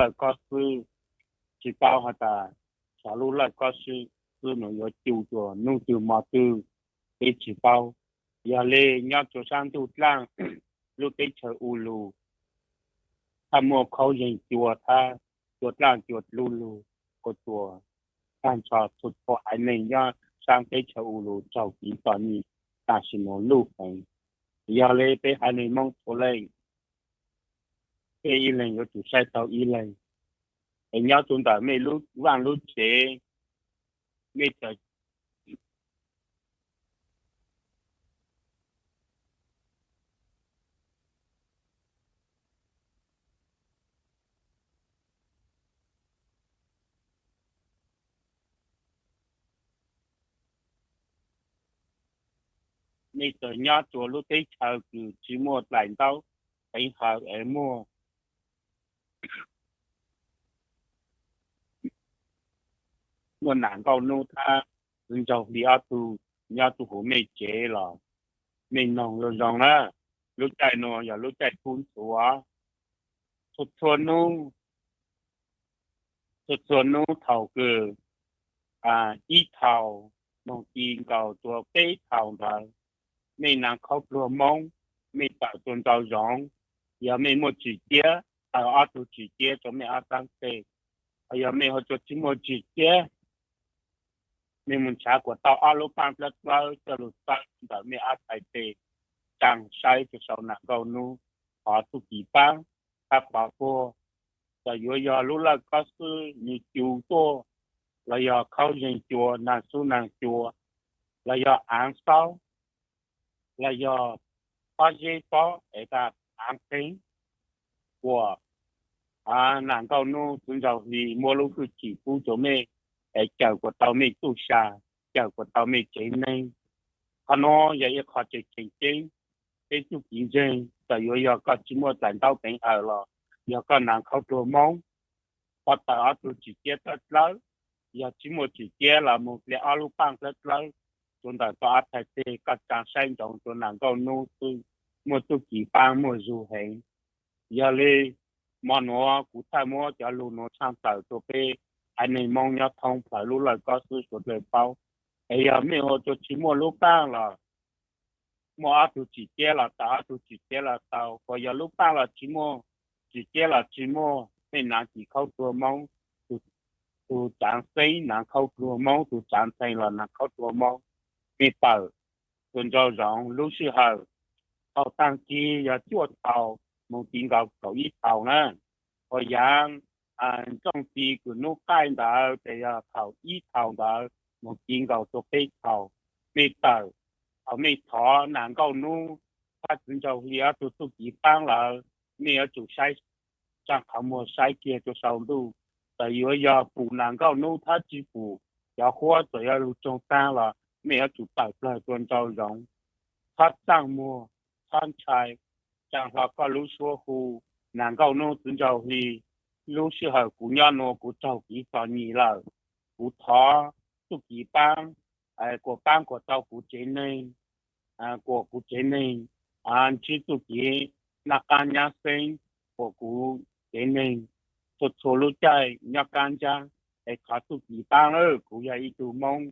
lawj kob xwb, tsis paub has tas xyov lub lawj kob xwb xwb nws yuav cu rua nub twg mo twg, peb tsis paub. Yog le nyob rua saab ntuj dlaaj, lub teb chaws u lug, thaj muaj khaub zeeg cua thab, cua dlaaj cua dlub lug, ua rua tag nrho txhua txhua haiv neeg nyob saab teb chaws u lug raug kev txom nyem tam sim nuav luj heev. Yog le peb haiv neeg Moob txhua leej, peb ib leeg yuav tsum saib tau ib leeg. Es nyob rua ntawm mej lub vaaj lub tsev, mej txawm mej txawm nyob rua lub teb chaws kws tsis muaj dlaim ntaub teev hawm es muaj, muaj nam nkauj nub thab txiv nraug hli ob tug nyob rua huv mej tsev los mej noog zoo zoo na. Lub caij nuav yog lub caij kub ntxhuav, txhua txhua nub, txhua txhua nub thaus kws ib thaus moog ti nkaus rua peb thaus ntawd, mej naav khaub dluag Moob, mej tawm rua nraum zoov, yog mej muaj tswm ciab, tawm ob tug tswm ciab rua mej ob txhais tes. Yog mej ua rua tsis muaj tswm ciab, mej moog nrhav kuas tau ob lub paaj dlawb dlawb coj lug txawb ntawm mej ob txhais tes, tsaa saib rua sau nam nkauj nub, thov txuj kis paab, thab pov puag. Txawm yuav yog lub lawj kob xwb nwg cu tuaj, los yog khaub zeeg cua, naag xub naag cua, los yog aav xaub, los yog pob zeb pob es tas aav qeeb, kuas nam nkauj nub txiv nraug hli muab lub hwj chim pub rua mej, es cawm kuas tau mej txuj sa, cawm kuas tau mej tsev neeg. Qhov nuav yog ib qho tseem tseem ceeb, peb txuj kev ntseeg txawm yuav yog koj tsis muaj dlaim ntaub teev hawm los yog koj naav khaub dluag Moob, koj tawm ob tug tswm ciab dlawb dlawb, yog tsis muaj tswm ciab los moog dlawb ob lub paaj dlawb dlawb rua ntawm koj ob txhais tes, koj tsaa saib ntsoov rua nam nkauj nub xwb, muaj txuj kis paab muaj zug heev. Yog le, mo nuav kuv txhaj muab cov lug nuav tshaaj tawm rua peb haiv neeg Moob nyob thoob plawg lub lawj kob xwb suav dlawg paub. Es yog mej ua rua tsis muaj lub paaj los muaj ob tug tswm ciab los tau, ob tug tswm ciab los tau, kuas yog lub paaj los tsis muaj, tswm ciab los tsis muaj, mej naav kis khaub dluag Moob, tug tsaav xeeb naav khaub dluag Moob, tug tsaav ntxhee los naav khaub dluag Moob, mej tawm rua nraum zoov lub sij hawm thaus taag kis yog cuaj thaus moog ti nkaus kaum ib thaus na. Uas yaav ntsooj ti kws nub qaij ntawd ces yog thaus ib thaus ntawd moog ti nkaus rua peb thaus, mej tawm, thaus mej thov nam nkauj nub thab txiv nraug hli ob tug txuj kis paab lawm, mej yuav tsum saib tsaa qhov muag saib kiag rua sau ntuj. Txawm yuav yog pum nam nkauj nub thab tsis pum, cov huab txawm yog lug tsoog taag los mej yuav tsum tawm plawg rua nraum zoov, txhob txaaj muag, txhob ntshai, tsaa hlo koj lub suab hu, nam nkauj nub txiv nraug hli, lub sij hawm kuv nyob nuav kuv raug kev txom nyem lawm, kuv thov txuj kis paab, kuas paab kuas tau kuv tsev neeg, kuas kuv tsev neeg ntsib txuj kis naj qaab nyab xeeb, kuas kuv tsev neeg txhua txhua lub caij nyob kaab ntsaab, es thov txuj kis paab lawm. Kuv yog ib tug Moob,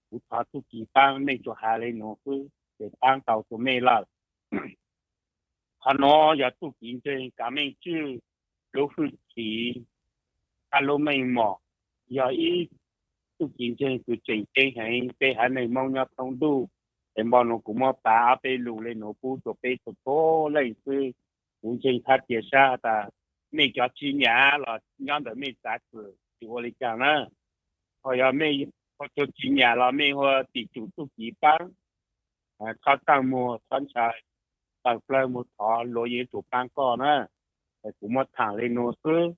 kuv thov txuj kis paab, mej tsuas has le nuav xwb ces paab tau rua mej lawm. Qhov nuav yog txuj kis ntseeg kav meej tswj lub hwj chim, hab lub meej mom, yog ib txuj kis ntseeg kws tseem ceeb heev peb haiv neeg Moob nyob thoob ntuj. Es npo nuav kuv muab pav ob peb lus le nuav pub rua peb txhua txhua leej xwb. Kuv ntseeg thab cia sab tas mej cov tsis nyam los nyob ntawm mej txav txim tsis ua le caag na. Ho yog mej ua rua tsis nyam los mej ua tim tsum txuj kis paab, txhob txaaj muag txhob ntshai, tawm plawg moog thov luag yeej tsum paab koj na. Es kuv muab thaam le nuav xwb.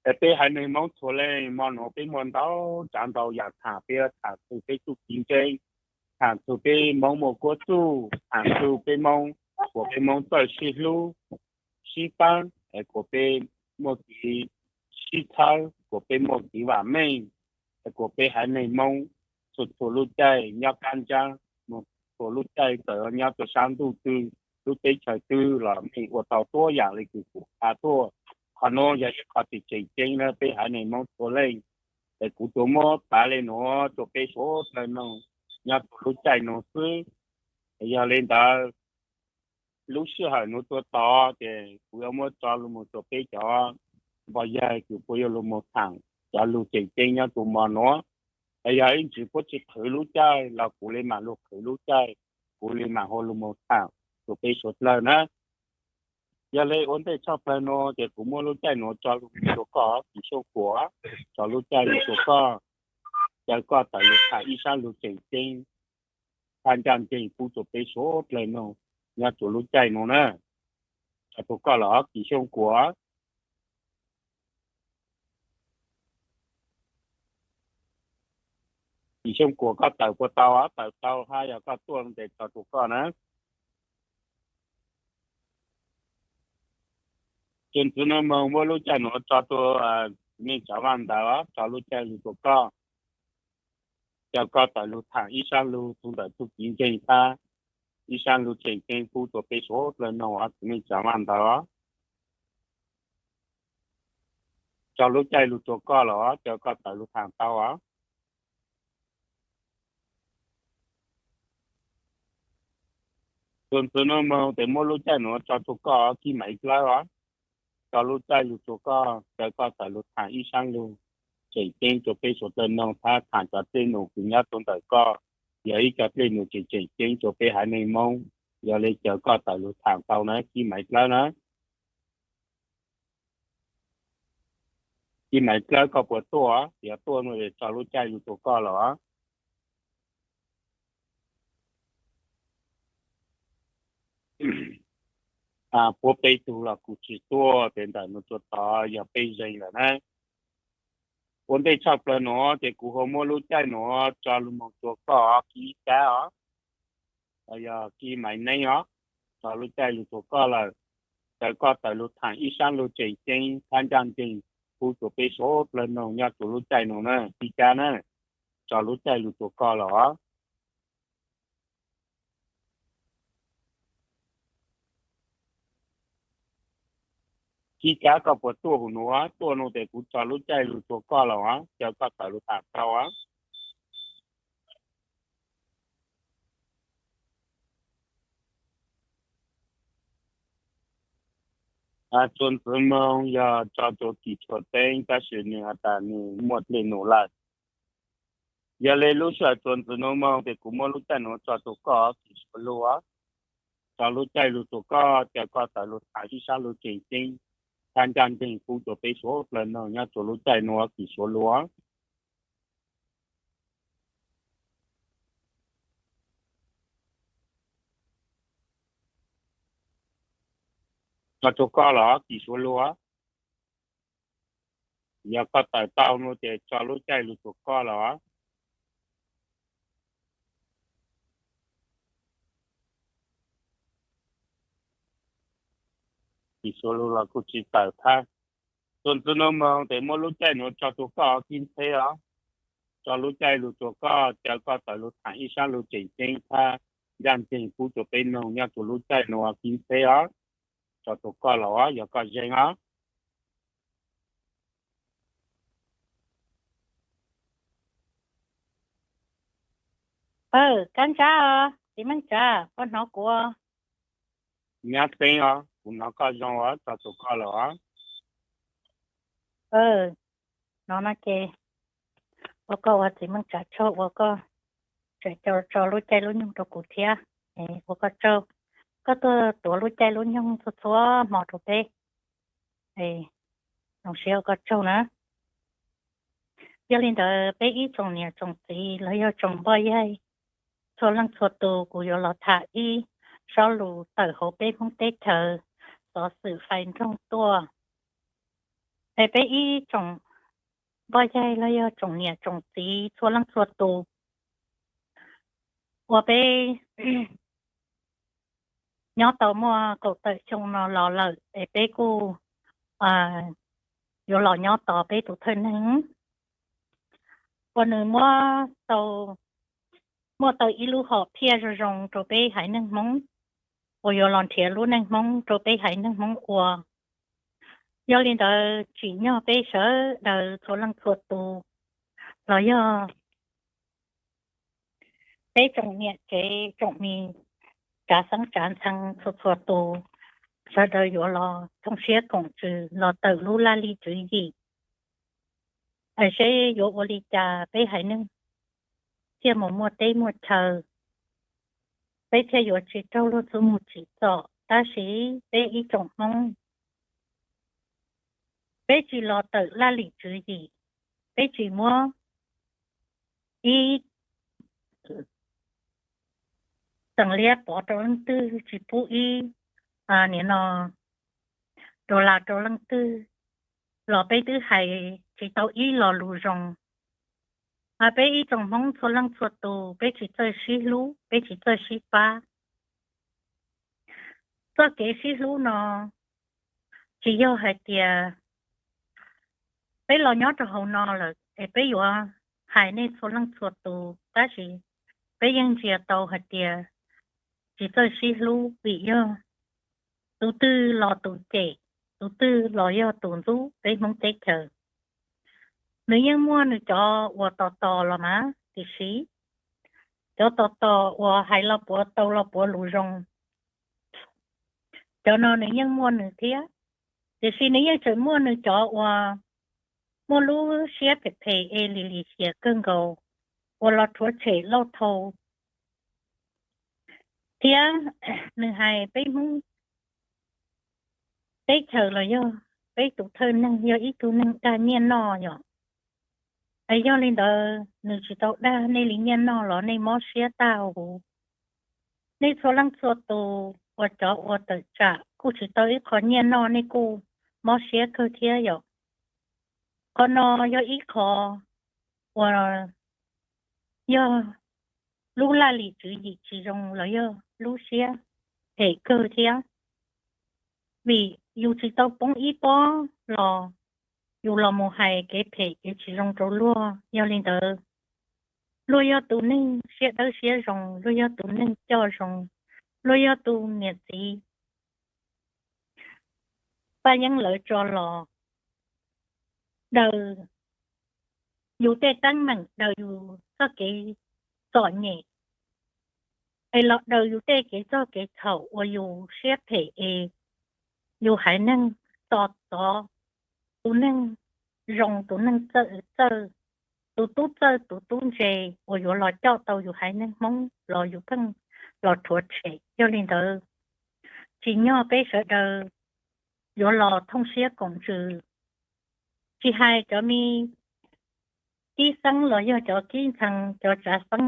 Es peb haiv neeg Moob txhua leej, mo nuav peb muaj ntau tsaav ntau yaam thaam, peb yuav thaam txug peb txuj kis ntseeg, thaam txug peb Moob muaj kuab txuj, thaam txug peb Moob, kuas peb Moob txawj sib hlub, sib paab, es kuas peb muaj kev sib txhawb, kuas peb muaj kev vaam meej, es kuas peb haiv neeg Moob txhua txhua lub caij nyob kaab ntsaab, txhua lub caij txawm nyob rua saab ntuj twg, lub teb chaws twg los mej ua tau tuab yaam le kws kuv has tuaj. Qhov nuav yog ib qho tseem tseem ceeb na peb haiv neeg Moob txhua leej. Es kuv tsuas muab piav le nuav rua peb suav dlawg noog nyob rua lub caij nuav xwb. Yog le ntawd, lub sij hawm nuav tuaj tod ces kuv yuav muab tso lug moog rua peb cov npog yaig kws puab yuav lug moog thaam cov lug tseem ceeb nyob rua mo nuav. Es yog ib ntsis puab tsi qhwv lub caij los kuv le maam lug qhwv lub caij, kuv le maam hu lug moog thaam rua peb suav dlawg na. Yog le ua ntej tshaj plawg nuav ces kuv muab lub caij nuav tso lug rua koj Kim Xyooj Kuam, tso lub caij lug rua koj, caw koj tawm lug thaam ib sab lug tseem ceeb, thaj ncaaj nceeg pub rua peb suav dlawg noog nyob rua lub caij nuav na. Tso rua koj lawm Kim Xyooj Kuam. Kim Xyooj Kuam koj tawm puas tau? Tawm tau hab, yog koj tuaj tes tso rua koj na. Tsuas ntxiv nuav moog muab lub caij nuav tso rua Txiv Neej Tsav Vaaj Ntawv, tso lub caij lug rua koj, caw koj tawm lug thaam ib sab lug txug ntawm txuj kev ntseeg hab ib sab lug tseem ceeb pub rua peb suav dlawg noog Txiv Neej Tsav Vaaj Ntawv. Tso lub caij lug rua koj lawm, caw koj tawm lug thaam tau. Tsuas ntxiv nuav moog tes muab lub caij nuav tso rua koj Kib Maiv Dlawb os. Tso lub caij lug rua koj, caw koj tawm lug thaam ib sab lug tseem ceeb rua peb suav dlawg noog hab thaam cov dlej num kws nyob rua ntawm koj, yog ib co dlej num tseem tseem ceeb rua peb haiv neeg Moob. Yog le caw koj tawm lug thaam tau na Kib Maiv Dlawb na. Kib Maiv Dlawb koj puas tuaj? Yog tuaj nuav tso lub caij lug rua koj lawm. Puab peb tug los kuj tsi tuaj tes ntawm nuav rua tod yog peb zeeg lawm na. Ua ntej tshaj plawg nuav ces kuv hu muab lub caij nuav tso lug moog rua koj Kib Kab os, yog Kib Maiv Neeb os. Tso lub caij lug rua koj lawm, caw koj tawm lug thaam ib sab lug tseem ceeb hab ncaaj nceeg pub rua peb suav dlawg noog nyob rua lub caij nuav na Kib Kab na. Tso lub caij lug rua koj lawm os. Kib Kab koj puas tuaj huv nuav? Tuaj nuav tes kuv tso lub caij lug rua koj lawm os, caw koj tawm lug thaam tau os. Tsuas ntxiv moog yog tso rua Kim Tshua Teeb tab sis nwg has tas nwg muaj dlej num lawm. Yog le lub sij hawm tsuas ntxiv nuav moog tes kuv muab lub caij nuav tso rua koj Kim Suav Lug os. Tso lub caij lug rua koj, caw koj tawm lug thaam ib sab lug tseem ceeb hab ncaaj nceeg pub rua peb suav dlawg noog nyob rua lub caij nuav Kim Suav Lug os. Tso rua koj lawm Kim Suav Lug. Yog koj tawm tau nuav ces tso lub caij lug rua koj lawm. Kim Suav Lug los kuj tsi tawm thab. Tsuas ntxiv nuav moog tes muab lub caij nuav tso rua koj Kib Ntxheb os. Tso lub caij lug rua koj, caw koj tawm lug thaam ib sab lug tseem ceeb thab ncaaj nceeg pub rua peb noog nyob rua lub caij nuav Kib Ntxheb os. Tso rua koj lawm os, yog koj zeeg os. Kab Ntsab os, txiv Meej Tsav, koj hnov kuv? Nyab Xeeb os, kuv hnov koj zoo os, tso rua koj lawm os. Hnov no ces ua koj ua txiv Meej Tsav tsaug, ua koj tso lub caij lub nyoog rua kuv thiab. Ua koj tsaug, koj tuaj tuav lub caij lub nyoog txhua txhua hmo rua peb. Zoo siab ua koj tsaug na. Yog li ntawd peb ib tsoom niam tsoom txiv los yog tsoom npoj yaig txhua leej txhua tus, kuv yuav los tham ib zaj lus tawm hauv peb Hmoob teb chaws xov xwm fais nroog tuaj. Es peb ib tsoom npoj yaig los yog tsoom niam tsoom txiv txhua leej txhua tus, ua peb nyob tau muaj kaum tawm xyoo no los lawm es peb kuj yuav los nyob tos peb tus thawj neeg uas nws muab tau, muaj tau ib lub hom phiaj zoo zoo rau peb haiv neeg Hmoob, uas yuav los nrhiav lub neej Hmoob rau peb haiv neeg Hmoob ua. Yog li ntawd tsim nyog peb sawv daws txhua leej txhua tus los yog peb tsoom niam tsev tsoom mi, tsav xeeb tsav ntxhee txhua txhua tus, sawv daws yuav los thooj siab koom ntsws los tawm lub laj lim tswv yim, es seb yuav ua li cas peb haiv neeg thiaj mus muaj teb muaj chaw, peb thiaj yuav tsis raug luag txuj mus tsim txom. Tab sis peb ib tsoom Hmoob, peb tsis los tawm laj lim tswv yim, peb tsis muab ib txheem liab pov rau leej twg, tsis pub ib, nim no, dollar rau leej twg, los peb twb hais tsis tau ib lo lus zoo. Peb ib tsoom Hmoob txhua leej txhua tus peb tsis txawj sib hlub, peb tsis txawj sib pab. Txoj kev sib hlub no tsis yog hais tias peb los nyob rau hauv no lawm es peb yuav hais nej txhua leej txhua tus, tab sis peb yeej ntsia tau hais tias tsis txawj sib hlub vim yog tus twg los tus cem, tus twg los yog tus ntxub peb Hmoob teb chaws. Nws yeej muaj nws cov uas tos tos los mas, tiam sis cov tos tos uas hais los puav tau los puav lus zoo, cov no nws yeej muaj nws thiab, tiam sis nws yeej tseem muaj nws cov uas muaj lub siab phem phem es lim lim hiam kawg nkaus uas los rhuav tshem lauj thau thiab nws hais peb Hmoob teb chaws los yog peb tus thawj neeg yog ib tug neeg dag nyiaj noj yom. Es yog li ntawd nws tsis tau dag nej li nyiaj noj los nej mob siab tag huv. Nej txhua leej txhua tus uas cov uas tawm tsam kuj tsis tau ib qho nyiaj noj nej kuj mob siab kawg thiab yom. Qhov no yog ib qho uas yog lub laj lim tswv yim tsis zoo los yog lub siab phem kawg thiab. Vim yus tsis tau poob ib pob los yus los mus hais kev phem kev tsis zoo rau luag. Yog li ntawd, luag yog tus neeg siab dawb siab zoo, luag yog tus neeg coj zoo, luag yog tus niam txiv Paj Yeeb lawv tso los daws yus tej teeb meem, daws yus txoj kev txom nyem, es los daws yus tej kev txog kev txhaum uas yus siab phem es yus haiv neeg txo txov, tus neeg zoo tus neeg txawj, tus tub txawj tus tub ntse uas yuav los coj tau yus haiv neeg Hmoob los yus pheej los rhuav tshem. Yog li ntawd, tsim nyog peb sawv daws yuav los thooj siab koom ntsws, tsis hais cov me kib xeeb los yog cov kib ntxhee, cov tsav xeeb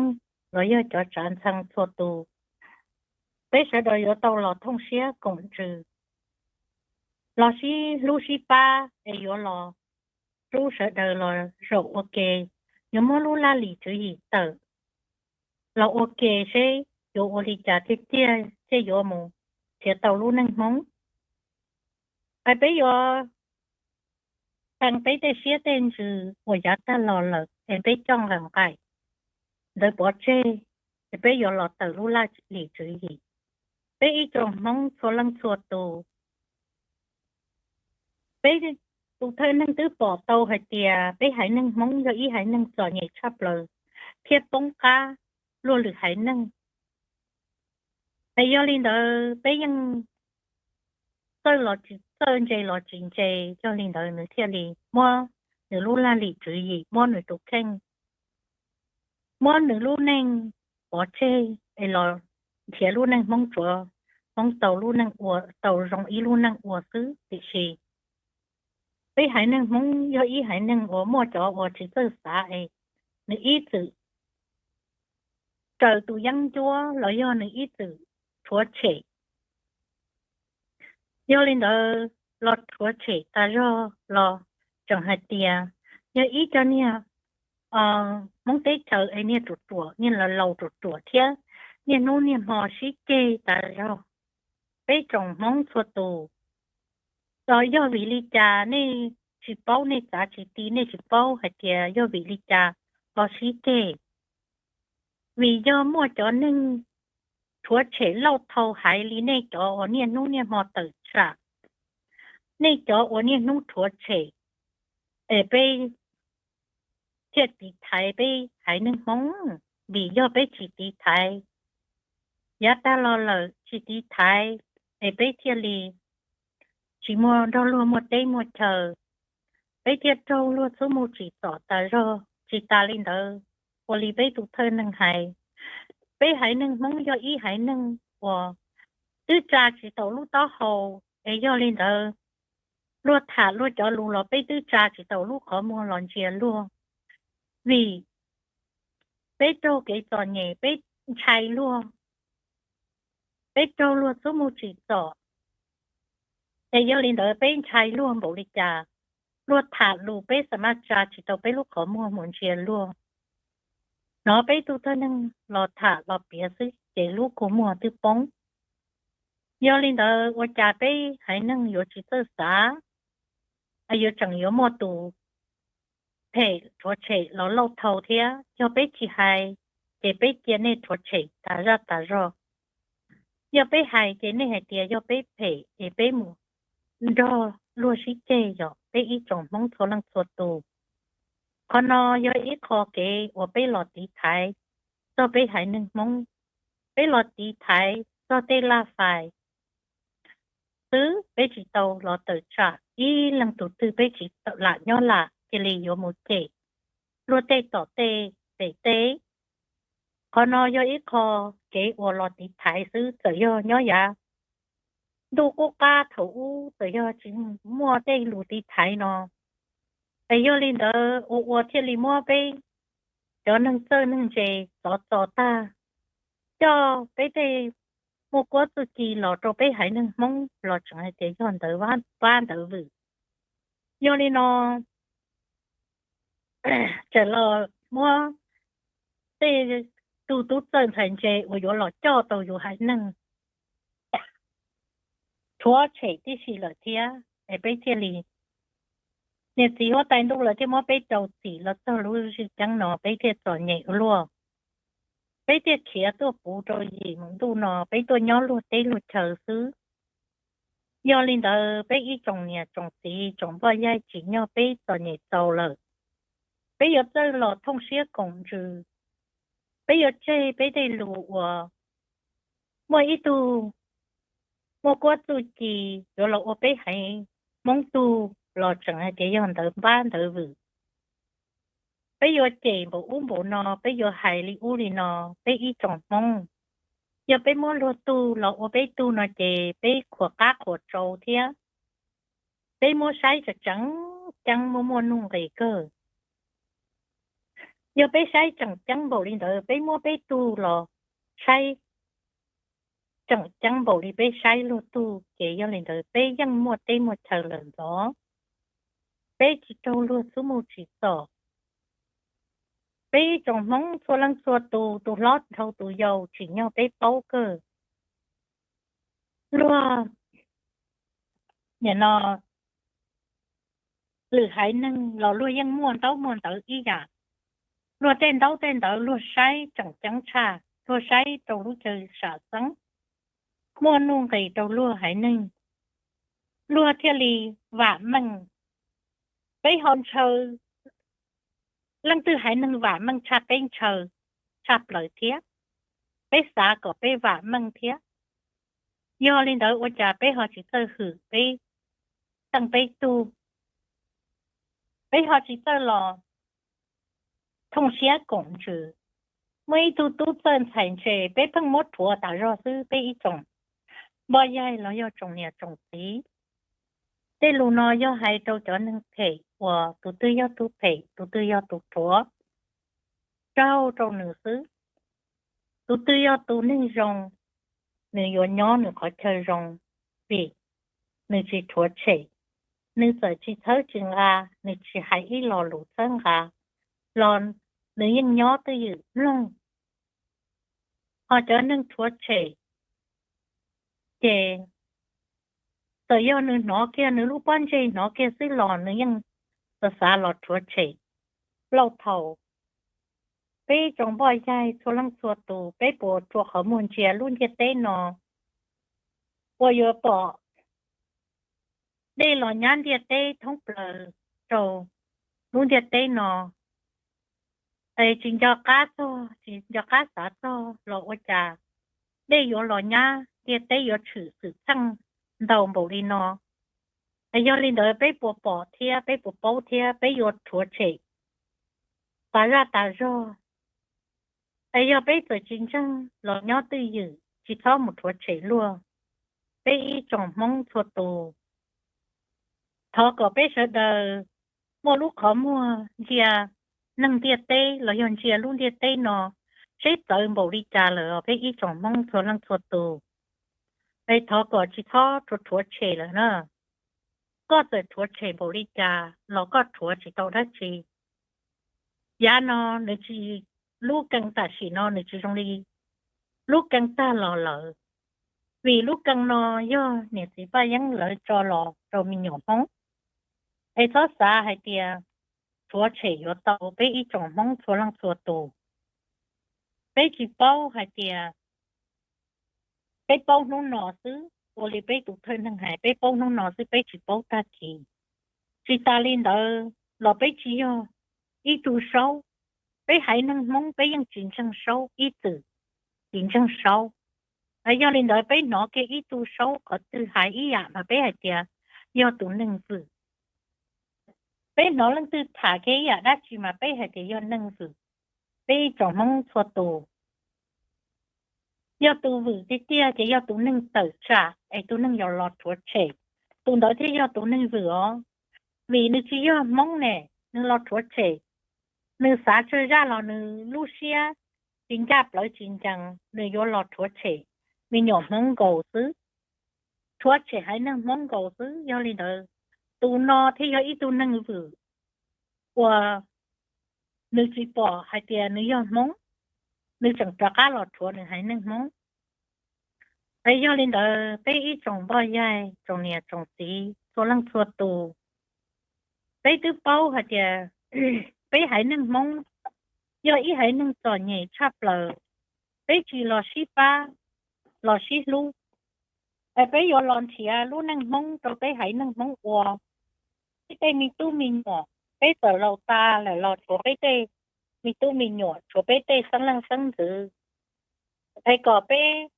los yog cov tsav ntxhee txhua tus, peb sawv daws yuav tau los thooj siab koom ntsws, los sib hlub sib pab es yuav los rub sawv daws los zaum ua ke, yuav muab lub laj lim tswv yim tawm los ua ke seb yuav ua li cas tiag tiag thiaj yuav mus nrhiav tau lub neej Hmoob. Es peb yuav qee peb tej siab tej ntsws uas yav tag los lawm es peb coj nqaim nqaim ntawd pov tseg, es peb yuav los tawm lub laj lim tswv yim. Peb ib tsoom Hmoob txhua leej txhua tus, peb tus thawj neeg twb pom tau hais tias peb haiv neeg Hmoob yog ib haiv neeg txom nyem tshaj plaws thiab poob qab luag lwm haiv neeg. Es yog li ntawd peb yeej txawj los tsis txawj, ntse los tsis ntse, yog li ntawd nws thiaj li muab nws lub laj lim tswv yim, muab nws tus kheej, muab nws lub neej pov tseg es los nrhiav lub neej Hmoob, tsuav Hmoob tau lub neej ua, tau zoo ib lub neej ua xwb. Tiam sis peb haiv neeg Hmoob yog ib haiv neeg uas muaj cov uas tsis txawj xav es nws ib txwm raws tus yeeb ncuab los yog nws ib txwm rhuav tshem. Yog li ntawd, los rhuav tshem tas zog los tseem hais tias yog ib co niag Hmoob teb chaws es niag ruam ruam, niag laus laus ruam ruam thiab niaj hnub niaj hmo sib ceg tas zog. Peb tsoom Hmoob txhua tus, yog vim li cas nej tsis paub, nej txav tsis ti, nej tsis paub hais tias yog vim li cas ho sib ceg? Vim yog muaj cov neeg rhuav tshem lauj thau haiv li nej cov uas niaj hnub niaj hmo tawm tsam, nej cov uas niaj hnub rhuav tshem es peb thiaj tiv thaiv peb haiv neeg Hmoob, vim yog peb tsis tiv thaiv, yav tag los lawm tsis tiv thaiv, es peb thiaj li tsis muaj nrog luag muaj teb muaj chaw, peb thiaj raug luag txhub mus tsim txom tas zog. Tsis tas li ntawd, ua li peb tus thawj neeg hais, peb haiv neeg Hmoob yog ib haiv neeg uas twb tsa tsis tau lub taub hau, es yog li ntawd luag tham luag cov lus los peb twb tsa tsis tau lub qhov muag los ntsia luag, vim peb raug kev txom nyem, peb ntshai luag, peb raug luag txhub mus tsim txom, es yog li ntawd peb ntshai luag npaum li cas, luag tham lus peb xav mas tsa tsis tau peb lub qhov muag mus ntsia luag. Hnov peb tug thawj neeg los tham los piav xwb ces lub kua muag twb poob. Yog li ntawd ua cas peb haiv neeg yuav tsis txawj xav, yuav tseem yuav muaj tus phem rhuav tshem los lauj thau thiab? Yog peb tsis hais, ces peb cia nej rhuav tshem tas zaj tas zog. Yog peb hais ces nej hais tias yog peb phem es peb mus nrog luag sib ceg. Yog peb ib tsoom Hmoob txhua leej txhua tus, qhov no yog ib qho kev uas peb los tiv thaiv txog peb haiv neeg Hmoob, peb los tiv thaiv txog tej laj fais xwb, peb tsis tau los tawm tsam ib leej tus twg, peb tsis lam nyob lam cia li yuav mus cem luag tej tom tej pem teb. Qhov no yog ib qho kev uas los tiv thaiv xwb, txawm yog nyob yav ntuj qub qab thaum ub txawm yog tsis muaj tej lus tiv thaiv no, es yog li ntawd ua ua thiaj li muab peb cov neeg txawj neeg ntse txov txo tag, coj peb tej muaj kuab txuj ci los rau peb haiv neeg Hmoob los tseem hais tias yog ntawv pab ntawv vwm. Yog li no tseem los muab tej tug tub txawj ntxhais ntse uas yuav los coj tau yus haiv neeg rhuav tshem tib si lawm thiab, es peb thiaj li, niam txiv huab tais ntuj lawv thiaj muab peb rau txim los txog lub zeej ceeb no peb thiaj txom nyem ua luaj. Peb thiaj khiav tuaj puv rau yim mus ntuj no peb tuaj nyob luag teb luag chaw xwb. Yog li ntawd peb ib tsoom niam tsoom txiv tsoom npoj yaig tsim nyog peb txom nyem txaus lawm, peb yuav txawj los thooj siab koom ntsws. Peb yuav tseg peb tej lus uas muaj ib tug muaj kuab txuj ci yuav los ua peb haiv Hmoob tug los tseem hais tias yog ntawv pab ntawv vwm. Peb yuav cem npaum ub npaum no, peb yuav hais li ub li no, peb ib tsoom Hmoob, yog peb muab luag tug los ua peb tug no ces peb khuam qab khuam tsau thiab. Peb muab saib tseem tseem ceeb, muaj muaj nuj nqis kawg. Yog peb saib tseem ceeb npaum li ntawd, peb muab peb tug los saib tseem ceeb npaum li peb saib luag tug, ces yog li ntawd peb yeej muaj teb muaj chaw lawm ntxov. Peb tsis raug luag txhub mus tsim txom. Peb ib tsoom Hmoob txhua leej txhua tus, tus hlob dhau tus yau tsim nyog peb paub kawg. Luag, nim no lwm haiv neeg los luag yeej muaj ntaub muaj ntawv ib yam. Luag tej ntaub tej ntawv luag saib tseem ceeb tshaj, luag saib rau lub chaw sam xeeb, muaj nuj nqis rau luag haiv neeg, luag thiaj li vam meej. Peb ho ntshaw, leej twg haiv neeg vam meej tshaj peb ntshaw tshaj plaws thiab. Peb xav kom peb vam meej thiab. Yog li ntawd ua cas peb ho tsis txawj hwm peb, teej peb tug? Peb ho tsis txawj los thooj siab koom ntsws. Muaj ib tug tub txawj ntxhais ntse peb pheej muab rhuav tas zog xwb, peb ib tsoom npoj yaig los yog tsoom niam tsoom txiv. Tej lus no yog hais rau cov neeg phem uas tus twg yog tus phem, tus twg yog tus rhuav, raug rau nws xwb. Tus twg yog tus neeg zoo, nws yuav nyob nws qhov chaw zoo, vim nws tsis rhuav tshem, nws txawm tsis txhawb tsis nqa, nws tsis hais ib lo lus txhawb nqa los nws yeej nyob twj ywm mloog. Ho cov neeg rhuav tshem ces txawm yog nws hnov kiag, nws lub pob ntseg hnov kiag xwb los nws yeej xav xav los rhuav tshem lauj thau. Peb tsoom npoj yaig txhua leej txhua tus, peb puas rua qhov muag ntsia lub ntiaj teb no uas yuav pom dej los nyab ntiaj teb thoob plaws rau lub ntiaj teb no, es tsis nco qab txog, tsis nco qab xav txog los ua cas dej yuav los nyab ntiaj teb yuav tshwm xwm txheej ntau npaum li no. Es yog li ntawd peb puas pom thiab peb puas paub thiab peb yuav rhuav tshem tas zaj tas zog. Es yog peb txawm tsis ntseeg los nyob twj ywm tsis txhob mus rhuav tshem luag, peb ib tsoom Hmoob txhua tus. Thov kom peb sawv daws muaj lub qhov muag ntsia neeg ntiaj teb los yog ntsia lub ntiaj teb no seb txawv npaum li cas lawm os peb ib tsoom Hmoob txhua leej txhua tus. Es thov kom tsis txhob rhuav rhuav tshem lawm na. Koj txawm rhuav tshem npaum li cas los koj rhuav tsis tau dab tsi. Yav no nws tsis, lub kee tam sim no nws tsis zoo li lub kee tag los lawm, vim lub kee no yog niam txiv Paj Yeeb lawv tso los rau me nyuam Hmoob. Es txhob xav hais tias rhuav tshem yuav tau peb ib tsoom Hmoob txhua leej txhua tus. Peb tsis paub hais tias, peb paub hnub no xwb, ua li peb tus thawj neeg hais peb paub hnub no xwb peb tsis paub tag kis. Tsis tas li ntawd los peb tsis yog ib tug saub, peb haiv neeg Hmoob peb yeej tsis ntseeg saub ib txwm, tsis ntseeg saub. Yog li ntawd peb hnov kiag ib tug saub qhov twg hais ib yam mas peb hais tias yog tus neeg vwm. Peb hnov leej twg tham kiag ib yam dab tsi mas peb hais tias yog neeg vwm. Peb ib tsoom Hmoob txhua tus, yog tus vwm tiag tiag ces yog tus neeg tawm tsam es tus neeg yuav los rhuav tshem, tus ntawd thiaj yog tus neeg vwm os. Vim nws tsis yog Hmoob ne, nws los rhuav tshem, nws xav tsawg zaj los nws lub siab tsis ncaj plawv tsis ncees, nws yuav los rhuav tshem me nyuam Hmoob nkaus xwb, rhuav tshem haiv neeg Hmoob nkaus xwb. Yog li ntawd, tus no thiaj yog ib tug neeg vwm uas nws tsis pom hais tias nws yog Hmoob, nws tseem rov qab los rhuav nws haiv neeg Hmoob. Es yog li ntawd peb ib tsoom npoj yaig tsoom niam tsoom txiv txhua leej txhua tus, peb twb paub hais tias peb haiv neeg Hmoob yog ib haiv neeg txom nyem tshaj plaws, peb tsis los sib pab, los sib hlub, es peb yuav los nrhiav lub neej Hmoob rau peb haiv neeg Hmoob ua. Peb tej me tub me nyuam, peb txawm laus tas lawm los tshuav peb tej me tub me nyuam, tshuav peb tej xeeb leej xeeb ntxwv, es kom peb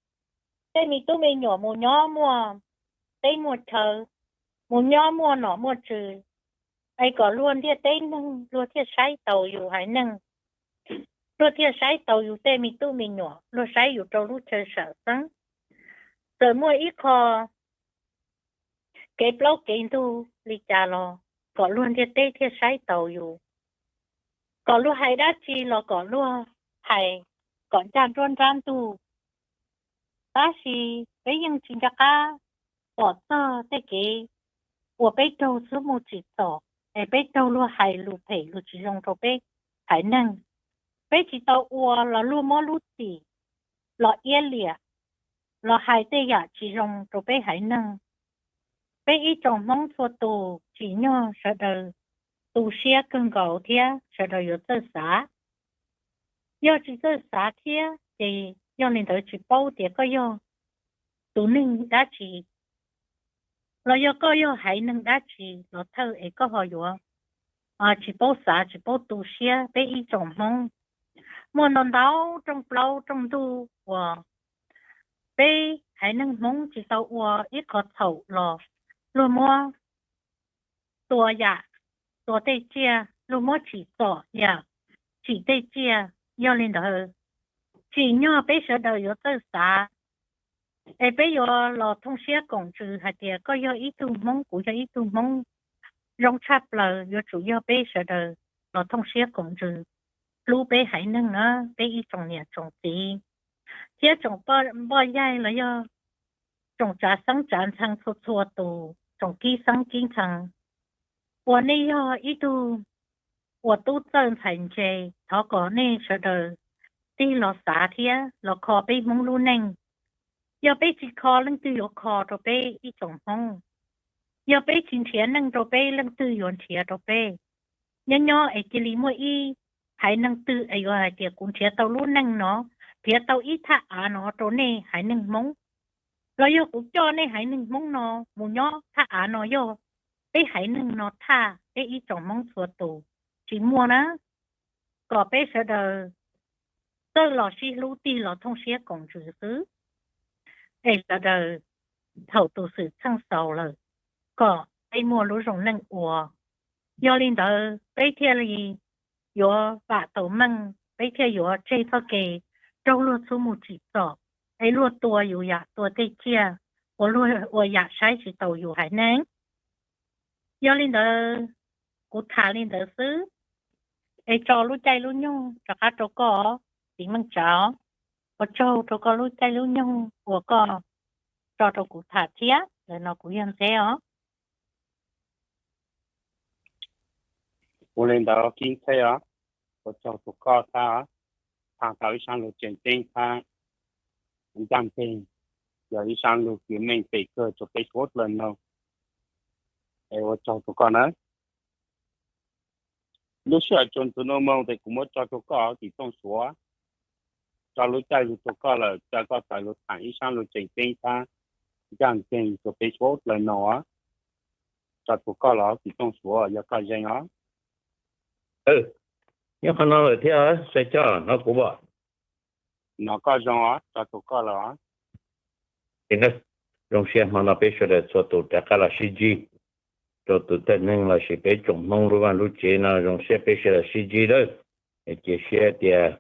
tej me tub me nyuam mus nyob muaj teb muaj chaw, mus nyob muaj nom muaj tswv, es kom luag ntiaj teb neeg luag thiaj saib taus yus haiv neeg, luag thiaj saib taus yus tej me tub me nyuam, luag saib yus rau lub chaw sawm xeeb. Txawm muaj ib qho kev plaub kev ntug li cas los kom luag ntiaj teb thiaj saib taus yus, kom luag hais dab tsi los kom luag hais kom ncaj nruab nrab ntug. Tab sis peb yeej tsis nco qab pom txog tej kev uas peb raug xuab mooj tsim txom, es peb raug luag hais lus phem lus tsis zoo rau peb haiv neeg. Peb tsis tau ua los luag muab lub txim los iab liam, los hais tej yam tsis zoo rau peb haiv neeg. Peb ib tsoom Hmoob txhua tus tsim nyog sawv daws tu siab kawg nkaus thiab sawv daws yuav txawj xav. Yog tsis txawj xav thiab ces yog li ntawd tsis paub tias koj yog tus neeg dab tsi, los yog koj yog haiv neeg dab tsi los thawj es koj ho yuav tsis paub xav tsis paub tu siab. Peb ib tsoom Hmoob muaj ntau ntau rooj plaub rooj ntuj uas peb haiv neeg Hmoob tsis tau ua ib qho txhaum los luag muab tua yam tua tej tsiaj, luag muab tsim txom yam tsim tej tsiaj. Yog li ntawd, tsim nyog peb sawv daws yuav txawj xav, es peb yuav los thooj siab koom ntsws hais tias koj yog ib tug Hmoob, kuv yog ib tug Hmoob, zoo tshaj plaws yuav tsum yog peb sawv daws los thooj siab koom ntsws, hlub peb haiv neeg na, peb ib tsoom niam tsoom txiv thiab tsoom npoj yaig los yog tsoom tsav xeeb tsav ntxhee txhua txhua tus, tsoom kib xeeb kib ntxhee uas nej yog ib tug uas tub txawj ntxhais ntse, thov kom nej sawv daws tig los xav thiab los kho peb Hmoob lub neej. Yog peb tsis kho leej twg yuav kho rau peb ib tsoom Hmoob? Yog peb tsis nrhiav neej rau peb leej twg yuav nrhiav rau peb? Nyob nyob es cia li muaj ib haiv neeg twg es yuav hais tias kuv nrhiav tau lub neej no, nrhiav tau ib thaj av no rau nej haiv neeg Hmoob, los yog kuv coj nej haiv neeg Hmoob no mus nyob thaj av no yog peb haiv neeg no thaj peb ib tsoom Hmoob txhua tus tsis muaj na, kom peb sawv daws txawj los sib hlub tig los thooj siab koom ntsws xwb, es sawv daws thaum tus xwm txheej xaus lawm kom peb muaj lub zoo neej ua. Yog li ntawd peb thiaj li yuav vam tau meej, peb thiaj yuav tseg txoj kev raug luag txhub mus tsim txom, es luag tua yus yam tua tej tsiaj, ua luag ua yam saib tsis taus yus haiv neeg. Yog li ntawd kuv tham li ntawd xwb, es tso lub caij lub nyoog rov qab rau koj, txiv Meej Tsav. Ua tsaug rau koj lub caij lub nyoog uas koj tso rau kuv tham thiab. Ntawm no kuv yog Ntxheb os. Ua li ntawd Kib Ntxheb os, ua tsaug rau koj thiab, tham tau ib sab lug tseem ceeb thiab ncaj ncees, yog ib sab lug kws meej pem kawg rau peb suav dlawg no. Es ua tsaug rau koj na. Lub sij hawm tsaus ntuj no moo tes kuv muab tso rau koj tim tooj suav, tso lub caij lug rau koj lawm, caw koj tawm lug tham ib sab lug tseem ceeb thiab ncaj ncees rau peb suav dlawg no. Tso rau koj los tim tooj suav, yog koj zeeg os. Nyob qhov no lawm thiab, sai coj hnov kuv os. Hnov koj zoo os, tso rau koj lawm. Zoo siab hmo no peb sawv daws txhua tus rov qab los sib ntsib rau tus thawj neeg lossis peb tsoom Hmoob lub vaj lub tsev no, zoo siab peb sawv daws sib ntsib lawm. Cia siab tias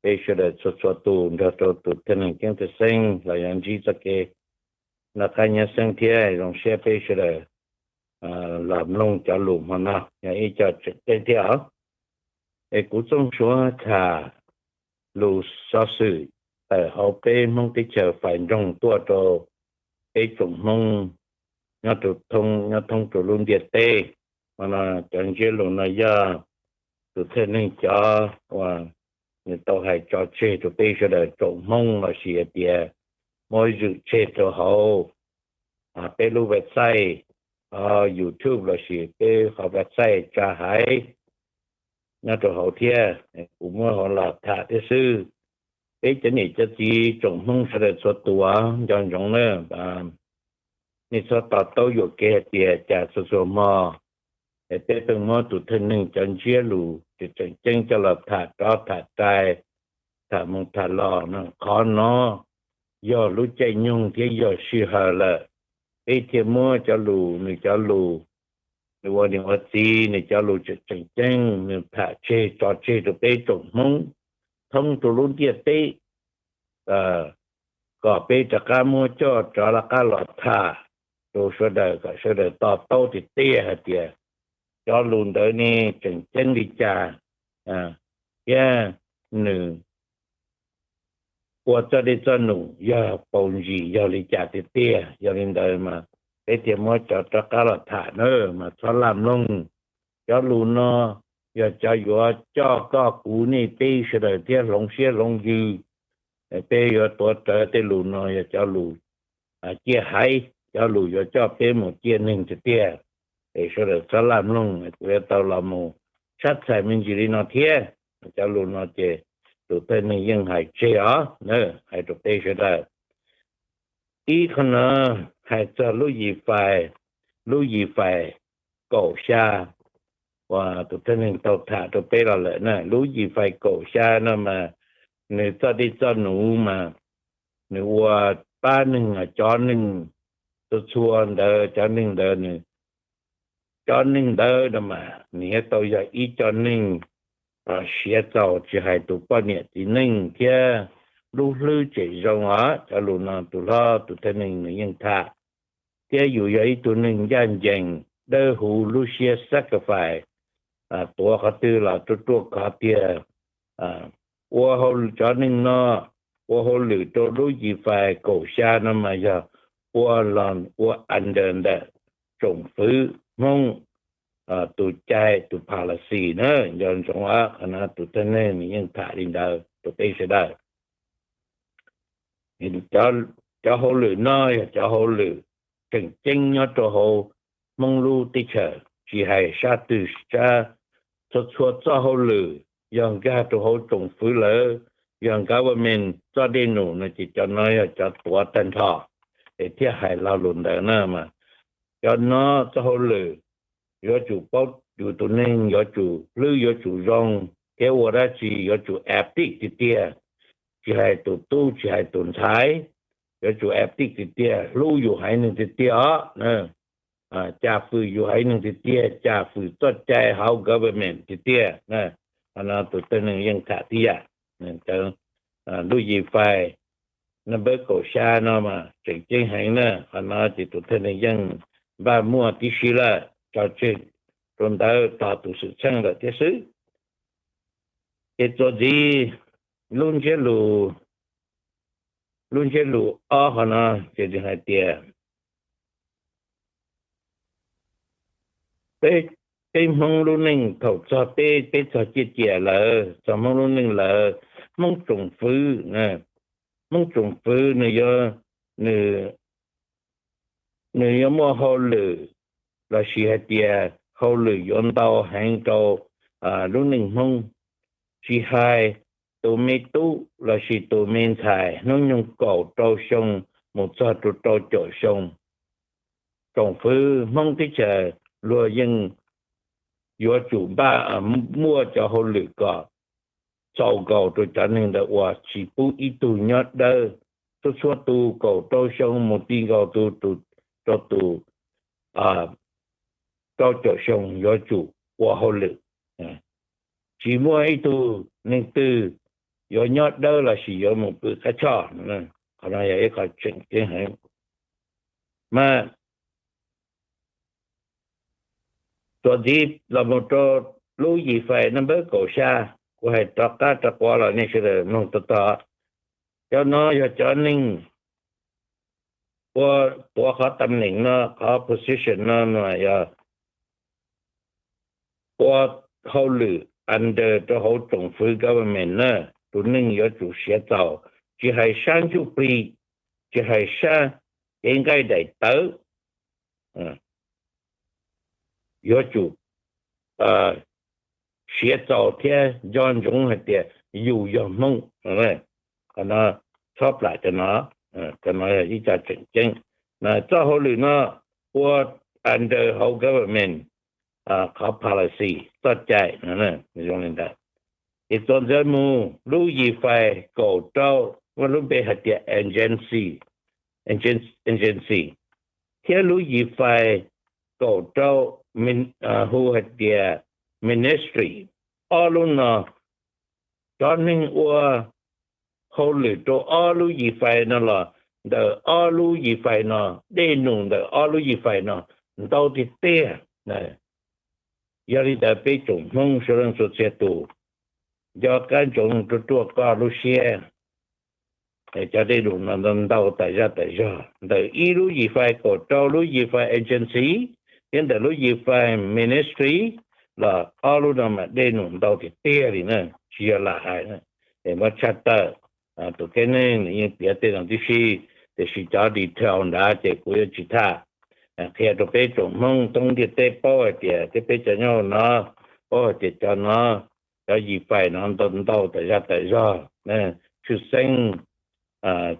peb sawv daws txhua txhua tus nrog rau tus thawj neeg Ceeb Thawj Xeeb los yuav ntsib txoj kev noj qab nyob xeeb thiab. Zoo siab peb sawv daws los mloog cov lus hmo no yog ib co tseem ceeb thiab os. Es kuv Txooj Suav tham lus xov xwm tawm hauv peb Hmoob teb chaws fais nroog tuaj rau peb tsoom Hmoob nyob rau thoob, nyob thoob rau lub ntiaj teb. Hmo no cov ntsiab lus no yog tus thawj neeg cov uas nws tau hais tso tseg rau peb sawv daws tsoom Hmoob lossis hais tias muab zwm tseg rau hauv peb lub website, YouTube lossis peb qhov website tsa haiv nyob rau hauv thiab. Kuv muab hauv los tham thiab xwb. Peb cov niam cov txiv tsoom Hmoob sawv daws txhua tus nco ntsoov na, nej txhob to taub yuam kev hais tias cas txhua txhua hmo es peb pheej muab tus thawj neeg cov ntsiab lus tseem ceeb coj los tham rov tham rais, tham mus tham los no. Qhov no yog lub caij nyoog thiab yog sij hawm lawm, peb thiaj muab cov lus, nws cov lus, nws ua niam ua txiv nws cov lus tseem ceeb nws tham tseg tso tseg rau peb tsoom Hmoob thoob rau lub ntiaj teb, kom peb rov qab muab coj rov rov qab los tham rau sawv daws kom sawv daws to taub tiag tiag hais tias cov lus ntawd ne tseem ceeb li cas thiab nws ua txoj dej txoj num yog paus ntsis yog li cas tiag tiag. Yog li ntawd mas peb thiaj muab cov rov qab los tham na, mas txhob laj mloog. Cov lus no yog cov yuav coj koj kuv nej peb sawv daws thiab hloov siab hloov ntsws. Peb yuav tuav rawv tej lus no yog cov lus ciaj haiv, cov lus yuav coj peb mus ciaj neeg tiag tiag. Es sawv daws txhob laj mloog, kuv yuav tau los mus sab txhais me ntsis li no thiab. Cov lus no ces tus thawj neeg yeej hais tseg os, hais rau peb sawv daws. Ib qho no hais txog lub Yim Fais, lub Yim Fais kaum xya uas tus thawj neeg tau tham rau peb los lawm na. Lub Yim Fais kaum xya no mas nws txoj dej txoj num mas nws ua pab neeg, cov neeg txhua txhua ntawd, cov neeg ntawd nws, cov neeg ntawd no mas nws yuav tau yog ib co neeg siav txaus tsis hais tus poj niam txiv neej thiab lub hlwb tseem zoo os. Cov lus no tus hlob tus thawj neeg nws yeej tham, thiab yus yog ib tug neeg ncaj ncees dawb huv lub siab sacrifice, tuav qhov twg los ruaj ruaj khov tiag. Ua hauj, cov neeg no ua hauj lwm rau lub Yim Fais kaum xya no mas yog ua los ua under ntawm tsoom fwv Hmoob tus cai tus policy na. Nco ntsoov qhov no tus thawj neeg nws yeej tham li ntawd rau peb sawv daws. Cov hauj lwm no yog cov hauj lwm tseem ceeb nyob rau hauv Hmoob lub teb chaws, tsis hais sab twg sab, txhua txhua txoj hauj lwm yog nkag rau hauv tsoom fwv lawm, yog government txoj dej num no ces cov no yog cov tuav tag nrho. Es thiaj hais lo lus ntawd na mas Cov no txoj hauj lwm yuav tsum paub, yus tus neeg yuav tsum hlwb, yuav tsum zoo, thiab ua dab tsi yuav tsum active tiag tiag. Tsis hais tus tub tsis hais tus ntxhais, yuav tsum active tiag tiag, hlub yus haiv neeg tiag tiag os. Cam fwm yus haiv neeg tiag tiag, cam fwm txoj cai hauv government tiag tiag. Qhov no tus thawj neeg yeej tham tib yam. Lub yis fais naj npawb kaum xya no mas tseem ceeb heev na. Qhov no ces tus thawj neeg yeej npaj muaj tib si lawm, tso tseg rau ntawd tos tus xwm txheej lawm thiab xwb. Ces txuas ntxiv lub ntsiab lus, lub ntsiab lus ob qhov no ces hais tias peb Hmoob lub neej thaum txog peb, peb txog ciaj ciam lawm, txog Hmoob lub neej lawm, Hmoob tsoom fwv, Hmoob tsoom fwv nws yuav, nws, nws yuav muaj hauj lwm lossis hais tias hauj lwm yuav ntau heev rau lub neej Hmoob. Tsis hais tus me tub lossis tus me ntxhais hnub nyoog kaum rau xyoo mus txog rau rau caum xyoo, tsoom fwv Hmoob teb chaws luag yeej yuav tsum npaj muaj cov hauj lwm kom txaus nkaus rau cov neeg ntawd uas tsis pub ib tug nyob dawb. Txhua txhua tus kaum rau xyoo mus ti nkaus tus, rau tus rau caum xyoo yuav tsum ua hauj lwm. Tsis muaj ib tug neeg twg yuav nyob dawb lossis yuav mus pw qab choj. Qhov no yog ib qho tseem ceeb heev. Mas txuas ntxiv los mus rau lub yis fais naj npawb kaum xya, kuv hais rov qab rov quav los nej sawv daws mloog tog tog. Cov no yog cov neeg ua, tuav qhov tam neem no, qhov position no no yog ua hauj lwm under rau hauv tsoom fwv government na. Tus neeg yuav tsum siav txaus, tsis hais sab ntsuj plig, tsis hais sab cev nqaij daim tawv, yuav tsum siav txaus thiab nco ntsoov hais tias yus yog Hmoob. Qhov no txhob plam cov no, cov no yog ib co tseem ceeb. Txoj hauj lwm no ua under hauv government qhov policy, txoj cai zoo li ntawd. Ces txuas ntxiv mus lub yis fais kaum rau, muaj lub npe hais tias agency, agency, thiab lub yis fais kaum rau hu hais tias ministry. Ob lub no, cov neeg ua hauj lwm rau ob lub yis fais no los ntawm ob lub yis fais no, dej num ntawm ob lub yis fais no ntau tiag tiag. Yog li ntawd peb tsoom Hmoob sawv daws txhua txhia tus, nco qab ntsoov ruaj ruaj koj lub siab. Cov dej num no ntau ntau tas zaj tas zog ntawm ib lub yis fais kaum rau lub yis fais agency thiab ntawm lub yis fais ministry los ob lub no mas dej num ntau tiag tiag li na, tsis yog lam hais. Es muab tshaj tawm, tus kab neeg nws yeej piav tej no tib si, tiam sis cov detail nrad ces kuv yuav tsis tham. Qhia rau peb tsoom Hmoob thoob ntiaj teb paub hais tias thiab peb cov nyob hauv no paub hais tias cov no, cov yis fais no ntau ntau tas zaj tas zog. Tshwj xeeb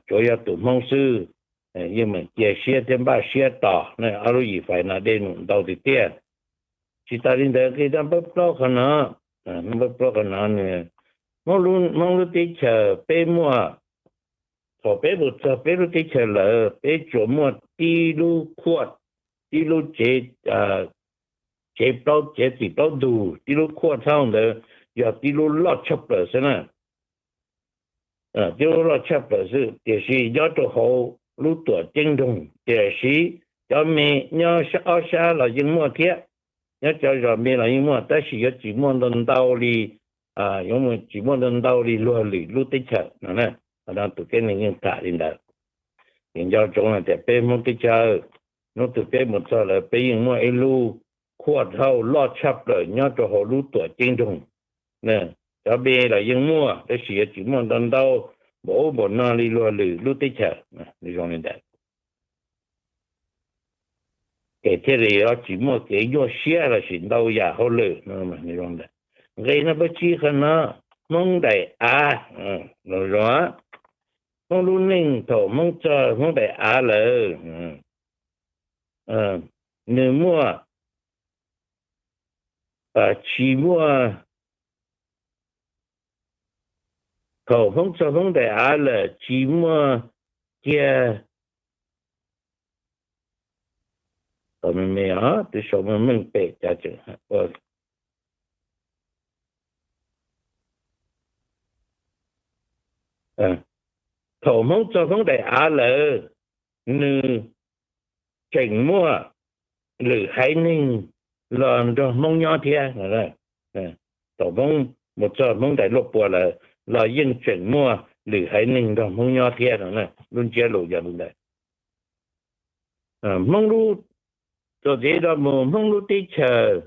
tsuav yog tus Hmoob xwb, yeej meem cia siab thiab npaj siab tos. Ob lub yis fais no dej num ntau tiag tiag. Tsis tas li ntawd nqe naj npawb plaub qhov no, naj npawb plaub qhov no, Hmoob lub teb chaws peb muaj, thaum peb mus txog peb lub teb chaws lawm peb tsuas muaj tib lub court, tib lub tsev, tsev plaub tsev txim plaub ntug, tib lub court house ntawd yog tib lub loj tshaj plaws xwb na. Tib lub loj tshaj plaws xwb, tiam sis nyob rau hauv lub tuam ceeb nroog, tiam sis cov me nyob ob sab los yeej muaj thiab, nyob cov zos me los yeej muaj, tab sis yuav tsis muaj ntau ntau li, yuav tsis muaj ntau ntau li luag lwm lub teb chaws no. Qhov no tus kab neeg yeej tham li ntawd. Ces nco ntsoov hais tias peb Hmoob teb chaws, hnub twg peb mus txog lawm peb yeej muaj ib lub court house loj tshaj plaws nyob rau hauv lub tuam ceeb nroog. Cov me los yeej muaj, tab sis yuav tsis muaj ntau ntau npaum ub npaum no li luag lwm lub teb chaws. Nws zoo li ntawd, ces thiaj li yuav tsis muaj kev nyuaj siab lossis ntau yam hauj lwm. Nqe naj npawb tsib qhov no, Hmoob daim av. Zoo, Hmoob lub neej thaum Hmoob txog Hmoob daim av lawm, nws muaj, tsis muaj, thaum Hmoob txog Hmoob daim av lawm tsis muaj kiag, me me, twb sau meej pem cas tseem, thaum Hmoob txog Hmoob daim av lawm, nws tseem muaj lwm haiv neeg los nrog Hmoob nyob thiab. Thaum Hmoob mus txog Hmoob daim luaj pua lawm los yeej tseem muaj lwm haiv neeg nrog Hmoob nyob thiab no. Lub ntsiab lus yog li ntawd. Hmoob lub, txuas ntxiv rau mus Hmoob lub teb chaws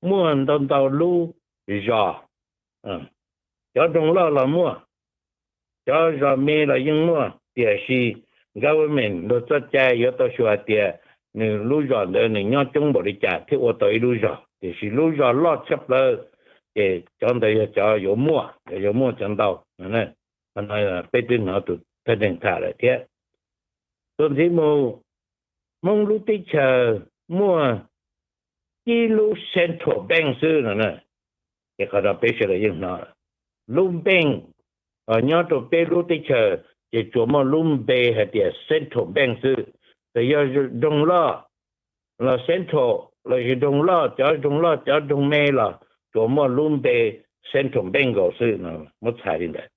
muaj ntau ntau lub zos, cov nroog loj los muaj, cov zos me los yeej muaj, tiam sis government luag txoj cai yuav tau xyuas hais tias nws lub zos ntawd nws nyob coob npaum li cas thiaj ua tau ib lub zos, tiam sis lub zos loj tshaj plaws ces cov ntawd yog cov yuav muaj, cov yuav muaj cov ntau. Qhov no peb twb hnov tus thawj neeg tham lawm thiab. Txuas ntxiv mus, Hmoob lub teb chaws muaj ib lub central bank xwb no. Ces qhov no peb sawv daws yeej hnov, lub bank nyob rau peb lub teb chaws ces tsuas muaj lub npe hais tias central bank xwb. Txawm yog nroog loj los central, los sis nroog loj, cov nroog loj cov nroog me los tsuas muaj lub npe central bank xwb no. Muab txhais li ntawd,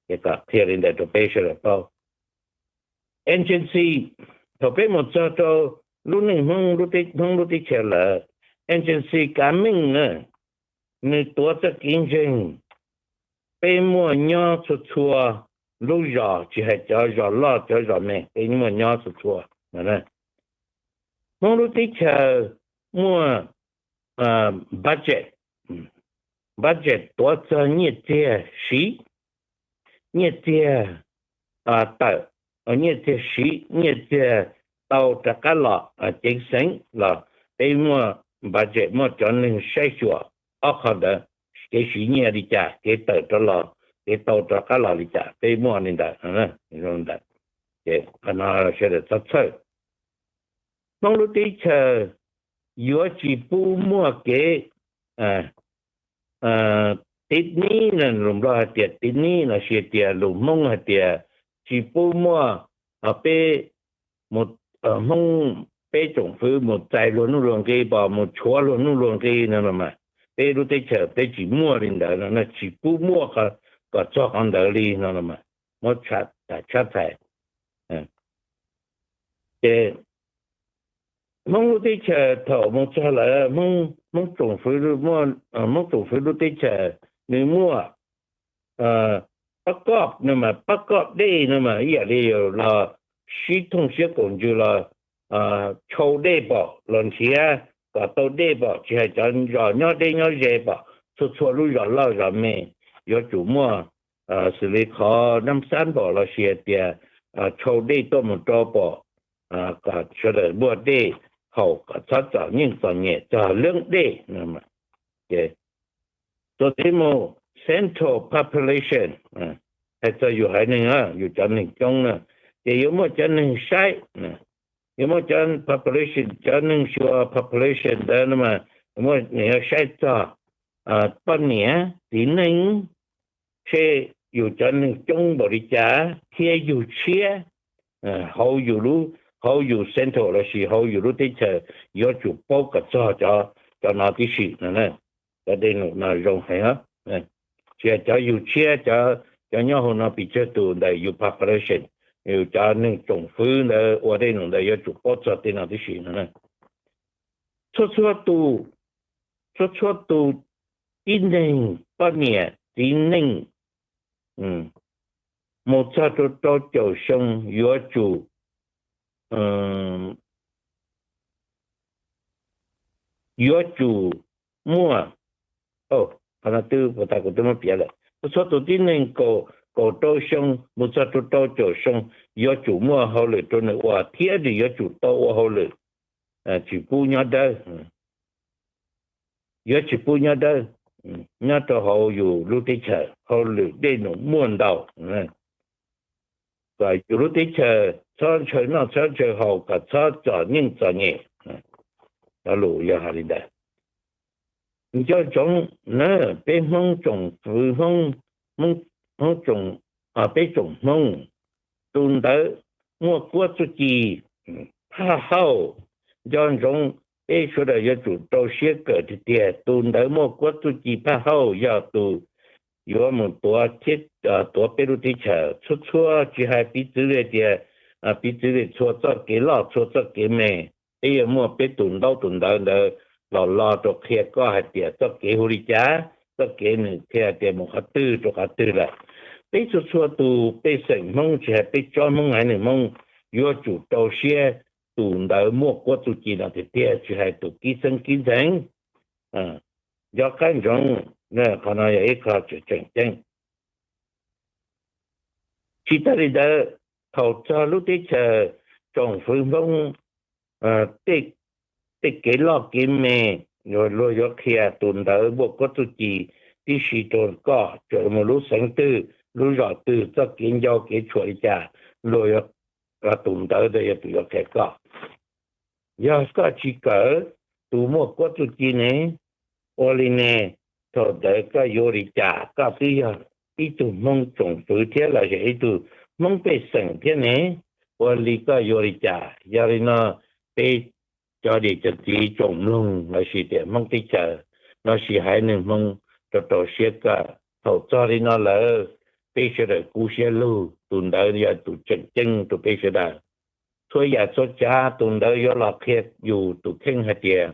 ces kom qhia li ntawd rau peb sawv daws paub. Agency, thaum peb mus txog rau lub neej Hmoob, Hmoob lub teb chaws lawm, agency kav meej na, nws tuav txoj kev ntseeg peb muaj nyob txhua txhua lub zos, tsis hais cov zos loj cov zos me, peb muaj nyob txhua txhua. Hmoob lub teb chaws muaj budget, budget tuav txog nyiaj txiag siv, nyiaj txiag tawm, nyiaj txiag siv, nyiaj txiag tau rov qab los ceev xeev los, peb muaj budget, muaj cov neeg saib xyuas ob qho ntawd, kev siv nyiaj li cas, kev tawm rov los, kev tau rov qab los li cas, peb muaj li ntawd. Ntawd, ces qhov no sawv daws txhob txhawj. Hmoob lub teb chaws yuav tsis pub muaj kev tiv nib, lus Nplog hais tias tiv nib los sis tias lus Hmoob hais tias tsis pub muaj, peb Hmoob, peb tsoom fwv mus txais luag nuj luag nqi pom, mus tshuav luag nuj luag nqi no los mas, peb lub teb chaws peb tsis muaj li ntawd no, tsis pub muaj kom txog qhov ntawd li no los mas, muab tshab txhais. Ces Hmoob lub teb chaws thaum mus txog lawm, Hmoob tsoom fwv, Hmoob tsoom fwv lub teb chaws nws muaj pab koj no mas, pab koj dej no mas, ib yam li yus los sib thooj siab koom ntsws los tshau dej pom, los nrhiav kom tau dej pom, tsis hais cov zos nyob deb nyob ze pom, txhua txhua lub zos loj zos me yuav tsum muaj, xws li qhov Nab Xab pom los sis hais tias tshau dej tuaj mus rau pom, kom sawv daws muaj dej haus, kom txhob txom nyem txom nyem txog leeb dej no. Ces txuas ntxiv mus, central population, hais txog yus haiv neeg, yus cov neeg coob na, ces yuav muaj cov neeg saib, yuav muaj cov population, cov neeg xyuas population ntawd no mas, nws yuav saib txog poj niam txiv neej, seb yus cov neeg coob npaum li cas thiab yug tshiab hauv yus, hauv yus central los sis hauv yus lub teb chaws, yuav tsum paub kom txog cov no tib si no. Cov dej num no zoo heev, tsis yog cov yug tshiab, cov nyob hauv no pes tsawg tus ntawm yus population, yus cov neeg tsoom fwv ntawd ua dej num ntawd yuav tsum paub txog tej no tib si no. Txhua txhua tus, txhua txhua tus tib neeg, poj niam txiv neej mus txog rau rau caum xyoo yuav tsum, yuav tsum muaj, qhov no twb puas tas, kuv twb muab piav lawm, txhua txhua tus tib neeg kaum rau xyoo mus txog rau rau caum xyoo yuav tsum muaj hauj lwm rau nws ua thiab nws yuav tsum tau ua hauj lwm, tsis pub nyob dawb, yuav tsis pub nyob dawb, nyob rau hauv yus lub teb chaws hauj lwm dej num muaj ntau. kom yus lub teb chaws txhob ntshaw noj txhob ntshaw haus, kom txhob txom nyem txom nyem. Cov lus yog hais li ntawd. Nco ntsoov na, peb Hmoob tsoom fwv Hmoob, Hmoob, peb tsoom Hmoob, tus ntawd muaj kuab txuj ci phaj hauj. Nco ntsoov, peb sawv daws yuav tsum rau siab kawm tiag tiag, tus ntawd muaj kuab txuj ci phaj hauj yog tus yuav mus tuav thiab, tuav peb lub teb chaws. Txhua txhua tsis hais piv txwv li tias, piv txwv li txhua txoj kev loj txhua txoj kev me, peb yuav muaj peb tus ntaub tus ntawv ntawd los lo rau qhia koj hais tias txoj kev hu li cas, txoj kev nws qhia tias mus qhov twg rau qhov twg lawm. Peb txhua txhua tus pej xeem Hmoob, tsis hais peb tsob Hmoob haiv neeg Hmoob, yuav tsum rau siab tus ntawd muaj kuab txuj ci no tiag tiag, tsis hais tus kib xeeb kib ntxeev. Nco qab ntsoov, qhov no yog ib qho tseem tseem ceeb. Tsis tas li ntawd, thaum txog lub teb chaws tsoom fwv Hmoob, tej kev loj kev me, luag yuav qhia tus ntawd muaj kuab txuj ci tib si rau koj, tsuas mus lub xeev twg lub zos twg, txoj kev ncau kev tshuam li cas, luag yuav, tus ntawd ntawd yog tus yuav qhia koj. Yog koj tsis kawm tus muaj kuab txuj ci ne, ua li ne, thaum ntawd koj yuav ua li cas? Koj twb yog ib tug Hmoob tsoom fwv thiab los yog ib tug Hmoob pej xeem thiab ne, ua li koj yuav ua li cas? Yog li no, peb cov niam cov txiv tsoom mloog los sis tias Hmoob teb chaws los sis haiv neeg Hmoob, rau rau siab kawm. Thaum txog li no lawm, peb sawv daws kub siab lug, tus ntawd yog tus tseem ceeb rau peb sawv daws. Txhua yam txhua tsav tus ntawd yuav los qhia yus tus kheej hais tias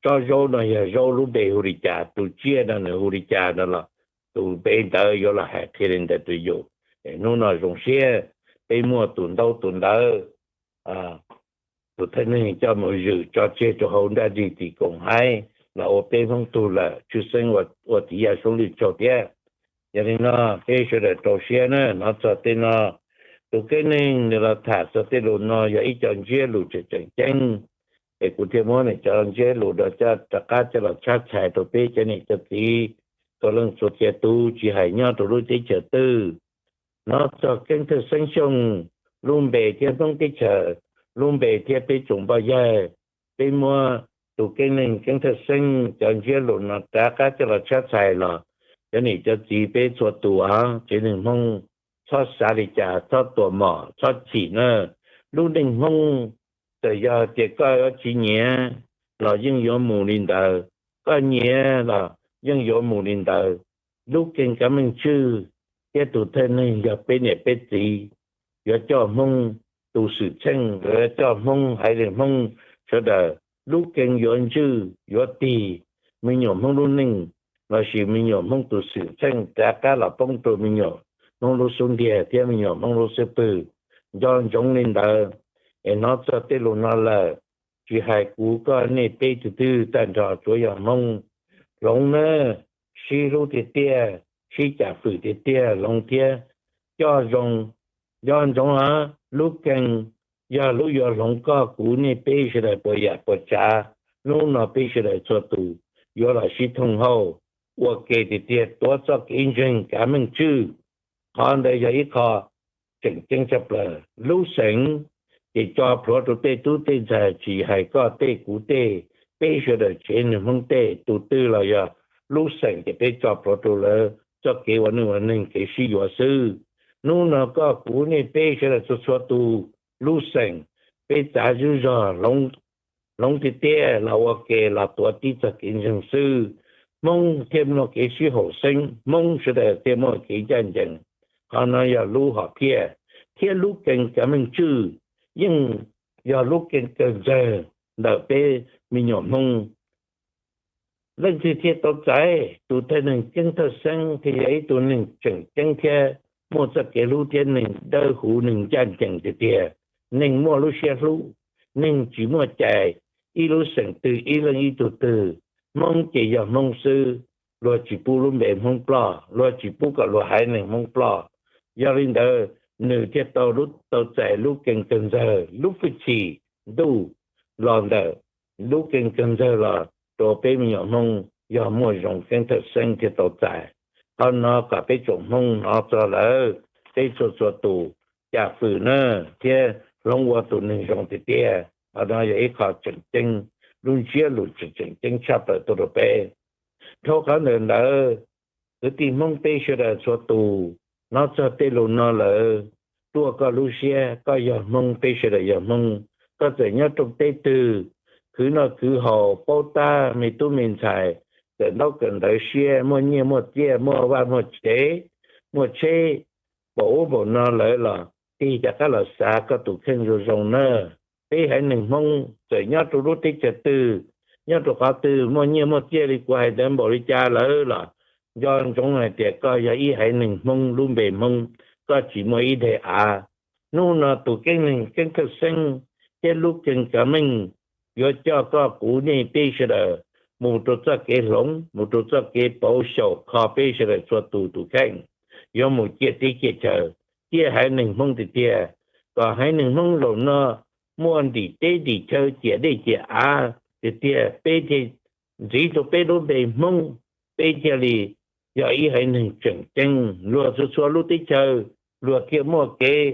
tsob zaub no yog zaub lub npe hu li cas, tus tsiaj no nws hu li cas no los tus npe ntawd yuav los hais qhia li ntawd rau yus. Hnub no zoo siab peb muaj tus ntaub tus ntawv, tus thawj neeg coj mus zwm tso tseg rau hauv nraj nrig tim koom haib los ua peb Hmoob tug lawm, tshwj xeeb ua txiv yaj Soob Lwj Tsaug thiab. Yog li no, peb sawv daws rau siab na. Hnov txog tej no, tus kab neeg nws los tham txog tej lus no yog ib co ntsiab lus tseem tseem ceeb, es kuv thiaj muab nws cov ntsiab lus no coj rov qab coj los tshab txhais rau peb cov niam cov txiv txhua leej txhua tus, tsis hais nyob rau lub teb chaws twg. Hnov txog Keeb Thawj Xeeb Xyooj lub npe thiab Hmoob teb chaws lub npe thiab peb tsoom npoj yawg, peb muab tus kab neeg Keeb Thawj Xeeb cov ntsiab lus no rov qab coj los tshab txhais los cov niam cov txiv peb txhua tus, tsev neeg Hmoob, txhob xav li cas, txhob tua mom, txhob chim na. Lub neej Hmoob, txawm yog tias koj tsis nyiam los yeej yuav mus li ntawd, koj nyiam los yeej yuav mus li ntawd. Lub Keeb Kav Meej Tswj thiab tus thawj neeg yog peb niam peb txiv, yuav coj Hmoob tus xwm txheej, yuav coj Hmoob haiv neeg Hmoob sawv daws. Lub Keeb yuav ntswj yuav tig me nyuam Hmoob lub neej, los sis me nyuam Hmoob tus xwm txheej rov qab los poob rau me nyuam Hmoob lub xub ntiag thiab me nyuam Hmoob lub xub pwg. Nco ntsoov li ntawd, es hnov txog tej lus no lawm, tsis hais kuv koj nej peb tug twg tag nrho tsuav yog Hmoob, hloov na, sib hlub tiag tiag, sib cam fwm tiag tiag, hloov thiab coj zoo. Nco ntsoov os, lub Keeb yog lub yuav hloov koj kuv nej peb sawv daws puas yam puas tsav. Hnub no peb sawv daws txhua tus yuav los sib thooj hauj ua ke tiag tiag, tuav txoj kev ntseeg Kav Meej Tswj. Qhov ntawd yog ib qho tseem ceeb tshaj plaws. Lub xeem ces tso plhuav rau tej tub tej ntxhais, tsis hais koj tej kuv tej, peb sawv daws tsev neeg Hmoob tej, tus twg los yog lub xeem ces peb tso plhuav rau lawv txoj kev ua neej ua neeg, kev sib yuav xwb. Hnub no koj kuv nej peb sawv daws txhua txhua tus lub xeem, peb txav zub zog hloov tiag tiag los ua ke los tuav tib txoj kev ntseeg xwb, Hmoob thiaj muaj kev sib haum xeeb, Hmoob sawv daws thiaj muaj kev ncaj ncees. Qhov no yog lub hom phiaj thiab lub Keeb Kav Meej Tswj, yeej yog lub Keeb kawg ntxawg ntawm peb me nyuam Hmoob. Leej twg thiaj tau txais? Tus thawj neeg Keeb Thawj Xeeb thiaj yog ib tug neeg tseem ceeb thiab muaj txoj kev hlub thiab neeg dawb huv, neeg ncaj ncees tiag tiag, neeg muaj lub siab hlub, neeg tsis muaj cai ib lub xeem twg ib leej ib tug twg. Hmoob ces yog Hmoob xwb, luag tsis pub lub npe Hmoob ploj, luag tsis pub kom luag haiv neeg Hmoob ploj. Yog li ntawd, nws thiaj tau, tau txais lub Keeb kawg ntxawg, lub hwj chim ntuj los ntawm lub Keeb kawg ntxawg los rau peb me nyuam Hmoob yog muaj zoo, Keeb Thawj Xeeb thiaj tau txais. Qhov no kom peb tsoom Hmoob hnov txog lawm, peb txhua txhua tus cam fwm na, thiab hloov ua tus neeg zoo tiag tiag. Qhov no yog ib qho tseem ceeb, lub ntsiab lus tseem ceeb tshaj plaws tuaj rau peb. Dhau qhov ntawm ntawd, kwv tij Hmoob peb sawv daws txhua tus hnov txog tej lus no lawm, tuaj koj lub siab, koj yog Hmoob, peb sawv daws yog Hmoob, koj txawm nyob rooj teb twg, khwv noj khwv haus, paub tab me tub me ntxhais, kawm ntaub kawm ntawv siab, muaj nyiaj muaj txiaj, muaj vaj muaj tsev, muaj tsheb, npaum ub npaum no lawm los tig rov qab los xav koj tus kheej zoo zoo na. Peb haiv neeg Hmoob txawm nyob rau lub teb chaws twg, nyob rau qhov twg, muaj nyiaj muaj txiaj li kuv hais ntawd npaum li cas lawm los nco ntsoov hais tias koj yog ib haiv neeg Hmoob lub npe Hmoob, koj tsis muaj ib daim av. Hnub no tus keeb neeg Keeb Thawj Xeeb thiab lub keeb kav meej yuav coj koj kuv nej peb sawv daws mus rau txoj kev hloov, mus rau txoj kev pauv xyaum kho peb sawv daws txhua tus tus kheej, yuav mus ciaj teb ciaj chaw, ciaj haiv neeg Hmoob tiag tiag, kom haiv neeg Hmoob zaum no muaj ntim teb ntim chaw, ciam dej ciam av tiag tiag, peb thiaj ntxiv rau peb lub npe Hmoob, peb thiaj li yog ib haiv neeg tseem ceeb. Luag txhua txhua lub teb chaws luag thiaj muaj kev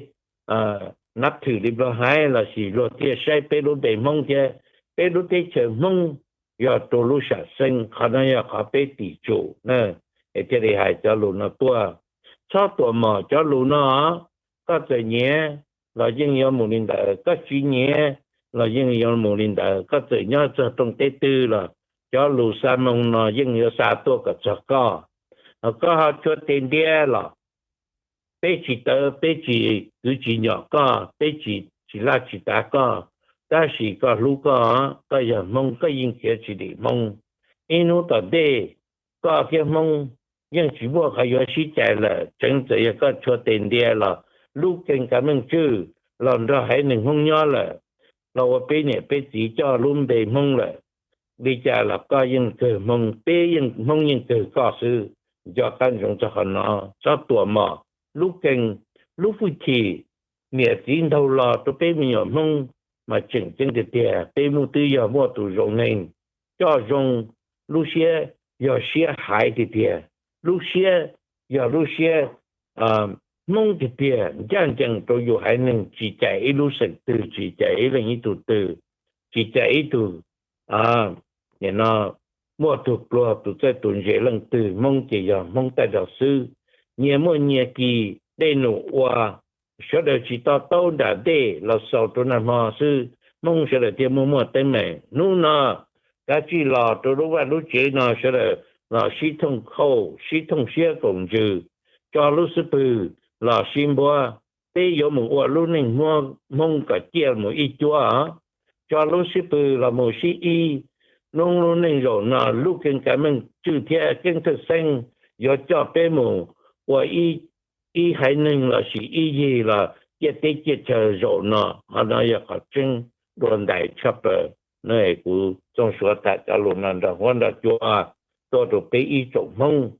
nab thwm li Nplog haiv lossis luag thiaj saib peb lub npe Hmoob thiab peb lub teb chaws Hmoob yog rau lub sam xeeb. Qhov no yog qhov peb tim tsum na, es thiaj li hais cov lus no tuaj. Txhob tuam mom cov lus no, koj txawm nyiam los yeej yuav mus li ntawd, koj tsis nyiam los yeej yuav mus li ntawd, koj txawm nyob txog rooj teb twg los cov lus xa moo no yeej yuav xa tuaj kom txog koj. Ho koj ho tshua tes ntiab los peb tsis tawv, peb tsis kwv tsis nyom koj, peb tsis laj tsis tav koj, tab sis koj hlub koj, koj yog Hmoob koj yeej khiav tsis dim Hmoob. Ib hnub tom ntej koj thiab Hmoob yeej tsis muaj qhov yuav sib cais lawm, tseev txawm yog koj tshua tes ntiab los lub keeb kav meej tswj los nrog haiv neeg Hmoob nyob lawm, los ua peb niam peb txiv coj lub npe Hmoob lawm, li cas los koj yeej kawg Hmoob, peb yeej Hmoob yeej kawg koj xwb. Nco qab ntsoov txog qhov no, txhob tuam mom lub keeb, lub hwj chim niam txiv ntaug los rau peb me nyuam Hmoob mas tseem ceeb tiag tiag. Peb muaj twb yog muaj tus zoo neeg coj zoo, lub siab yog siab haiv tiag tiag, lub siab yog lub siab Hmoob tiag tiag, ncaj ncees rau yus haiv neeg, tsis cais ib lub xeem twg, tsis cais ib leej ib tug twg, tsis cais ib tug no muaj tug pluag tus txawj tus ntse leej twg, Hmoob ces yog Hmoob tag nrho xwb. Nyias muaj nyias kis dej num ua, sawv daws tsis to taub nram dej los xaus rau nag hmo xwb, Hmoob sawv daws thiaj muaj muaj teeb meem. Hnub no kav tsij los rau lub vaj lub tsev no sawv daws los sib thooj khauj, sib thooj siab koom ntsws, tso lub xub pwg los sib npuab. Peb yuav mus ua lub neej Hmoob kom ciaj mus ib cuab, tso lub xub pwg los mus sib ib. Hnub lub neej zaum no lub keeb kav meej tswj thiab Keeb Thawj Xeeb yuav coj peb mus ua ib haiv neeg lossis ib yig los ciaj teb ciaj chaw zaum no. Qhov no yog qhov tseeb dua ntais tshaj plaws. Kuv Txooj Suav tham cov lus no nrog huab nrog cua tuaj rau peb ib tsoom Hmoob.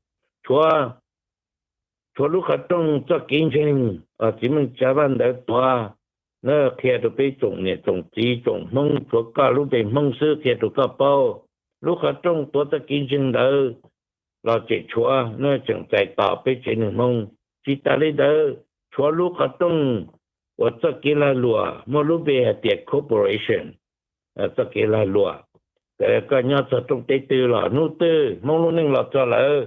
Tshuav lub qhov rooj txoj kev ntseeg, txiv Meej Tsav Vaj ntawd tuav, na qhia rau peb tsoom niam tsoom txiv tsoom Hmoob, tshuav koj lub npe Hmoob xwb qhia rau koj paub. Lub qhov rooj tuav txoj kev ntseeg ntawd los tseem tshuav, na tseem txais tos peb tsev neeg Hmoob. Tsis tas li ntawd, tshuav lub qhov rooj uas txoj kev lag luam muaj lub npe hais tias corporation, txoj kev lag luam. Koj nyob txog rooj teb twg los hnub twg Hmoob lub neej los txog lawm,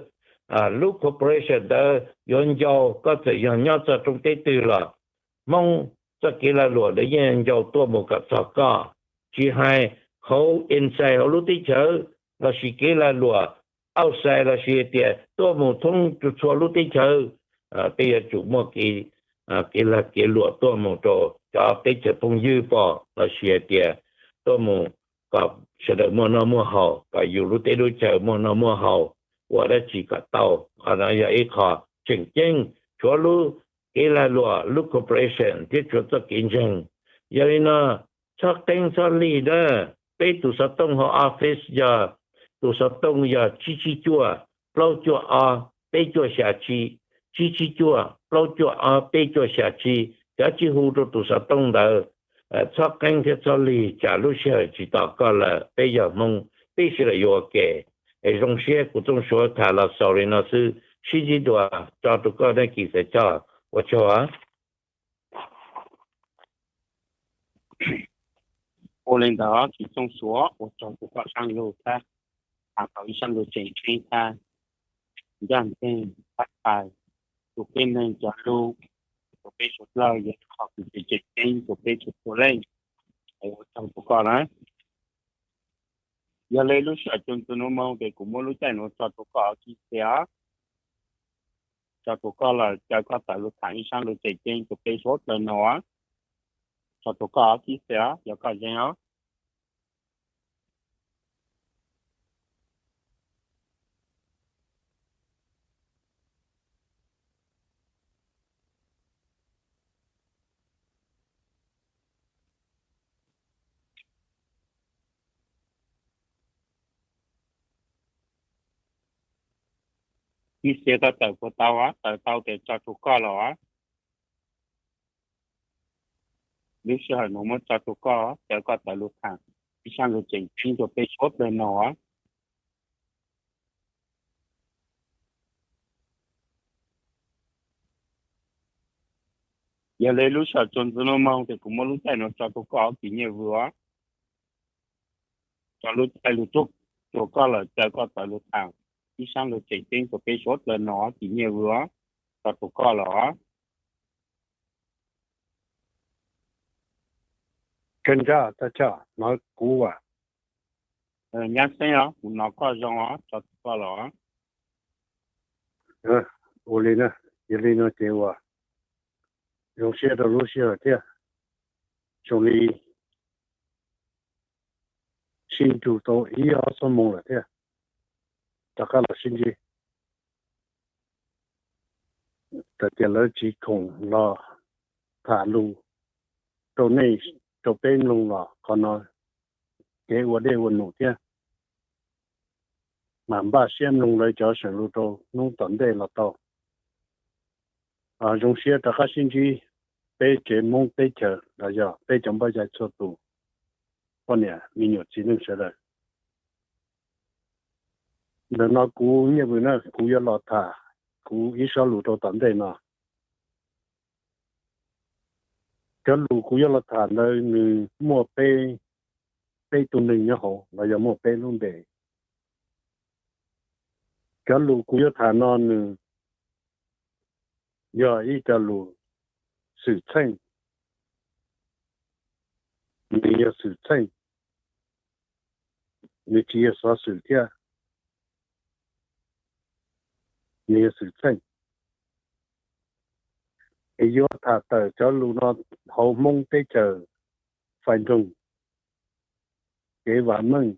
lub corporation ntawd yuav ncau koj, txawm yog nyob txog rooj teb twg los Hmoob txoj kev lag luam ntawd yeej ncau tuaj mus kom txog koj. Tsis hais hauv inside hauv lub teb chaws lossis kev lag luam outside lossis tias tuaj mus thoob txhua lub teb chaws, peb yuav tsum muaj kev lag kev luam tuaj mus rau cov teb chaws phooj ywg pom lossis hais tias tuaj mus kom sawv daws muaj noj muaj haus, kom yus lub teb lub chaws muaj noj muaj haus, ua dab tsi kom tau. Qhov no yog ib qho tseem ceeb, tshuav lub kev lag luam, lub corporation thiab tshuav txoj kev ntseeg. Yog li no txhob qeeb txhob lig na. Peb tus xov tooj hauv office yog, tus xov tooj yog tsib tsib cuaj plaub cuaj ob peb cuaj xya tsib, tsib tsib cuaj plaub cuaj ob peb cuaj xya tsib. Kav tsij hu rau tus xov tooj ntawd, txhob qeeb thiab txhob lig tsam lub sij hawm tsis tos koj lawm. Peb yog Hmoob, peb sawv daws yuav ua ke. Es zoo siab kuv Txooj Suav tham los xaus li no xwb, sib ntsib dua, tso rau koj nab kis xav coj, ua tsaug. Ua li ntawd tsis txooj suav ua tsaug rau koj Saab Lug thiab, tham tau ib sab lug tseem ceeb thiab, ncaj ncees pab pais rau peb neeg cov lug, rau peb suav dlawg yog qhov kws tseem ceeb rau peb txhua txhua leej. Ua tsaug rau koj na. Yog li lub sij hawm tsaus ntxwv nuav moog ces kuv muab lub caij nuav tso rau koj Kib Xia. Tso rau koj lawm, caw koj tawm lug tham ib sab lug tseem ceeb rau peb suav dlawg no. Tso rau koj Kib Xia, yog koj zeeg os. Kib Xia, koj tawm puas tau? Tawm tau ces tso rau koj lawm. Lub sij hawm nuav muab tso rau koj, caw koj tawm lug tham ib sab lug tseem ceeb rau peb suav dlawg no. Yog li lub sij hawm tsaus ntxwv nuav moog ces kuv muab lub caij nuav tso rau koj Kis Nyiaj Vws os. Tso lub caij lug rau koj lawm, caw koj tawm lug tham ib sab lug tseem ceeb rau peb suav dlawg no Kis Nyiaj Vws os. Tso rau koj lawm os. Kawg ntsab tag chaw hnov kuv as. Nyab Xeeb os, kuv hnov koj zoo os, tso rau koj lawm. Ua li na, yog li no ces ua zoo siab rau lub sij hawm thiab, zoo li sib nrug tau ib ob xuab moos lawm thiab, rov qab los sib ntsib. Txawm tias lawv tsis khoom los tham lus rau nej, rau peb mloog los qhov no kev ua dej ua num thiab, mas npaj siab mloog lawv cov seem lus rau hnub tom ntej los tau. Zoo siab rov qab sib ntsib peb tsev Hmoob teb chaws los yog peb cov npoj yaj txhua tus, poj niam me nyuam txiv neej sawv daws. Ntawm no kuv Nyiaj Vws na, kuv yuav los tham kuv ib sob lus rau tom ntej no. Cov lus kuv yuav los tham ntawd nws muaj peb, peb tug neeg nyob hauv los yog muaj peb lub npe. Cov lus kuv yuav tham no nws yog ib co lus xwm txheej, nws yog xwm txheej, nws tsis yog xov xwm thiab, nws yog xwm txheej. Es yuav tham tawm cov lus no hauv Hmoob teb chaws fais nroog, kev vam meej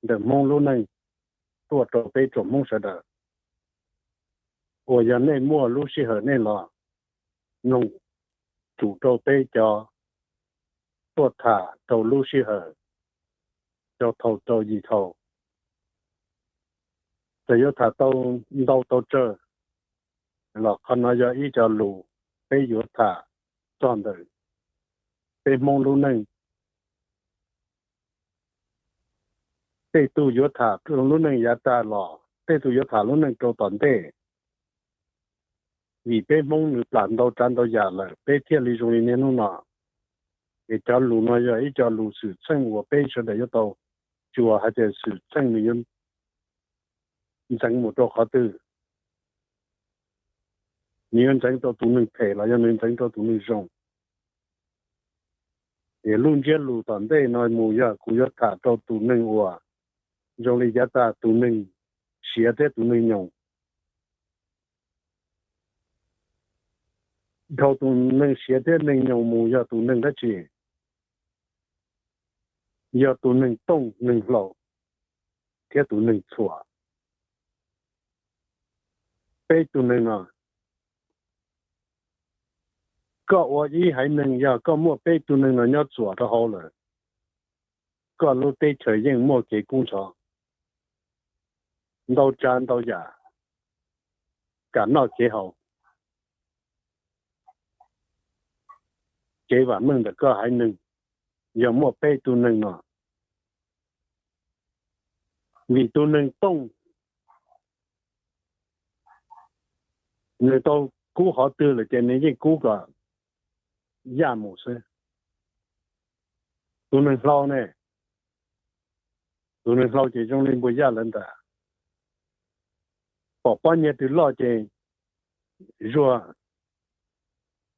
ntawm Hmoob lub neej tuaj rau peb tsoom Hmoob sawv daws. Uas yog nej muaj lub sij hawm nej los mloog tsum rau peb cov tuaj tham rau lub sij hawm rau thaum rau yim thaum. Txawm yuav tham tau ntau tau tsawg los qhov no yog ib co lus peb yuav tham txog ntawm peb Hmoob lub neej. Tej tug yuav tham lub neej yav tag los tej tug yuav tham lub neej rau tom ntej. Vim peb Hmoob nws plam ntau tsav ntau yam lawm peb thiaj li zoo li niaj hnub no. Es cov lus no yog ib co lus xwm txheej uas peb sawv daws yuav tau tsuas hais tias xwm txheej nws yuav ntxeev mus rau qhov twg, nws yuav ntxeev rau tus neeg phem los yog nws ntxeev rau tus neeg zoo. Es lub ntsiab lus tom ntej no mus yog kuv yuav tham rau tus neeg uas zoo li yav tag tus neeg siav thiab tus neeg nyoos. Dhau tus neeg siav thiab neeg nyoos mus yog tus neeg dab tsi? Yog tus neeg tooj neeg hlau thiab tus neeg txhuam. Peb tug neeg no, koj ua ib haiv neeg yog koj muaj peb tug neeg no nyob txuam rau hauv lawm, koj lub teb chaws yeej muaj kev kub ntxhov ntau tsav ntau yam, kam noj kev haus. Kev vam meej ntawm koj haiv neeg yog muaj peb tug neeg no, vim tus neeg tooj nws tau kub qhov twg lawm ces nws yeej kub kom yaj mus xwb. Tus neeg hlau ne, tus neeg hlau ces zoo li npua yaj lawv ntag. Pom pob nyiaj twg loj ces zuag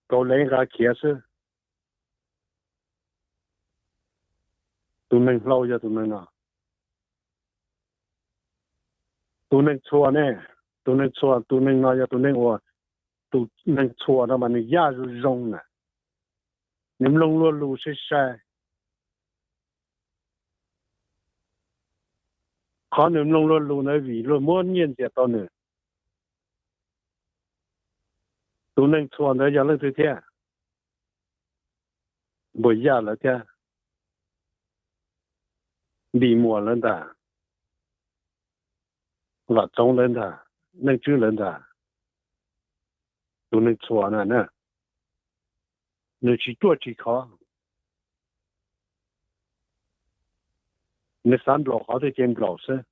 kaus lev nqa khiav xwb. Tus neeg hlau yog tus neeg no. Tus neeg txhuam ne, tus neeg txhuam, tus neeg no yog tus neeg uas, tus neeg txhuam no mas nws yaj zoo zoo na, nws mloog luag lus sai sai. Qhov nws mloog luag lus ntawd vim luag muab nyiaj ntxias tau nws. Tus neeg txhuam ntawd yog leej twg thiab? Npua yaj lawv thiab, Npis Muas lawv ntag, Vam Txoov lawv ntag, Neej Tswb lawv ntag. Tus neeg txhuam na, nws tsis ruaj tsis khov, nws xav nplaum qhov twg ces nplaum xwb.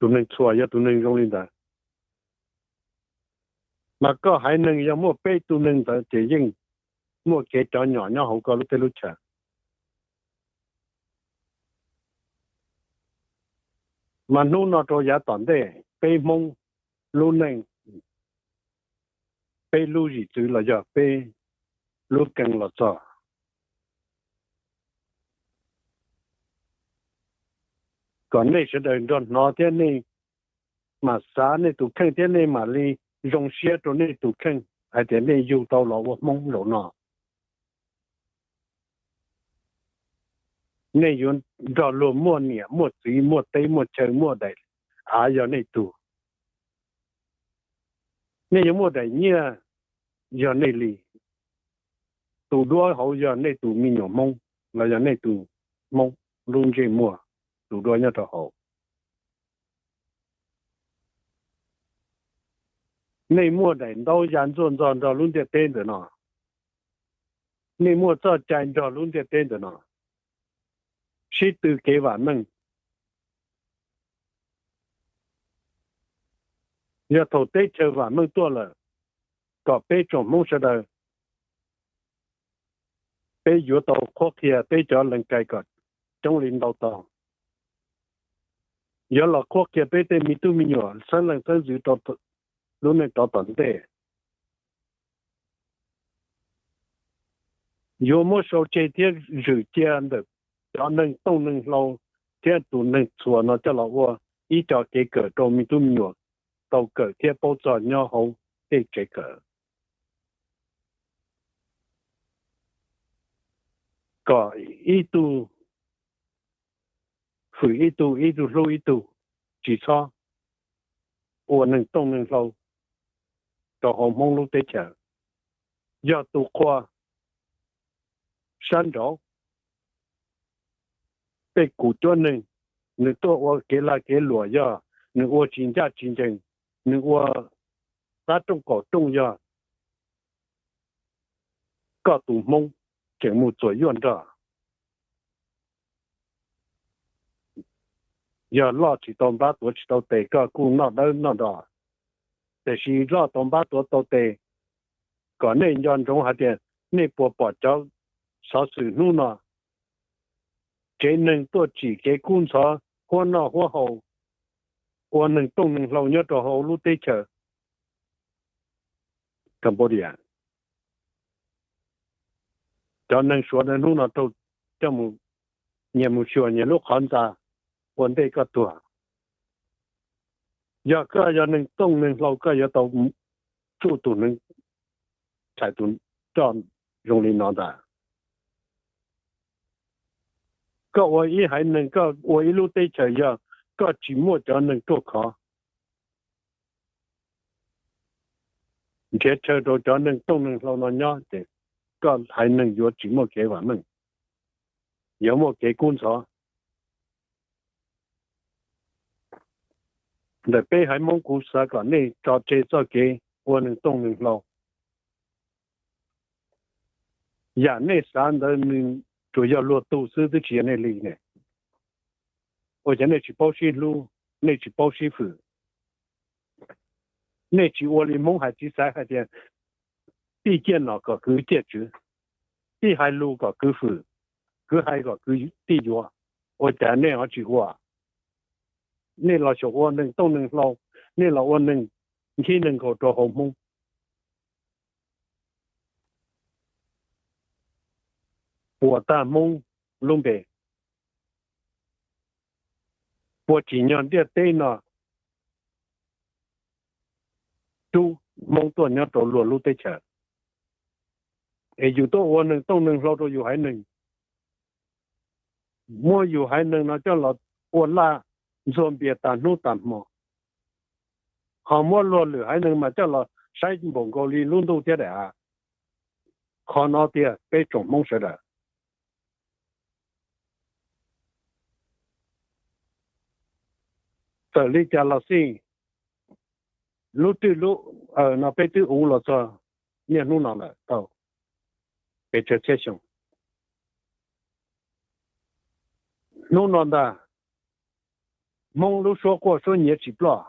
Tus neeg txhuam yog tus neeg zoo li ntawd. Mas koj haiv neeg yog muaj peb tug neeg ntawd ces yeej muaj kev cov nyom nyob hauv koj lub teb lub chaw. Mas hnub no rau yav tom ntej peb Hmoob lub neej, peb lub zim txwv los yog peb lub keeb los txog, kom nej sawv daws nrog hnov thiab nej mam xav nej tus kheej thiab nej mam li zoo siab rau nej tus kheej hais tias nej yug tau los ua Hmoob zaum no. Nej yuav nrog luag muaj niam muaj txiv muaj teb muaj chaw muaj daim av yog nej tug. Nej yuav muaj daim nyiaj yog nej li. Tus duab hauv yog nej tus me nyuam Hmoob los yog nej tus Hmoob lub ntsej muag, tus duab nyob rau hauv. Nej muaj daim ntaub ya ntxuaj ntxog nrog lub ntiaj teb ntawm no. Nej muaj txoj cai nrog lub ntiaj teb ntawm no, sib tw kev vam meej. Yog thaum teb chaws vam meej tuaj lawm, kom peb tsoom Hmoob sawv daws, peb yuav tau qhuab qhia peb cov lees kais kom coob li ntau tau. Yuav los qhuab qhia peb tej me tub me nyuam xeeb leej xeeb ntxwv rau lub neej rov tom ntej. Yuav muab sau tseg thiab zwm cia ntawm cov neeg tooj neeg hlau thiab tus neeg txhuam no coj los ua ib co kev kawm rau me tub me nyuam tau kawm thiab paub txog nyob hauv tej tsev kawm, kom ib tug hwm ib tug, ib tug hlub ib tug, tsis txhob ua neeg tooj neeg hlau rau hauv Hmoob lub teb chaws. Yog tus qhua sab nraud, tej kuv cuab neeg, nws tuaj ua kev lag kev luam yog, nws ua tsis ncaj tsis ncees, nws ua qab rooj kaum rooj yog, koj tus Hmoob tseem mus txuam yuaj nrog. Yog loj tsis tau npab tuav tsis tau tes koj kuj noj dawb noj do, tiam sis loj tau npab tuav tau tes, kom nej nco ntsoov hais tias nej puas pom cov xov xwm hnub no, tsev neeg tuaj tsim kev kub ntxhov, huab noj huab haus, ua neeg tooj neeg hlau nyob rau hauv lub teb chaws Cambodia. Cov neeg Suav ntawd hnub no raug coj mus, nyias mus xyuas nyias lub qhov ntxa ua ntej koj tuag. Yog koj yog neeg tooj neeg hlau koj yuav tau tsuj tus neeg txhais tus roj zoo li no ntag. Koj ua ib haiv neeg, koj ua ib lub teb chaws, yog koj tsis muaj cov neeg ruaj khov nrhiav chaw rau cov neeg tooj neeg hlau no nyob ces koj haiv neeg yuav tsis muaj kev vam meej, yuav muaj kev kub ntxhov. Ntawm peb haiv Hmoob kuv xav kom nej tso tseg txoj kev ua neeg tooj neeg hlau. Yam nej xav ntawd nws tsuas yog luag tug xwb twb tsis yog nej li ne. Ua cas nej tsis paub sib hlub, nej tsis paub sib hwm? Nej tsis ua li Hmoob hais txiv xaiv hais tias tij ciaj nom kom kwv ciaj tswv. tij hais lus kom kwv fwm, kwv hais kom kwv tij yuav, ua cas nej ho tsis ua? Nej los xyaum ua neeg tooj neeg hlau, nej los ua neeg nkhib neeg nkaus rau hauv Hmoob, puas tag Hmoob lub npe. Puas tsim nyog ntiaj teb no rub Hmoob tuaj nyob rau luag lub teb chaws, es yus tuaj ua neeg tooj neeg hlau rau yus haiv neeg, muab yus haiv neeg no coj los ua laj ntxuag npias tas hnub tas hmo, ho muab luag lwm haiv neeg mas coj los saib npaum nkaus li lub ntuj thiab daim av. Qhov no tiag peb tsoom Hmoob sawv daws, txawm li cas los xij, lub rwj lub aws no peb twb uv los txog niaj hnub no lawm tau pes tsawg txhiab xyoo. Hnub no ntag, Hmoob lub suab quaj suab nyiav tsis ploj,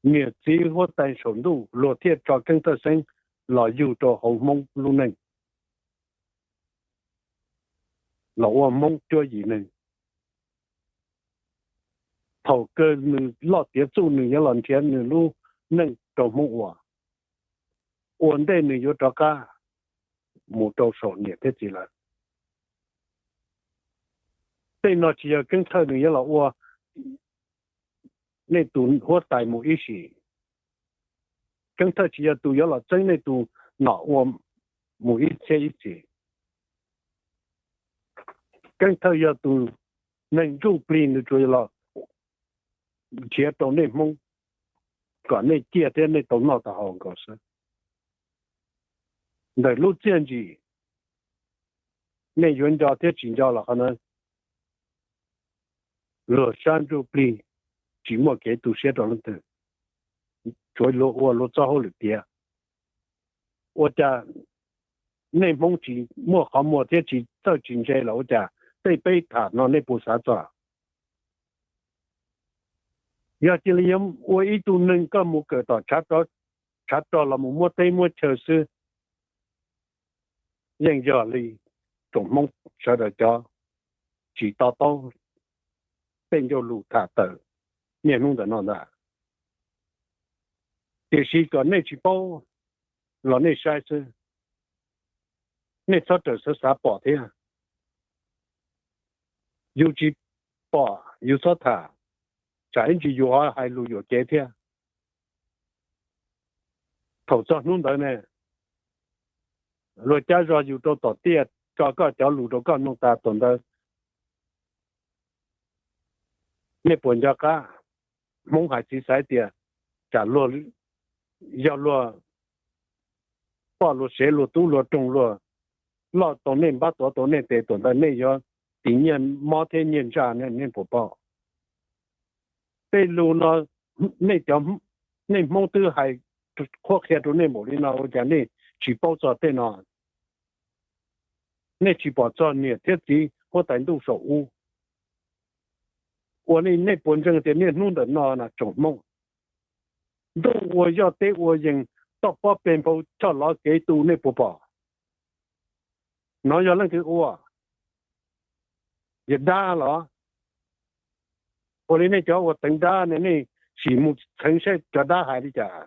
niam txiv huab tais saum ntuj luag thiaj tso Keeb Thawj Xeeb los yug rau hauv Hmoob lub neej, los ua Hmoob cuab yim neeg. Thaum kawg nws loj tiav txuj nws yuav los nrhiav nws lub neej rau Hmoob ua, ua ntej nws yuav rov qab mus rau saum niam thiab txiv lawm. Tej no tsis yog Keeb Thawj nws yuav los ua nej tus huab tais mus ib sim. Keeb Thawj tsis yog tus yuav los txeeb nej tus nom ua mus ib txhiab ib txhis. Keeb Thawj yog tus neeg ntsuj plig, nws tsuas los nrhiav rau nej Hmoob kom nej ciaj thiab nej tau noj tau haus nkaus xwb. Ntawm lub txiaj ntsim, nej yuav nco thiab tsis nco los qhov na, luag sab ntsuj plig tsis muaj kev tu siab rau leej twg, tsuav luag ua luag txoj hauj lwm tiav. Ua cas nej Hmoob tsis muaj qhov muag thiab tsis txawj tsis ntse los ua cas tej peb tham no nej puas xav txog? Yog cia li yuav ua ib tug neeg koj mus kawm tom tshav rog los mus muab teb muab chaw xwb, yeej yog li tsoom Hmoob sawv daws cov tsis to taub tej ncauj lus tham tawm niaj hnub ntawm no ntag. Tiam sis kom nej tsis paub los nej saib xwb, nej txhob rawm xav xav pom thiab. Yus tsis pom yus txhob tham, tsam ib ntsis yus ho hais lus yuam kev thiab. Thaum txog hnub ntawd ne, luag cab zog yus rau tom tiaj, tso koj cov lus rau koj mloog tas thaum ntawd, nej puas nco qab? Hmoob hais txiv xaiv tias tsam luag, yog luag poj luag sev luag tub luag roog luag loj tau nej npab tuav tau nej tes, thaum ntawd nej yuav tis nyiaj mob thiab nyiaj ntsaj ne, nej puas paub? Tej lus no nej cov, nej Hmoob twb hais qhuab qhia rau nej npaum li no ua cas nej tsis paub txog tej no? Nej tsis pom txog niam thiab txiv huab tais ntuj saum ub? Ua li nej puas ntseeg tias niaj hnub ntawm no na tsoom Hmoob, ntuj ua yoj teb ua yees, toj pob peg nphau choj lov kev tu nej puas pom? No yog leej twg ua? Yog dab los? Ua li nej cov ua teev dab ne nej sim mus txheev saib cov dab hais li cas,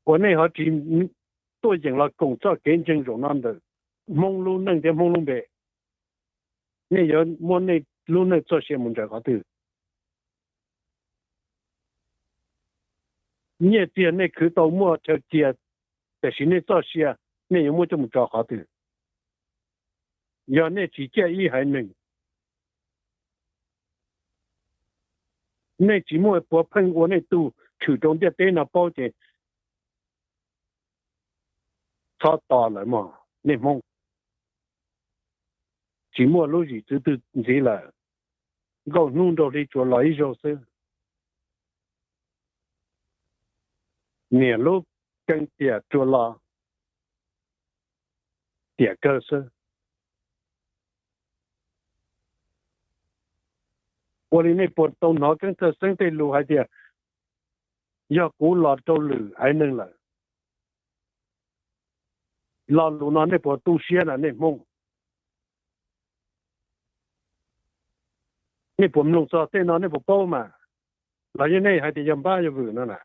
uas nej ho tsis tuaj yeem los koom txoj kev ntseeg zaum no ntawm Hmoob lub neej thiab Hmoob lub npe. Nej yuav muab nej lub neej txoj sia mus ntsaws qhov twg? Nyiaj txiag nej khwv tau muaj chaw cia, tiam sis nej txoj sia nej yuav muab coj mus tso qhov twg? Yog nej tsis ciaj ib haiv neeg, nej tsis muaj puav pheej ua nej tug tshwm rau ntiaj teb no paub ces txhob tos lawm mog nej Hmoob. Tsis muaj lub zim txwv twg ntxiv lawm, nkauj hnub nraug hli tsuas los ib zaug xwb. Niam lub keeb tiam tsuas los tiam kawg xwb. Ua li nej puas tau hnov Keeb Thawj Xeeb tej lus hais tias yog kuv los rau lwm haiv neeg lawm, Lo lus no nej puas tu siab na nej Hmoob? Nej puas mloog txog tej no nej puas paub mas? Los yog nej hais tias yog npab yog vwm no na?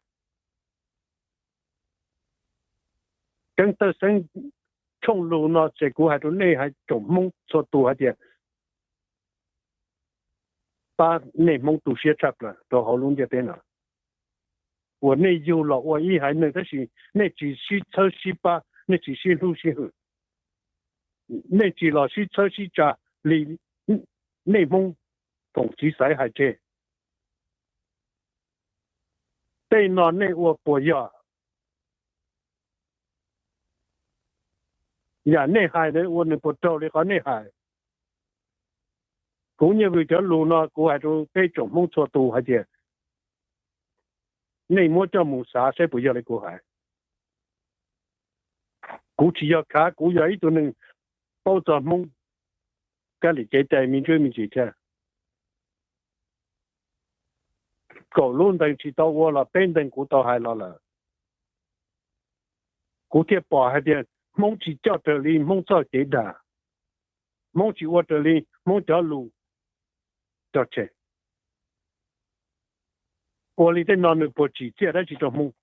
Keeb Tawj Xeeb tshooj lus no ces kuv hais rau nej hais tsoom Hmoob txhua tus hais tias pab nej Hmoob tu siab tshaj plaws rau hauv lub ntiaj teb no. Uas nej yug los ua ib haiv neeg tab sis nej tsis sib txhawb sib pab, nej tsis sib hlub sib hwm, nej tsis los sib txhawb sib tsa li nej Hmoob foom txiv xaiv hais tseg. Tej no nej ua puas yog? Yam nej hais ua nws puas raug li qhov nej hais? Kuv Nyiaj Vwm cov lus no kuv hais rau peb tsoom Hmoob txhua tus hais tias nej muab coj mus xav saib puas yog li kuv hais. Kuv tsis yog khav, kuv yog ib tug neeg paub txog Hmoob kab lis kev cai me ntsis me ntsis thiab. Kaum lub ntees tsis tau ua los peb ntees kuv tau hais los lawm. Kuv thiaj pom hais tias Hmoob tsis coj raws li Hmoob txoj kev dag, Hmoob tsis ua raws li Hmoob cov lus tso tseg. Ua li tej no nws puas tsim txiaj dab tsi rau Hmoob?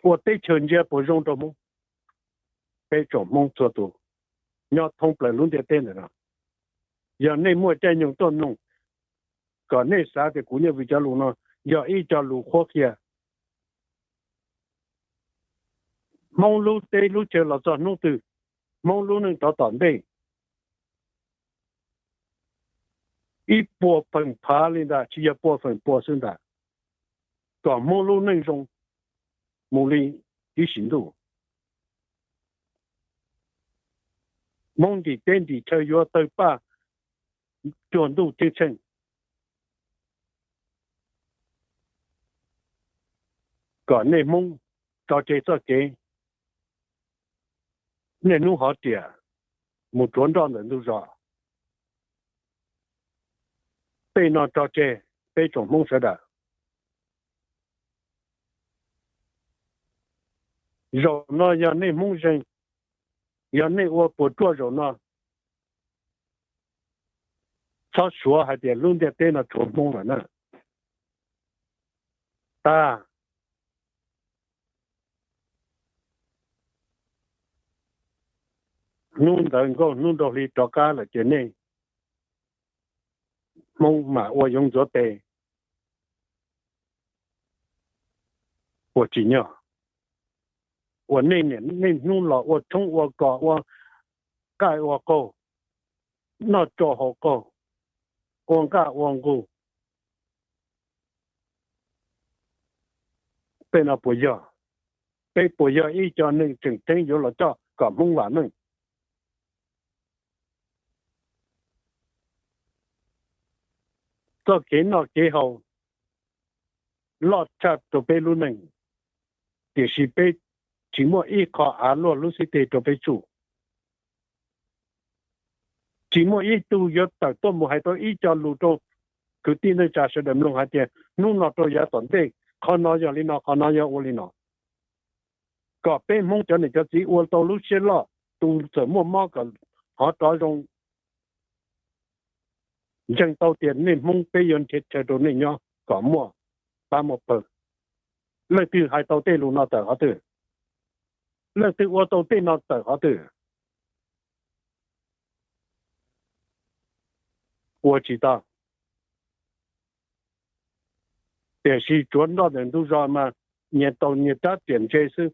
Ua teb chaws ntsia puas zoo rau Hmoob? Peb tsoom Hmoob txhua tus nyob thoob plaws lub ntiaj teb ntawm no, yog nej muaj caij nyoog tuaj mloog, kom nej xav tias kuv Nyiaj Vwm cov lus no yog ib co lus qhuab qhia Hmoob lub teb lub chaw los txog hnub twg, Hmoob lub neej rov tom ntej. Ib puas feem phav li ntawd, tsis yog puas feem pua xwb ntag, kom Hmoob lub neej zoo mus li ib sim ntuj. Hmoob ntim teb ntim chaw yuav tawg paj cuag ntuj ceeb tsheej, kom nej Hmoob tso tseg txoj kev niaj hnub hov riam mus tsuav nroj ntawm ntug zos. Tej no tso tseg peb tsoom Hmoob sawv daws. Zaum no yog nej Hmoob zeeg, yog nej ua puas ruaj zaum no, txhob suav hais tias lub ntiaj teb no tshuav Hmoob lawm na. Tag, hnub ntawd nkauj hnub nraug hli rov qab lawm ces nej Hmoob mam ua yoov ntxuav tes puas tsim nyog? Uas nej niaj hnub los ua tshoob ua kos, ua nqaij ua qaug, noj tsau haus qaug, ua nqaj ua nqug, tej no puas yog? Peb puas yog ib co neeg tseem ceeb yuav los coj kom Hmoob vam meej? Txoj kev noj kev haus loj tshaj rau peb lub neej, tiam sis peb tsis muaj ib qho av luaj lub xib teg rau peb tsuj. Tsis muaj ib tug yuav tawm tuaj mus hais tau ib co lus rau kwv tij neej tsa sawv daws mloog hais tias hnub no rau yav tom ntej qhov no yog li no, qhov no yog ua li no, kom peb Hmoob cov niam cov txiv ua tau lub siab loj, tus txawm muaj mob kom hov rov zoo, ntseeg tau tias nej Hmoob peb yuav nrhiav chaw rau nej nyob kom muaj pab muaj pawg. Leej twg hais tau tej lus no tawm qhov twg? Leej twg ua tau tej no tawm qhov twg? Ua tsis tau. Tiam sis tsuav nroj ntawm ntug zos mas nyias tau nyias rab riam ntse xwb.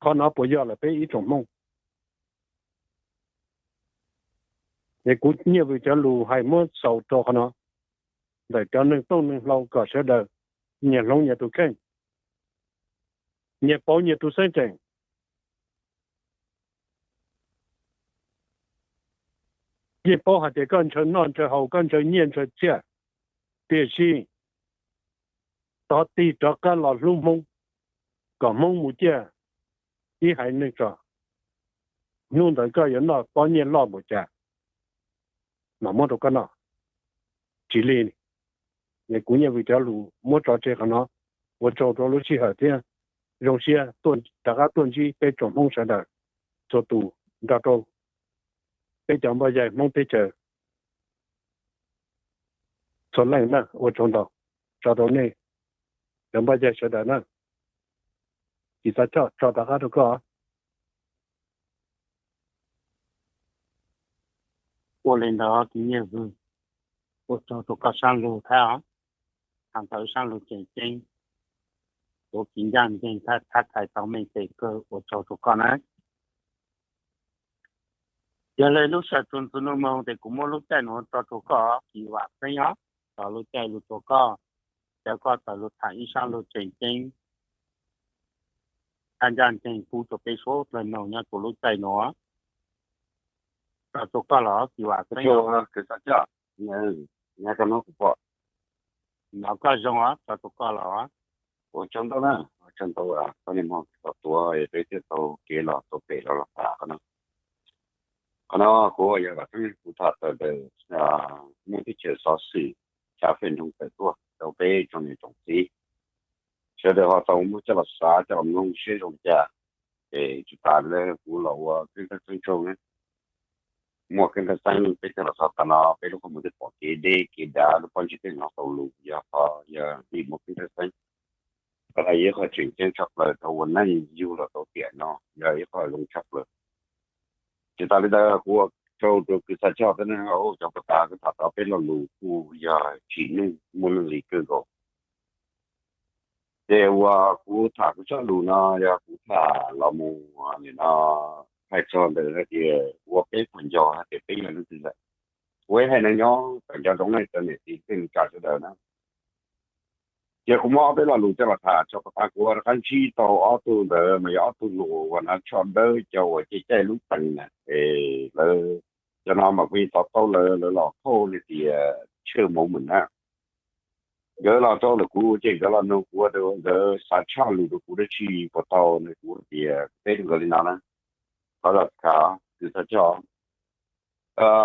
Qhov no puas yog lawm peb ib tsoom Hmoob? Es kuv Nyiaj Vwm cov lus hais muab xaus rau qhov no, ntawm cov neeg tooj neeg hlau kom sawv daws nyias hloov nyias tus kheej, nyias pauv nyias tus xeeb tseem. Yeej paub hais tias koj ntshaw noj ntshaw haus, koj ntshaw nyiaj ntshaw txiaj, tiam sis tov tig rov qab los hlub Hmoob, kom Hmoob mus ciaj ib haiv neeg tso. Hnub ntawd koj yuav noj pob nyiaj loj npaum cas mas muab rau koj noj. Tsis li, es kuv Nyiaj Vwm cov lus muab tso tseg qhov no. Ua tsaug rau lub sij hawm thiab zoo siab rov qab tuaj ntsib peb tsoom Hmoob sawv daws txhua tus nrog rau peb cov npoj yaig Hmoob teb chaws txhua leej na. Ua tsaug ntau, tso rau nej cov npoj yaig sawv daws na. Tsis xav choj tso rov qab rau koj. Ua li ntawd Kiv Nyiaj Vwm, ua tsaug rau koj sab lug thiab os. Tham tau sab lug tseem ceeb, kuv Kiv Ncaj Nceeg thiab thab thais tau meej pem kawg, ua tsaug rau koj na. Yog li lub sij hawm txuas ntxiv no mus ces kuv muab lub caij nuav tso rau koj Kiv Vam Xeeb os, tso lub caij lug rau koj, caw koj tawm lug tham ib sab lug tseem ceeb, thab ncaj nceeg pub rau peb suav dlawg noog nyob rau lub caij nuav. Tso rau koj los Kiv Vam Xeeb. Nov koj zoo, tso rau koj los. Ua tsaug ntau na, ua tsaug ntau koj niam mog, tau tuav peb thiaj tau kev los tau pem los los tas qhov no. Qhov no kuv yog Vam Xeeb, kuv tham tawm ntawm Hmoob teb chaws xov xwm chav fej nroog tawm tuaj rau peb tsoom niam tsoom txiv sawv daws ho tau muab coj los xav coj los mloog seb zoo li cas. Ces tsis tas li kuv los ua Keeb Thawj Xeeb Tsaug na. Muaj Keeb Thawj Xeeb peb thiaj los txog tav no, peb lub qhov muag thiaj pom kev deb kev dav, lub pob ntseg thiaj hnov tau lus, yog qhov yog vim muaj Keeb Thawj Xeeb. Qhov no yog ib qho tseem ceeb tshaj plaws rau ua neej yug los tau tiam no, yog ib qho zoo tshaj plaws. Tsis tas li ntawd kuv ua tsaug rau kws xa choj thiab na, cov puag ta kuv tham tau peb lo lus kuj yog tsim neeg muaj nuj nqis kawg nkaus. Ces uas kuv tham kuv txoj lus no yog kuv tham los mus nim no hais txog ntawm hais tias ua peb qhov nco hais tias peb yog leej twg lawm. Kuv hais neeg nyob kom nco ntsoov nej cov niam txiv kwv tij neej tsa sawv daws na. Ces kuv muab ob peb lo lus coj los tham tso pov tag, kuv rov qab ntsib tau ob tug ntawd mas yog ob tug hluas uas hnav tsho dawb cov uas caij caij lub tees na, es lawv cov no mas kuv yeej to taub lawv, lawv los thauj li tias tshaj mov mus na. Nkawd los rau ntawm kuv ces nkawd los nug kuv, nkawd xav tshaj lus rau kuv dab tsi puas tau ne, kuv tias teb rau nkawd li no na. Qhov los khav kws xa choj,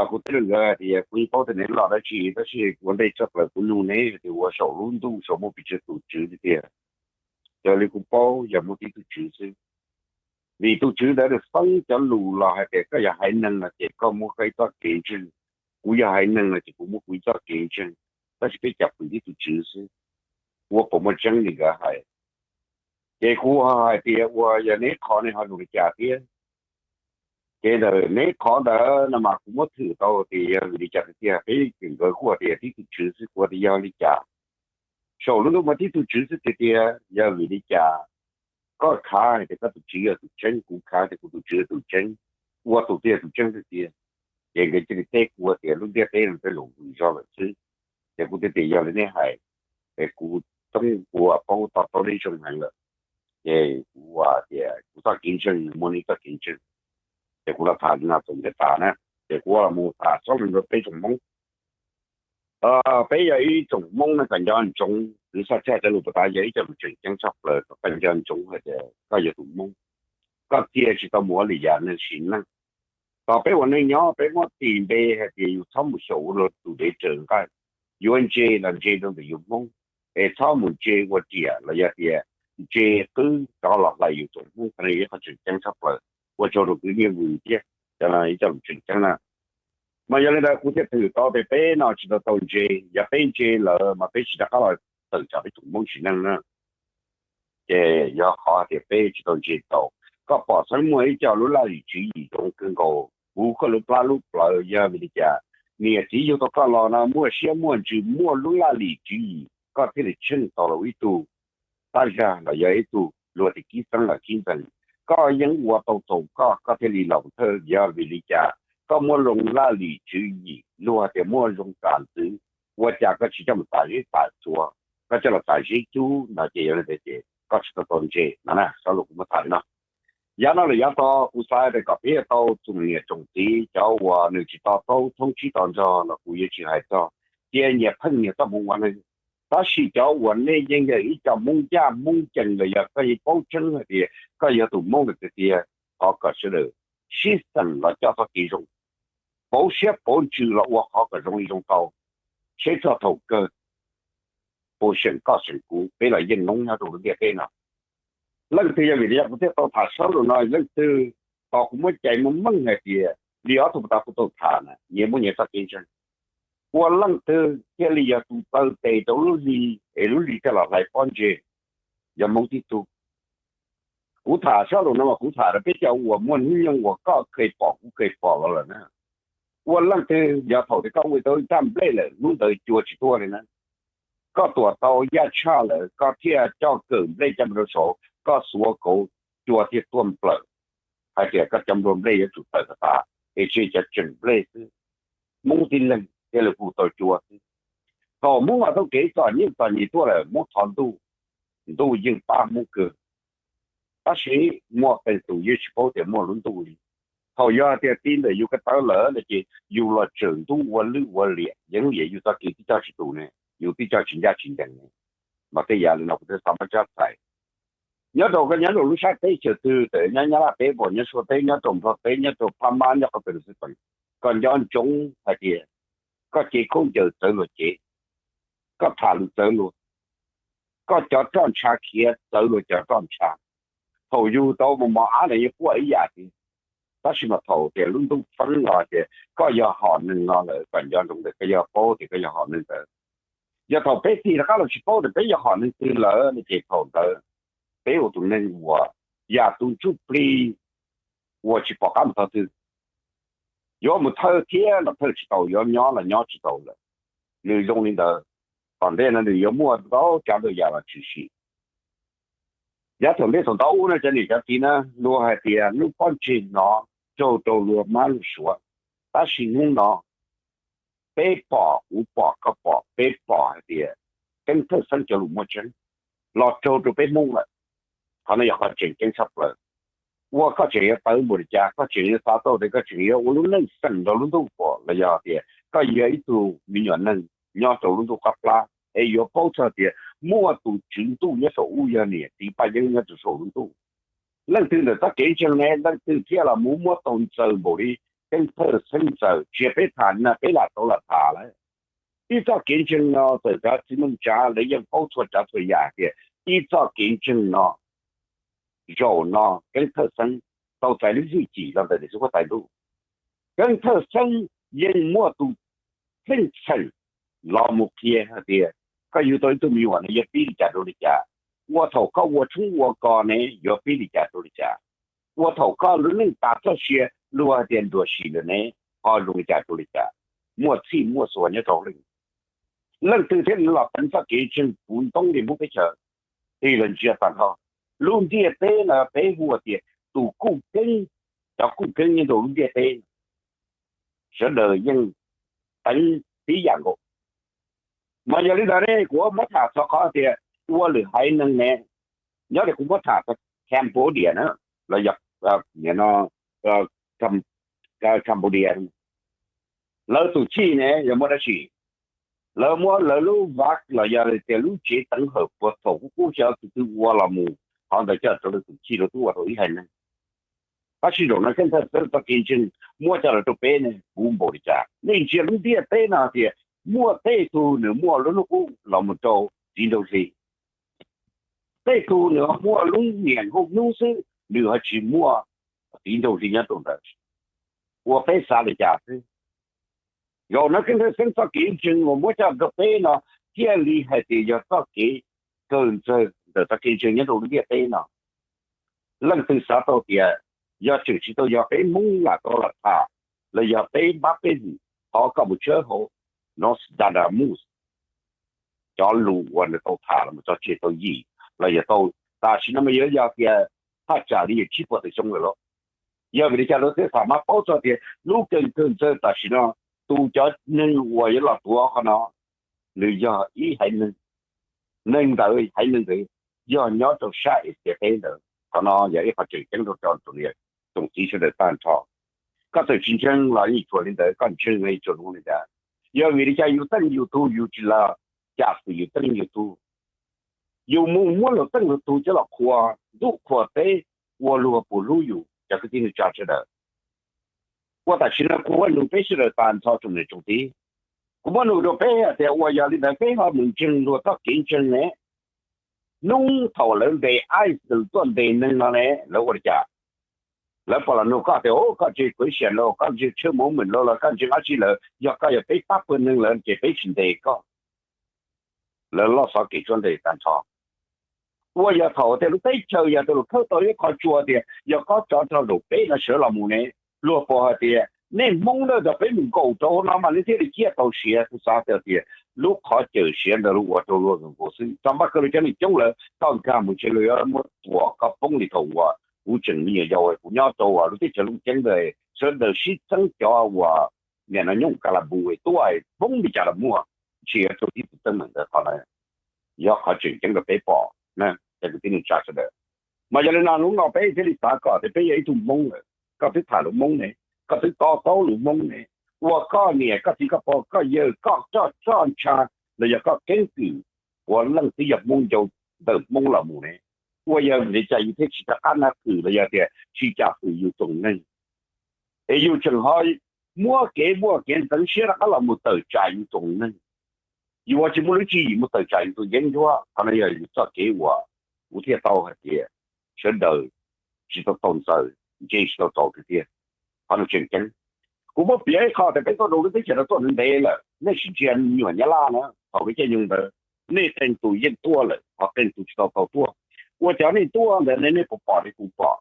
kuv teb rau nkawd hais tias kuv yeej paub tias neb los dab tsi, tab sis ua ntej tshaj plaws kuv nug neb tias ua saum lub ntuj saum muaj pes tsawg tus tswv tiag tiag. Raws li kuv paub yog muaj tib tug tswv xwb. Vim tus tswv ntawd nws xeeb cov lus los hais tias koj yog haiv neeg no ces koj muaj koj ib txoj kev ntseeg, kuv yog haiv neeg no ces kuv muaj kuv ib txoj kev ntseeg, tab sis peb cas pw tib tug tswv xwb, ua puas muaj tseeb li nkawd hais. Ces kuv hais tias ua yog neb qhov ne ho zoo li cas thiab? Ces ntawm neb qhov ntawd no mas kuv muab thwm tau tias yog vim li cas tiag tiag, peb nkawd kuj tias tib tug tswv xwb, kuv tias yog li cas? Saum lub ntuj muaj tib tug tswv xwb tiag tiag, yog vim li cas koj khav hais tias koj tus tswv yog tus tseeb, kuv khav tias kuv tus tswv yog tus tseeb, ua tus twg yog tus tseeb tiag tiag? Ces nkawd cia li teb kuv tias lub ntiaj teb no peb los vwm zog lawm xwb. Ces kuv thiaj tias yog li nej hais, es kuv toob kuv paub to taub neb zoo heev lawm. Ces kuv tias kuv txoj kev ntseeg muaj neb txoj kev ntseeg. Ces kuv los tham li no txaus ntawd tas na. Ces kuv los mus tham txog rau peb tsoom Hmoob. Peb yog ib tsoom Hmoob no kom nco ntsoov, kuv xa tshaj cov lus puag ta yog ib co lus tseem ceeb tshaj plaws, kom nco ntsoov hais tias koj yog tus Hmoob, koj txia tsis tau mus ua li yam neeg sim neej. Thaum peb ua neej nyob peb muab tis npe hais tias yus txhob mus xyaum ua luag tus dev raws nqaij, yuav ntse los ntse rau ntawm yus Hmoob, es txhob mus ntse ua riam los yog tias ntse qwb rov los hlais yus tsoom Hmoob. Qhov no yog ib qho tseem ceeb tshaj plaws, ua tsaug rau kwv Nyiaj Vwm thiab, cov no ib co lus tseem ceeb na. Mas yog li ntawd kuv thiaj thwm tau tias peb no tsis tau tau ntse, yog peb ntse lawm mas peb tsis rov qab los tawm tsam peb tsoom Hmoob sim neej na. Ces yog qhov tias peb tsis tau ntse tau. Koj pom xeeb muaj ib co lub laj lim tswv yim zoo kawg nkaus, puv koj lub plab lub plawv, yog vim li cas? Niam txiv yug tau koj los no muaj siab muaj ntsws, muaj lub laj lim tswv yim, koj thiaj li tsheej tau los ib tug tab zag los yog ib tug luag tias kib xeeb los kib ntxees. Koj yeej ua tau txaus koj, koj thiaj li los thawj, yog vim li cas? Koj muaj zoo laj lim tswv yim, luag tias muaj zoo kam ntxwv, ua cas koj tsis coj mus tas zeb tas tsua, koj coj los tas zeb cub no ces yog li ntawd ces koj tsis tau tau ntse no na. Xov lus kuv muab tham li no. Yav no lawm yav tod kuv xav tias kom peb tau tsoom niam tsoom txiv cov uas nws tsis to taub thoob tsib to nrog los kuv yuav tsis hais txog, cia nyias pheej nyias txoj hmoov ua neeg. Tab sis cov uas nej yeej yog ib co Hmoob ncaj Hmoob ncees los yog koj yeej paub tseeb hais tias koj yog tus Hmoob lawm tiag tiag, thov kom sawv daws sib xeem los coj txoj kev zoo, pauv siab pauv ntsws los ua qhov kom zoo li zoo tau, seb txog thaum kawg puas seem koj seem kuv, peb los yeej noob nyob rau lub ntiaj teb no. Leej twg yog vim li cas kuv thiaj tau tham sab lus no, leej twg tos kuv muab cais meej meej hais tias li ob tug puag ta kuv tau tham na nyias muaj nyias txoj kev ntseeg, ua leej twg thiaj li yog tus taw tes rau lub hli es lub hli thiaj los hlais pob ntseg, yog Hmoob tib tug. Kuv tham sab lus no mas kuv tham rau peb cov uas muaj hnub nyoog uas koj kheev pom kuv kheev pom los lawm na. Ua leej twg yog thaum tias koj ua tau ib raj nplej lawm hnub ntawd cua tsis tuaj li na. Koj tuam tau yaj tshaj lawm koj thiaj coj kawm nplej coj mus rau saud, koj xuav kauv cua thiaj tuaj nplawm. Hais tias koj cov nplua nplej yuav tsum tawm tas tas es tseg cov tseem nplej xwb, Hmoob tib leeg thiaj li hu tau cua xwb. Thaum Hmoob los tau kev txom nyem txom nyem tuaj lawm Hmoob thov ntuj, ntuj yeej pab Hmoob kawg. Tab sis muaj qee tus yeej tsis paub tias muaj lub ntuj li. Thaum yog tias ti ntawm yus ko taw lawm no ces yus los tsawm ntuj ua lwj ua liam, yeej yog yus txoj kev tib coj tsis tus ne, yus tib coj tsis ncaj tsis ncees ne. Mas tej yam li no kuv thiaj xav muab tshaj txhais. Nyob rau koj nyob rau lub sab teb chaws twg, txawm nyob Nyab Laj teb, nyob Suav teb, nyob rau Nplog teb, nyob rau Phab Mab, nyob qhov twg los xij peem, koj nco ntsoov hais tias koj cev khaub ncaws txawv luag cev, koj tham lus txawv luag, koj cov roj ntsha khiav txawv luag cov roj ntsha. Thaum yug tau mos mos ab los yeej quaj ib yam thiab, tab sis mas thaum tias lub ntuj feeb los tias koj yog hom neeg no lawm, kom nco ntsoov tias koj yog paub tias koj yog hom neeg ntawd. Yog thaum peb tig rov qab los tsis paub tias peb yog hom neeg twg lawm no ces thaum ntawd peb ua tus neeg uas yam tus ntsuj plig uas tsis pom qab mus tog twg. Yuav mus thawj thiab los thawj tsis tau, yuav nyob los nyob tsis tau lawm. Nws zoo li ntawd, tom ntej no nws yuav muaj ntau tsav ntau yam los tshwm sim. Yav thaum ntej thaum ntau ub no cov niam cov txiv na, luag hais tias lub pob ntseg no raug rau luag mab luag suav, tab sis hnub no peb pom, kuv pom, koj pom, peb pom hais tias Keeb Thawj Xeeb cov lus muaj tseeb los raug rau peb Hmoob lawm. Qhov no yog qhov tseem ceeb tshaj plaws. Ua koj tseem yuav tawv npaum li cas, koj tseem yuav xav tau tias koj tseem yuav ua lub neej xeem rau lub ntuj pom los yog tias koj yog ib tug me nyuam neeg nyob rau lub ntuj qab plab es yuav paub txog tias muaj tus tswv ntuj nyob saum ub, yog niam txiv paj yeeb nyob rau saum lub ntuj. Leej twg ntawm txoj kev ntseeg ne, leej twg thiaj los mus muab tau ntxaws npaum li Keeb Thawj Xeeb ntxaws? Tsis yog peb tham na, peb lam tau lam tham lawm. Ib txoj kev ntseeg no txawm cov txiv neej tsav lawv yeej paub txhua tsav txhua yam tias ib txoj kev ntseeg no, zaum no Keeb Thawj Xeeb tau txais lub hwj chim los ntawm niam txiv huab tais ntuj. Keeb Thawj Xeeb yeej muaj tus pheej txheem los mus qhia hais tias koj yug tau ib tug me nyuam no yuav pib li cas rau li cas, ua thaum koj ua tshoob ua kos ne yuav pib li cas rau li cas, ua thaum koj lub neej tas txoj sia luag hais tias nruam sim lawm ne ho zoo li cas rau li cas, muaj txhij muaj xuas nyob rau leej. Leej twg thiaj li los teev txoj kev ntseeg puv ntoob li Hmoob teb chaws? Tig los ntsia tag nrho lub ntiaj teb no peb hu tias tus kuj keeb, cov kuj keeb nyob rau lub ntiaj teb, sawv daws yeej teev tib yam nkaus. Mas yog li ntawd ne kuv muab tham txog qhov tias ua lwm haiv neeg ne, nyob li kuv muab tham txog Cambodia na, los yog no Cambodia, lawv tus chij ne yog muaj dab tsi? Lawv muab lawv lub vav los yog tias lub tsev teev hawm puag thaum kub kub xyov tus twg ua los mus, qhov ntawd coj rau lawv tus chij, lawv twb ua tau ib haiv neeg. Tab sis zaum no Keeb Thawj Xeeb txoj kev ntseeg muab coj los rau peb ne puv npaum li cas? Nej ntsia lub ntiaj teb no tias muaj tej tug nws muaj lub hnub qub los mus rau txiv nraug hli, tej tug nws ho muaj lub niam nkauj hnub xwb, nws ho tsis muaj txiv nraug hli nyob rau ntawd, ua peb xav li cas xwb. Zaum no Keeb Thawj Xeeb txoj kev ntseeg uas muab coj rau peb no thiaj li hais tias yog txoj kev kawg ntxawg ntawm txoj kev ntseeg nyob rau lub ntiaj teb no. Leej twg xav tau tias yog tseem tsis tau yog peb Hmoob lam tau lam tham, los yog peb npab peb vwm, thov koj mus tshawb hauv Nostradamus cov lus uas nws tau tham los mus tso tseg tau yim, los yog tau, tam sim no mas yuav yog tias thaj tsam li yim tsib puas tawm xyoo lawm lauj. Yog vim li cas lawv thiaj xam mab paub txog tias lub kawg kawg ntxawg tam sim no tus cov neeg uas yuav los tuav qhov no nws yog ib haiv neeg, neeg ntawd haiv neeg ntawd yog nyob rau sab Asia teb ntawd. Qhov no yog ib qho tseem ceeb rau tsoom niam tsoom txiv sawv daws tag nrho. Koj txawm tsis ntseeg los yeej tshuav li ntawd, koj ntseeg los yeej tshuav zoo li ntawd. Yog vim li cas yus teej yus tug yus tsis los cam xwm yus teej yus tug? Yus mus muab luag teej luag tug coj los qhuas ntuj qhuas teb, ua luag puas hlub yus cov kwv tij neej tsa sawv daws? Ua tam sim no kuv muab nug peb sawv daws tag nrho tsoom niam tsoom txiv, kuv muab nug rau peb hais tias ua yog li ntawd peb ho mus ntseeg luag txoj kev ntseeg ne, Hnub thaum lawv ntes ICE tuaj ntes neeg no ne, lawv ua li cas? Lawv puas los nug koj tias, o, koj ntseeg Christian los, koj ntseeg Church of Mormon los, los koj ntseeg dab tsi lawm, yog koj yog peb pab pawg neeg lawm ces peb tsis ntes koj. Lawv loj xov kev suab ntes tag nrho. Ua yog thaum tias lub teb chaws yog tus lus khawb tau ib qho tsua tias yog koj tso rau zaum peb no sawv los mus ne, luag puas hais tias nej Hmoob ntawd rau peb mus nkaum rau hauv no mas nej thiaj li ciaj tau siav? Kuv xav tias lub qhov cawm siav ntawd luag ua rau luag nkaus xwb. Tso npaj kawg lawv cov neeg coob lawm koj nkag mus ntshe luag yuav muab tuam koj poob li thaum uas kuv tseem me nyuam yaus kuv nyob rau lub teb chaws Looj Ceeb ntawd, sawv daws sib txeeb cov uas nim no nyooj Kalabus tuaj poob li cas los muaj, ntshe yuav raug tib tug teeb meem ntawd. Qhov no yog qhov tseem ceeb rau peb pom na, cov kwv tij neej tsa sawv daws. Mas yog li no hnub no peb thiaj li xav kom tias peb yog ib tug Hmoob lawm, koj twb tham lus Hmoob ne, koj twb to taub lus Hmoob ne, ua koj niam koj txiv koj pog koj yawg koj roj roj ntsha los yog koj keeb kwm puav leej twb yog Hmoob ncau ntawm Hmoob los mus ne. Ua yog vim li cas yus thiaj tsis rov qab nab hwm los yog tias tsis kam hwm yus tsoom neeg, es yus tseem ho muab kev muaj kev ntxeev siab rov qab los mus tawm tsam yus tsoom neeg? Yus ua tsis muaj lub tswv yim mus tawm tsam yus tus yeeb ncuab. Qhov no yog yus txoj kev uas kuv thiaj tau hais tias sawv daws tsis tau tau ntxaws, ntse tsis tau txaus tiag tiag. Qhov no tseem ceeb. Kuv muab piav ib qho tias peb tuaj rau lub teb chaws no tuaj ntev lawm, nej sim ntsia me nyuam Nyab Laj na, thaum lub caij nyoog ntawd nej qee tus yeej tuaj lawm, ho qee tus tsis tau tau tuaj. Ua cov nej tuaj ntawd nej puas pom li kuv pom?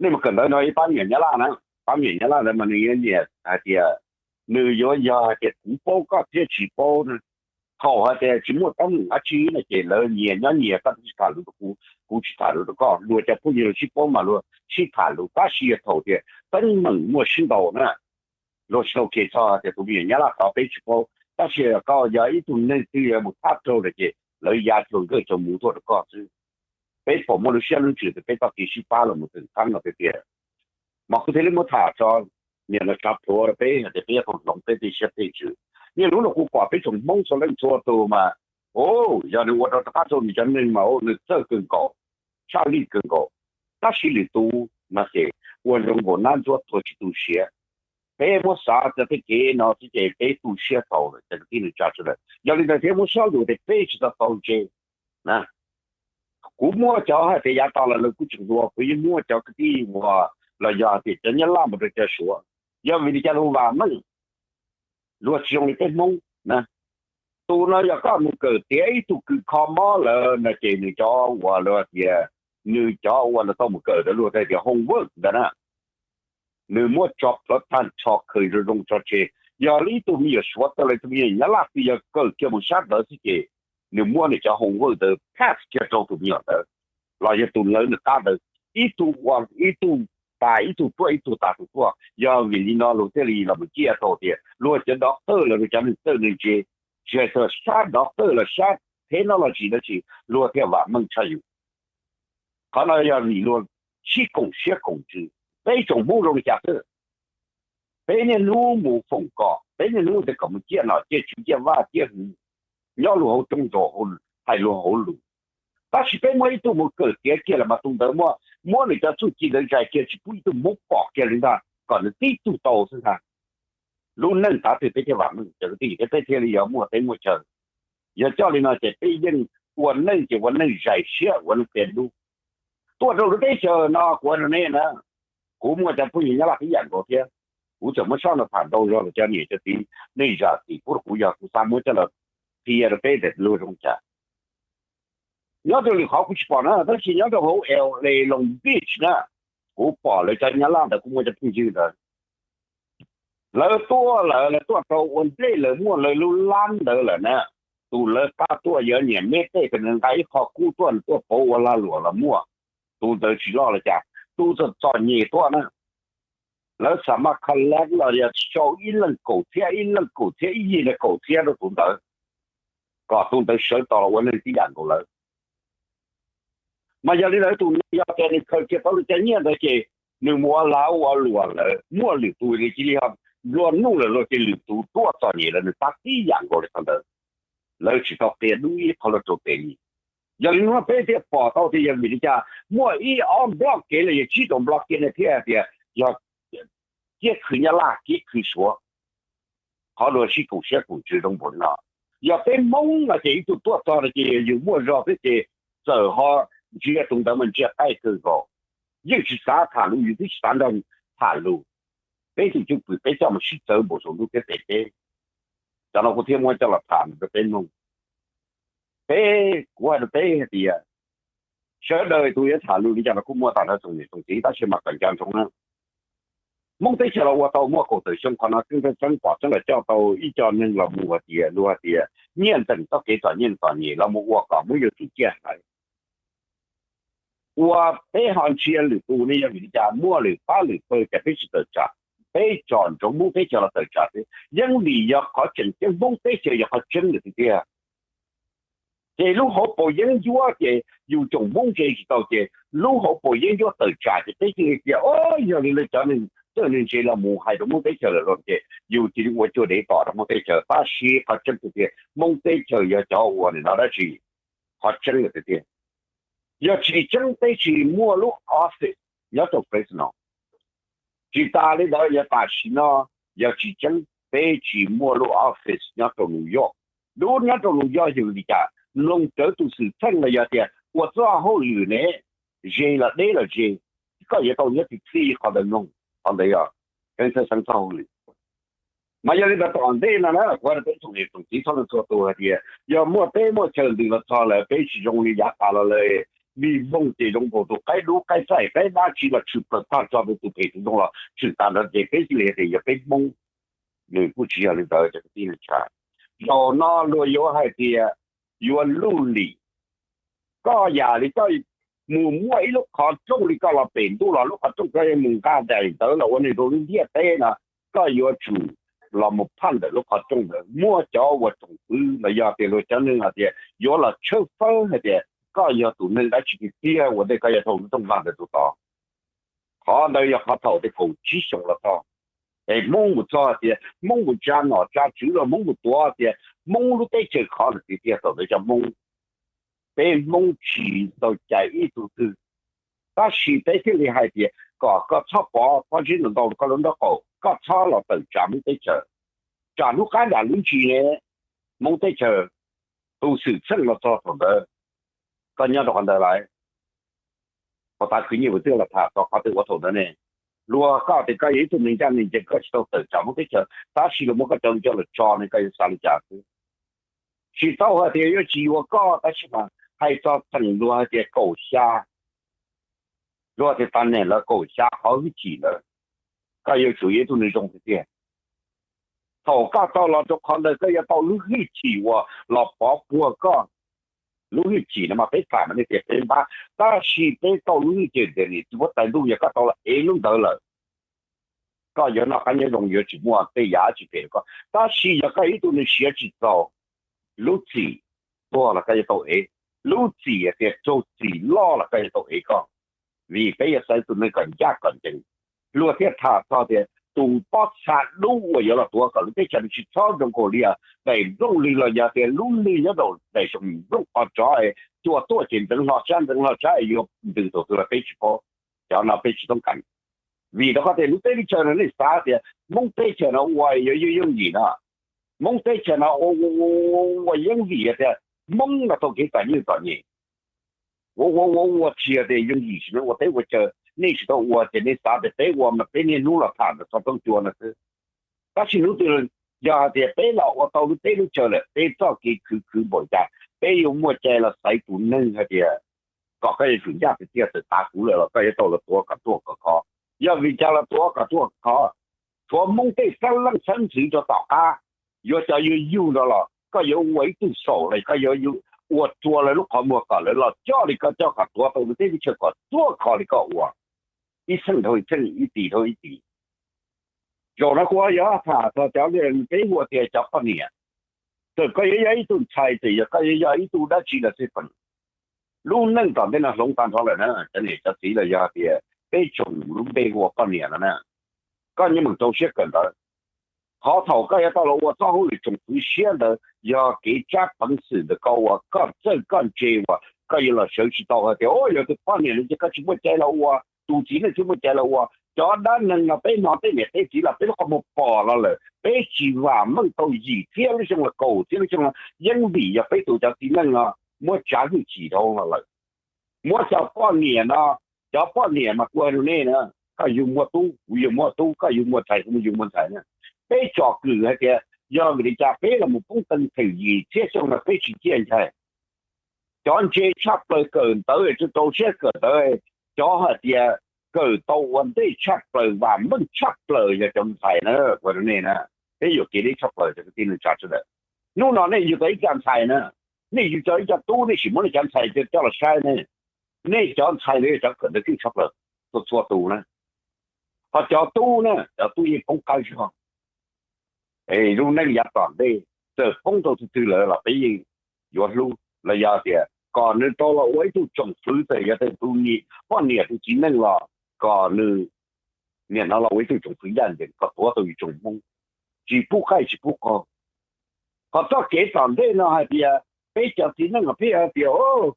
Nej mus kawm ntawv no ib pab me nyuam Nyab Laj na, pab me nyuam Nyab Laj ntawd mas nws yuav nyiam hais tias nws yuav yog hais tias kuv paub koj thiab tsis paub na. Thaum hais tias tsis muaj teeb meem dab tsi no ces lawv nyias nyob nyias, koj tsis tham lus rau kuv, kuv tsis tham lus rau koj, luag cov phooj ywg luag sib paub mas luag sib tham lus. Tab sis yog thaum tias teeb meem muaj sib ntaus na, luag tsis tau khev txog tias tus me nyuam Nyab Laj tod peb tsis paub, tab sis koj yog ib tug neeg twg yog mus thab raug lawm ces lawv ya cuag nkawj cuag muv tuaj rau koj xwb. Peb pom muaj lub siab lub ntsws tias peb txoj kev sib pab los mus tseem txheeb no tiag tiag. Mas kuv thiaj li muab tham tso, nim no tshaj plhuav rau peb hais tias peb yuav tau hloov peb tej siab tej ntsws. Niaj hnub no kuv pom peb tsoom Hmoob txhua leej txhua tus mas, o, yog nws ua rau rov qab rau nws cov neeg mas nws txawj kawg nkaus, tshaj lij kawg nkaus. Tab sis lwm tus mas ces ua zoo nkaus nab ntsuab tuag tsis tu siav. Peb muab xav txog tej kev no xwb ces peb tu siab tau lawm cov kwv tij neej tsa sawv daws. Yog li ntawd thiaj muab sab ntuas tias peb tsis tau tau ntse na. Kuv muaj cov hais tias yav tas los lawv kuj tseem hluas, kuv yeej muaj cov kwv tij uas los yog hais tias cov Nyab Laj mus rau cov Suav, yog vim li cas luag vam meej, luag tsis zoo li peb Hmoob na. Tus no yog koj mus kawm tiav ib tug kws kho mob lawm no ces nws cov uas luag tias, nws cov uas nws tau mus kawm ntawd luag hais tias homework ntawd na, nws muab tso plhuav tag nrho, khaws zoo zoo tso tseg. Yog li ib tug me nyuam Suav txawm los ib tug me nyuam Nyab Laj twg yog kawm kiag mus sab ntawd xwb ces nws muab nws cov homework ntawd pass kiag rau tus me nyuam ntawd, los yog tus lawv nws qab ntawd, ib tug ua ib tug tas, ib tug tuaj ib tug tas tus tuaj. Yog vim li no luag thiaj li los mus ciaj tau tias luag cov doctor los luag cov neeg txawj neeg ntse, tsis hais txog sab doctor los sab technology dab tsi, luag thiaj vam meej tshaj yus. Qhov no yog vim luag sib koom siab koom ntsws. Peb tsoom Hmoob zoo li cas xwb, peb niaj hnub mus foom kom, peb niaj hnub tias kom mus ciaj nom ciaj tswv ciaj vaj ciaj hwv, nyob luag hauv rooj zos, hais luag hauv lus. Tab sis peb muab ib tug mus kawm tiav kiag lawm mas tus ntawd muaj, muab nws cov txuj ci ntawd zais kiag tsis pub ib tug Hmoob pom kiag li ntag, kom nws tib tug tau xwb ntag. Lub neej tav twg peb thiaj vam meej, cov kwv tij, peb thiaj li yuav muaj teb muaj chaw. Yog coj li no ces peb yeej ua neej ces ua neej zais siab, ua neej qia dub. Tuaj rau lub teb chaws no kuv hais rau nej na, kuv muaj cov phooj ywg Nyab Laj tib yam nkaus thiab. Kuv txawm muab sab no tham ntau zog los cov niam cov txiv nej zam txim pub rau kuv, yog kuv xav muab coj los qhia rau peb tias luag zoo li cas. Nyob rau lwm qhov kuv tsis pom na, tab sis nyob rau hauv L A, Long Beach na, kuv pom lawv cov Nyab Laj ntawd, kuv muaj cov phooj ywg ntawd, lawv tuaj lawm, lawv tuaj rau ua nplej, lawv muaj lawv lub lab ntawd lawm na. Tus lawv pab tuaj yog niam me tej, nws nqa ib qho kub tuaj, nws tuaj pauv ua lag luam los muaj. Tus ntawd tsis loj li cas, tus txom txom nyem tuaj na, lawv xam maj collect los yog sau ib leeg kaum txhiab, ib leeg kaum txhiab, ib yig no kaum txhiab rau tus ntawd, kom tus ntawd sawv tos los ua neeg tib yam nkaus lawv. Mas yog li ntawd tus no yog tias nws khaws kiag tau lub caij nyiaj ntawd ces nws mus ua lag ua luam lawm, muaj lwm tus li cia li ho nplua nuj lawm los ces lwm tus tuaj txom nyem lawm nws pab tib yam nkaus li qhov ntawd. Lawv tsis tau qia dub ib qho luaj rau tes li. Yog li no peb thiaj pom tau tias yog vim li cas muaj ib ob nplob kev los yog tsib rau nplob kev ne thiaj hais tias yog kiab khwv Nyab Laj kiab khwv Suav. Qhov luag sib koom siab koom ntsws zoo npaum li no, Yog peb Hmoob no ces ib tug tuaj txog no ces yus muaj zog xwb ces txawm ho ntsia tus ntawd mas ntsia qaij kawg nkaus. Yeej tsis xav tham lus, yus twb tsis xav nrog tham lus. Peb tus cwj pwm peb coj mus sib txawv npaum saum ntuj thiab pem teb. Cov no kuv thiaj muab coj los tham rau peb mloog. Peb, kuv hais rau peb hais tias sawv daws tus yuav tham lus li cas los kuj muaj tag nrho tsoom niam tsoom txiv, tab sis mas kom nco ntsoov na, Hmoob teb chaws los ua tau muaj kaum tawm xyoo, qhov no Keeb Xeeb pom tseeb los coj tau ib co neeg los mus hais tias, luag hais tias nyiaj ntees txoj kev txom nyem txom nyem los mus ua kom Hmoob yuav tsum ciaj haiv. Ua peb ho ntsia lwm tus ne yog vim li cas, muaj lwm pab lwm pawg cas peb tsis tawm tsam? Peb tsom ntsoov Hmoob teb chaws los tawm tsam xwb, yeej vim yog qhov tseem ceeb Hmoob teb chaws yog qhov tseeb lawm tiag tiag. Ces lub hauv paus yeeb ncuab ces yus tsoom Hmoob ntse tsis tau ces lub hauv paus yeeb ncuab tawm tsam ces peb thiaj li tias, o, yog li lawv cov neeg txawj neeg ntse los mus hais rau Hmoob teb chaws lawm los ces yus cia li ua cuag dev tom rau Hmoob teb chaws. Tab sis qhov tseeb tiag tiag Hmoob teb chaws yog cov ua nim no dab tsi? Qhov tseeb lawm tiag tiag, yog tsis tseeb peb tsis muaj lub office nyob rau Fresno. Tsis tas li ntawd, yog tam sim no, yog tsis tseeb peb tsis muaj lub office nyob rau New York. Lub nyob rau New York yog li cas? Mloog rawv tus xwm txheej los yog tias ua txoj hauj lwm ne, ze los deb los ze, koj yuav tau nyob txij txij qhov ntawd mloog. Qhov ntawd yog Keeb Xeeb txoj hauj lwm. Mas yog li ntawd tom ntej no na, kuv hais rau peb tsoom niam tsoom txiv txhua leej txhua tus hais tias yog muaj teb muaj chaw ntws los txog lawm peb tsis zoo li yav tas los lawm. Vij Voog ces zoo nkaus tus qaib dub qaib txaij qaib dab tsi los tshwm plaws tag tso rau tus phem tus zoo los tshwm tag nrho ces peb thiaj li hais tias yog peb Hmoob. Nws kuj tsis yog li ntawd cov kwv tij neej tsa. Zaum no luag yuav hais tias yuav luj lim. Koj yam li koj mus muaj ib lub qhov rooj li koj los pem ntuj los lub qhov rooj koj yuav mus nqa daim ntawv los ua neeg rau lub ntiaj teb no, koj yuav tsum los mus phaj ntawm lub qhov rooj ntawd. Muaj cov uas tsoom fwv los yog tias luag cov neeg hais tias yuav los tshawb fawb hais tias koj yog tus neeg dab tsi tiag tiag ua ntej koj yuav dhau lub rooj vag ntawd rau tod. Qhov ntawd yog qhov thaum tej kaum tsib xyoo los txog, es Hmoob mus txog tias Hmoob mus tsa nom tsa tswv los Hmoob mus tuav tias Hmoob lub teb chaws khov lawm tiag tiag, thaum ntawd cov Hmoob, peb Hmoob tsis tau cais ib tug twg. Tab sis peb thiaj li hais tias kom koj txhob pov pob zeb ntau ntau rau koj lub nraub qaum, koj txhob los tawm tsam Hmoob teb chaws. Tsam hnub qab dam lub ntsis ne, Hmoob teb chaws, tus xwm txheej los txog thaum ntawd, koj nyob rau qhov ntawd lawm. Puas tas khwv nyiaj vwm twg los tham txog qhov twg ua thaum ntawd ne? Luag koj tias koj yog ib tug neeg ncaj neeg ncees koj tsis tau tawm tsam Hmoob teb chaws, tab sis luag muab koj cov lus coj los tso ne koj yuav xav li cas xwb? Tsis tau hais tias yuav tsis yuav koj, tab sis mas hais txog tseem luag hais tias kaum xya, luag tias tas neeg lawv kaum xya qhov hwj chim ntawd, koj yuav tsum yog ib tug neeg zoo tiag tiag. Thaum koj tau los rau qhov ntawd koj yuav tau lub hwj chim uas los pov puag koj. Lub hwj chim no mas peb tham mas nej tias peb npab, tab sis peb tau lub hwj chim tias nim tsis muab tais ntuj yog koj tau los ev lub ntawd lawm, koj yuav noj qab nyob zoo yuav tsis muaj tej yam tsis phem rau koj. Tab sis yog koj ib tug neeg siav tsis txaus, lub txim tuag los koj yuav tau ev, lub txim tias raug txim loj los koj yuav tau ev koj. Vim peb yuav xaiv tus neeg kom ncaj kom ncees. Luag thiaj tham txog tias tus pob txha dub uas yuav los tuav kom lub teb chaws nws tsis txhob zoo nkaus li daim nplooj lwg los yog tias lub lwg nyob rau daim xyoo nplooj qhov tsov, cua tuaj ces ntxeev hlo sab ntxeev hlo sab yuav ntws thaum twg los peb tsis paub. Cov no peb tsis toob kas. Vim rau qhov tias lub teb lub chaw no nej xav tias Hmoob teb chaws no ua yuav yooj yooj yim no, Hmoob teb chaws no ua ua ua yeeb vim tias Hmoob no tau kev txom nyem txom nyem, ua ua ua ua tsis yog tias yooj yim sim neej ua teb ua chaw, nej tsis tau ua ces nej xav tias peb ua mas peb niaj hnub los tham ntawm txoj roob cua no xwb. Tab sis hnub twg yog hais tias peb los ua tau lub teb lub chaw lawm, peb txoj kev khwv khwv npaum cas peb yuav muaj cai los xaiv tus neeg hais tias kom koj yuav tsum ncaj tiag tiag, txawm tas kuv lawm los koj yuav tau los tuav kom tuag kom khov. Yog vim cas los tuav kom tuag kom khov? Tshuav Hmoob tej xeeb leej xeeb ntxwv rau tom qab, yuav cov yuav yug no los koj yuav ua ib tug xaum los koj yuav ua rua lawv lub qhov muag kom lawv los coj li koj coj kom tuav tau lub teb lub chaw kom tuag khov li koj ua, ib txheej dhau ib txheej, ib tis dhau ib tis. Zaum no kuv yuav tham txog cov peb hu tias cov poj niam. Txawm koj yuav yog ib tug ntxhais, txawm yog koj yuav yog ib tug dab tsi los xij peem, lub neej tom ntej no hloov tag nrho lawm na cov niam cov txiv los yog tias peb tsoom lub npe hu ua poj niam no na, koj nyob meem rau siab kawm ntawv. Qhov thaum koj yuav tau los ua txoj hauj lwm tsoom fwv siab ntawd yog kev tsab peev xwm ntawm koj uas koj txawj koj ntse uas koj yuav los sawv tsis tau hais tias, o, yog tus poj niam no ces koj tsis muaj cai los ua, tus txiv neej tsis muaj cai los ua. Cov dab neeg no peb hnov tej niam tej txiv los peb lub qhov muag pom los lawm, peb tsis vam meej tau yim thiab lub xyoo los kaum thiab lub xyoo los yeej vim yog peb tus cov txiv neej no muab tsav hwj chim dhau los lawm. Muab cov poj niam no, cov poj niam mas kuv hais rau nej na, koj yug muaj tub kuv yug muaj tub, koj yug muaj ntxhais kuv yug muaj ntxhais na, peb tsom kwm hais tias yog vim li cas peb los mus poob teeg theem yim thiab xyoo no peb tsis ciaj ntshai. Cov ntse tshaj plaws kawm ntawv tsis rau siab kawm ntawv, cov hais tias kawm tau ua ntej tshaj plaws vam meej tshaj plaws yog cov ntxhais na, kuv hais rau nej na, peb yuam kev deb tshaj plaws cov kwv tij neej tsa sawv daws. Hnub no nej yug tau ib co ntxhais na, nej yug tau ib co tub nej sim muab nej cov ntxhais coj los saib ne, nej cov ntxhais ntawd yog cov kawm ntawv keej tshaj plaws, txhua txhua tus na. Ho cov tub na, cov tub yeej poob qab zog. Lub neej yav tom ntej txawm poob rau tus twg lawm los peb yeej yuav hlub los yog tias kom nws tau los ua ib tug tsoom fwv, txawm yog tus poj niam tus txiv neej los kom nws niam no los ua ib tug tsoom fwv ncaj ncees kom tuav tau yus tsoom Hmoob, tsis pub qaij tsis pub qaug. Ho txoj kev tom ntej no hais tias peb cov txiv neej los peb hais tias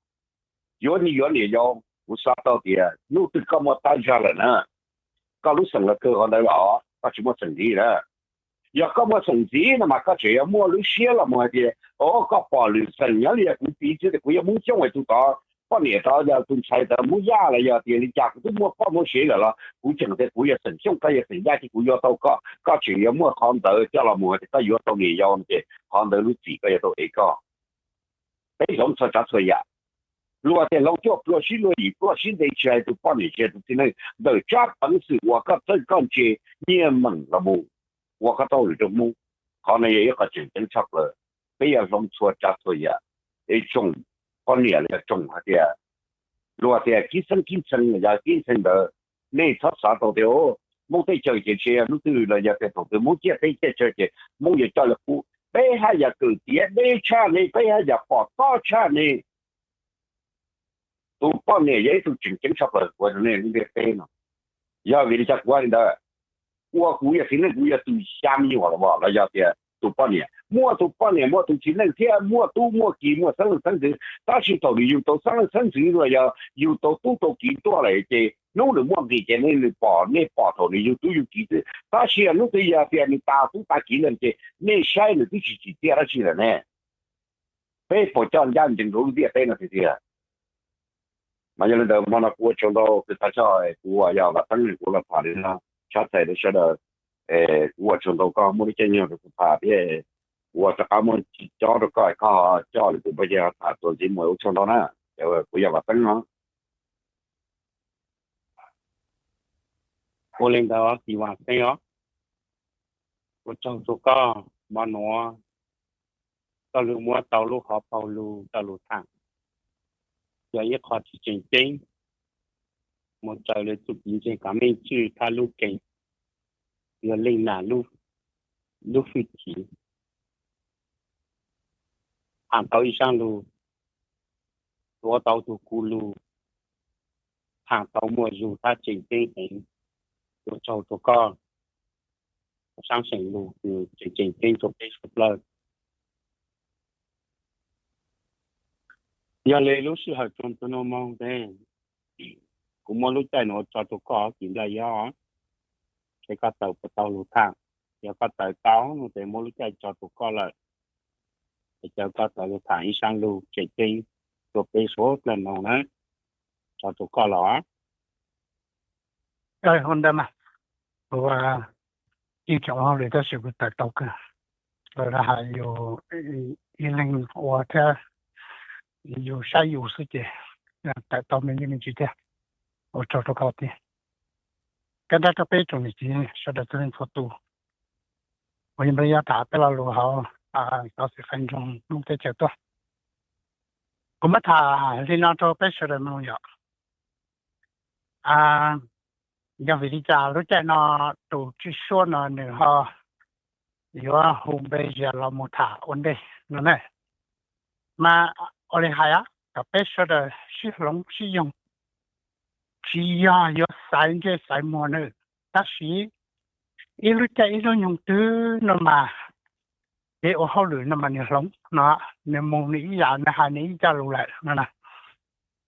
yuav niam yuav niam yau, kuv xav tau tias hnub twg koj muaj tab zog lawm na, koj lub xeem los kawg qhov ntawd los koj tsis muaj xeem ntxiv na. Yog koj muaj xeem ntxiv no mas koj tseem yuav muaj lub siab los mus hais tias o koj pom lwm xeem nyob li yog kuv piv txwv tias kuv yog Hmoob Xyooj es tus tod poj niam tod yog tus ntxhais tod Hmoob Yaj los yog tias li cas kuv twb muaj poj muaj sev lawm los kuv tseem tias kuv yog xeem Xyooj koj yog xeem Yaj ces kuv yuav tau koj, koj tseem yuav muaj qhov ntawd coj los mus hais tias koj yuav tau niam yau no ces qhov ntawd lub txim koj yuav tau ev koj. Peb hloov txhua tsav txhua yam. Luag tias hloov cuaj pluag sib luag yim pluag sib nte tsis hais tus poj niam tsis hais tus txiv neej, ntawm tsab peev xwm uas koj txawj koj ntse, nyiaj meem los mus ua koj tau lwm rau Hmoob. Qhov no yog ib qho tseem ceeb tshaj plaws. Peb yuav hloov txhua tsav txhua yam, es tsoom poj niam los yog tsoom hais tias luag tias kib xeeb kib ntxhee los yog kib ntxhee ntawd, nej txhob xav tau tias Hmoob teb chaws ces ntshe yog hnub twg los yog tias thaum twg Hmoob ciaj teb ciaj chaw ces Hmoob yuav coj li qub. Peb haj yam kawm tiav deb tshaj nej, peb haj yam pom tob tshaj nej. Tus poj niam yog ib tug tseem ceeb tshaj plaws kuv hais rau nej lub ntiaj teb no. Yog vim li cas kuv hais li ntawd? Ua kuv yog txiv neej kuv yog tus xya me nyuam los los yog tias tus poj niam, muaj tus poj niam muaj tus txiv neej thiab muaj tub muaj ki muaj xeeb leej xeeb ntxwv, tab sis thaum nws yug tau xeeb leej xeeb ntxwv los yog yug tau tub tau ki tuaj lawm ces hnub nws muaj nqis ces nej nws pom, nej pom thaum nws yug tub yug ki xwb, tab sis hnub twg yog tias nws tas tub tas ki lawm ces nej saib nws twb tsis tsim txiaj dab tsi lawm ne. Peb puas coj ncaj ncees rau lub ntiaj teb no tiag tiag? Mas yog li ntawd hmo no kuv ua tsaug ntau, kuv thov txim, kuv uas yog Vam Teeb kuv los tham li no tshab txhais rau sawv daws. Kuv ua tsaug ntau koj muab lub caij nyoog rau kuv tham thiab, kuv ua rov qab muab cob rau koj, koj coj lwm tus npawb ces ho tham txuas ntxiv mus, ua tsaug ntau na. Kuv yog Vam Teeb no. Ua li ntawd Vam Teeb os, ua tsaug rau koj, hmo nuav koj lug muab tau lub hauv paus lug rau lug tham, yog ib qho tsis tseem ceeb, mus raws li txuj kev ntseeg kav meej tswj thab lub keeg, yog leej nam lub fwj chim, tham tau ib zaaj lug, tuav tau tug kuv lug, tham tau muaj zug thab tseem ceeb heev. Ua tsaug rau koj, saab seem lug kws tseem ceeb rau peb suav dlawg. Yog li lub sij hawm tsaus ntuj no moog tes kuv muab lub caij nuav tso rau koj tim nplaj yob, es koj tawm puas tau lug tham. Yog koj tawm tau no tes muab lub caij tso rau koj lawm, es caw koj tawm lug tham ib zaaj lug tseem ceeb rau peb suav dlawg mloog na. Tso rau koj los. Ua ntawd mas, kuv yeej tseem ua hauj lwm tab sis kuv tawm tau kawg, lawv hais yus ib leeg ua thiab yus saib yus xwb ces tawm tau me ntsis me ntsis thiab. Ua tsaug rau koj tiag. Kab nrab rau peb tsoom niam txiv sawv daws txhua leej txhua tus, kuv yog npawg Yob tham peb lo lus hauv xov xwm qee nroog Hmoob teb chaws tuaj. Kuv muab tham li no rau peb sawv daws mloog yom. Yog vim li cas lub caij no tus tswj suab no nws ho yuav hu npe Zias los mus tham ua ntej no ne? Mas ua li hais, kom peb sawv daws sib hloov sib yoog, tsis yog yuav xaiv ntsej xaiv muag na, tab sis ib lub caij ib lub nyoog twg no mas kev ua hauj lwm no mas nws hloov no, nws mus nws ib yam, nws hais nws ib co lus lawm no na.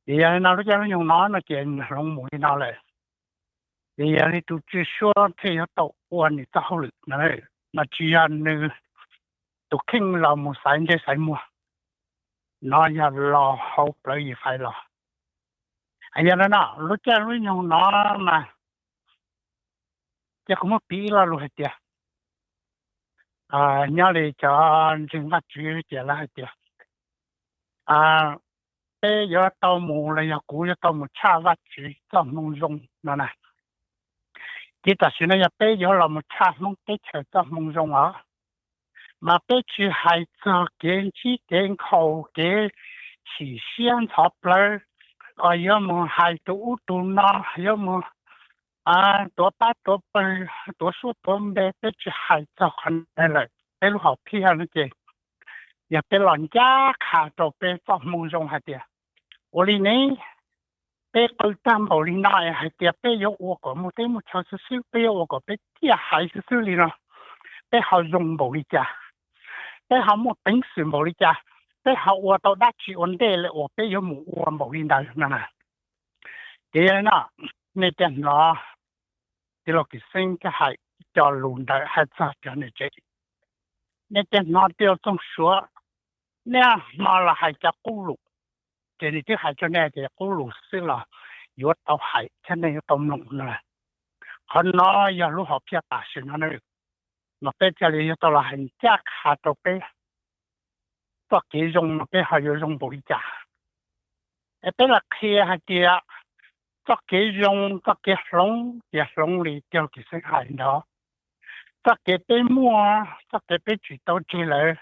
Ces yog li no lub caij lub nyoog no no ces nws hloov mus li no lawm, ces yog li tus tswj suab thiaj yuav tau ua nws txoj hauj lwm no. mas tsis yog nws tus kheej los mus xaiv ntsej xaiv muag, no yog los hauv plawv yim fais los. Yog no no lub caij lub nyoog no mas cia kuv muab piv ib lo lus hais tias, nyob li cov ntseeg Vajtswv ces lawv hais tias peb yuav tau mus los yog kuv yuav tau mus tshaj Vajtswv txoj hmoo zoo no na. Ces tam sim no yog peb yuav los mus tshaj Hmoob teb chaws txoj hmoo zoo os, mas peb tsis hais txog kev ntsib kev nkhaus kev chim siab ntxhov plawv, yuav mus hais tus ub tus no, yuav mus tuav pab tuav pawg, tuav suab tuav npe, peb tsis hais txog qhov ntawd lawm. Peb lub hom phiaj no ces yog peb los ncaj qha rau peb txoj hmoo zoo hais tias, ua li ne, peb qw tag npaum li no es hais tias peb yuav ua kom muaj teb muaj chaw xwb xwb, peb yuav ua kom peb thiaj hais xwb xwb li no, peb ho zoo npaum li cas, peb ho muaj peev xwm npaum li cas, peb ho ua tau dab tsi ua ntej lawm uas peb yuav mus ua npaum li ntawd no na. Ces yog li no, nej thiaj hnov tij laug Kim Xeeb thiaj hais cov lus ntawd hais txog cov niam tsev. Nej thiaj hnov tij laug Txooj Suav niaj hmo los hais cov qub lus, ces nws twb hais rau nej tias qub lus xwb los yuav tau hais thiab nej yuav tau mloog no. Qhov no yog lub hom phiaj tam sim no na, mas peb thiaj li yuav tau los hais ncaj qha rau peb txoj kev zoo no peb ho yuav zoo npaum li cas. Es peb los qhia hais tias txoj kev zoo, txoj kev hloov ces hloov li tij laug Kim Xeeb hais ntawd, txoj kev peb muaj, txoj kev peb tsim tau tseg lawm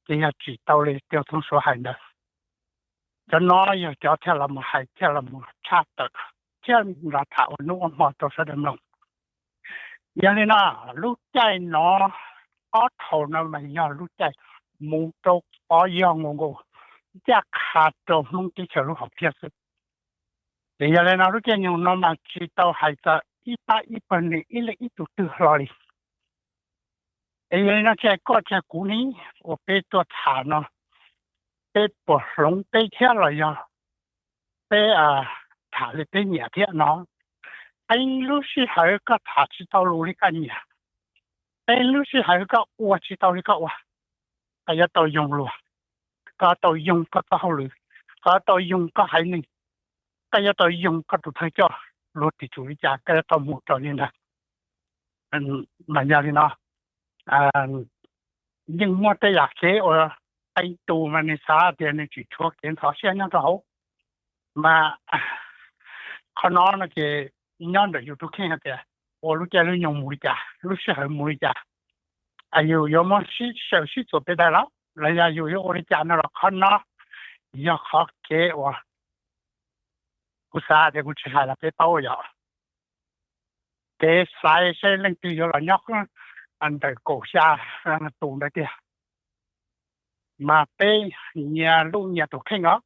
ces yog tsim tau li tij laug Txooj Suav hais ntawd. Cov no yog cov thiaj los mus hais, thiaj los mus tshaj tawm, thiaj los tham ua hnub ua hmo rau sawv daws mloog. Yog li no, lub caij no, ob thaum no mas yog lub caij mus rau qhov yog nkaus nkaus ncaj qha rau Hmoob teb chaws lub hom phiaj xwb. Ces yog li no lub caij nyoog no mas tsis tau hais txog ib pab ib pawg neeg ib leeg ib tug twg hlo li. Es yog li no tsis hais koj tsis hais kuv ne, uas peb tuaj tham no, peb puas hloov peb thiab los yog peb tham li peb nyiam thiab no? Peb lub sij hawm koj tham tsis tau lus li koj nyiam, peb lub sij hawm koj ua tsis tau li koj ua, koj yuav tau yoog luag, koj tau yoog koj txoj hauj lwm, koj tau yoog koj haiv neeg, koj yuav tau yoog koj tus thawj coj luag tim tsum li cas koj yuav tau mus raws li ntawd. Mas yog li no, yeej muaj tej yam kev uas qee tus mas nws xav tias nws tsis tshuav kev ntxhov siab nyob rau hauv. Mas qhov no no ces nyob ntawm yus tus kheej hais tias ua lub caij lub nyoog mus li cas, lub sij hawm mus li cas, yus yuav muab sib saws sib txuas pes daws los los yog yus yuav ua li cas no los qhov no yog qhov kev uas kuv xav tias kuv tsis hais los peb paub yom. Kev xaiv seb leej twg yuav los nyob ntawm kaum xya tus ntawd tiag, mas peb nyias luj nyias tus kheej os,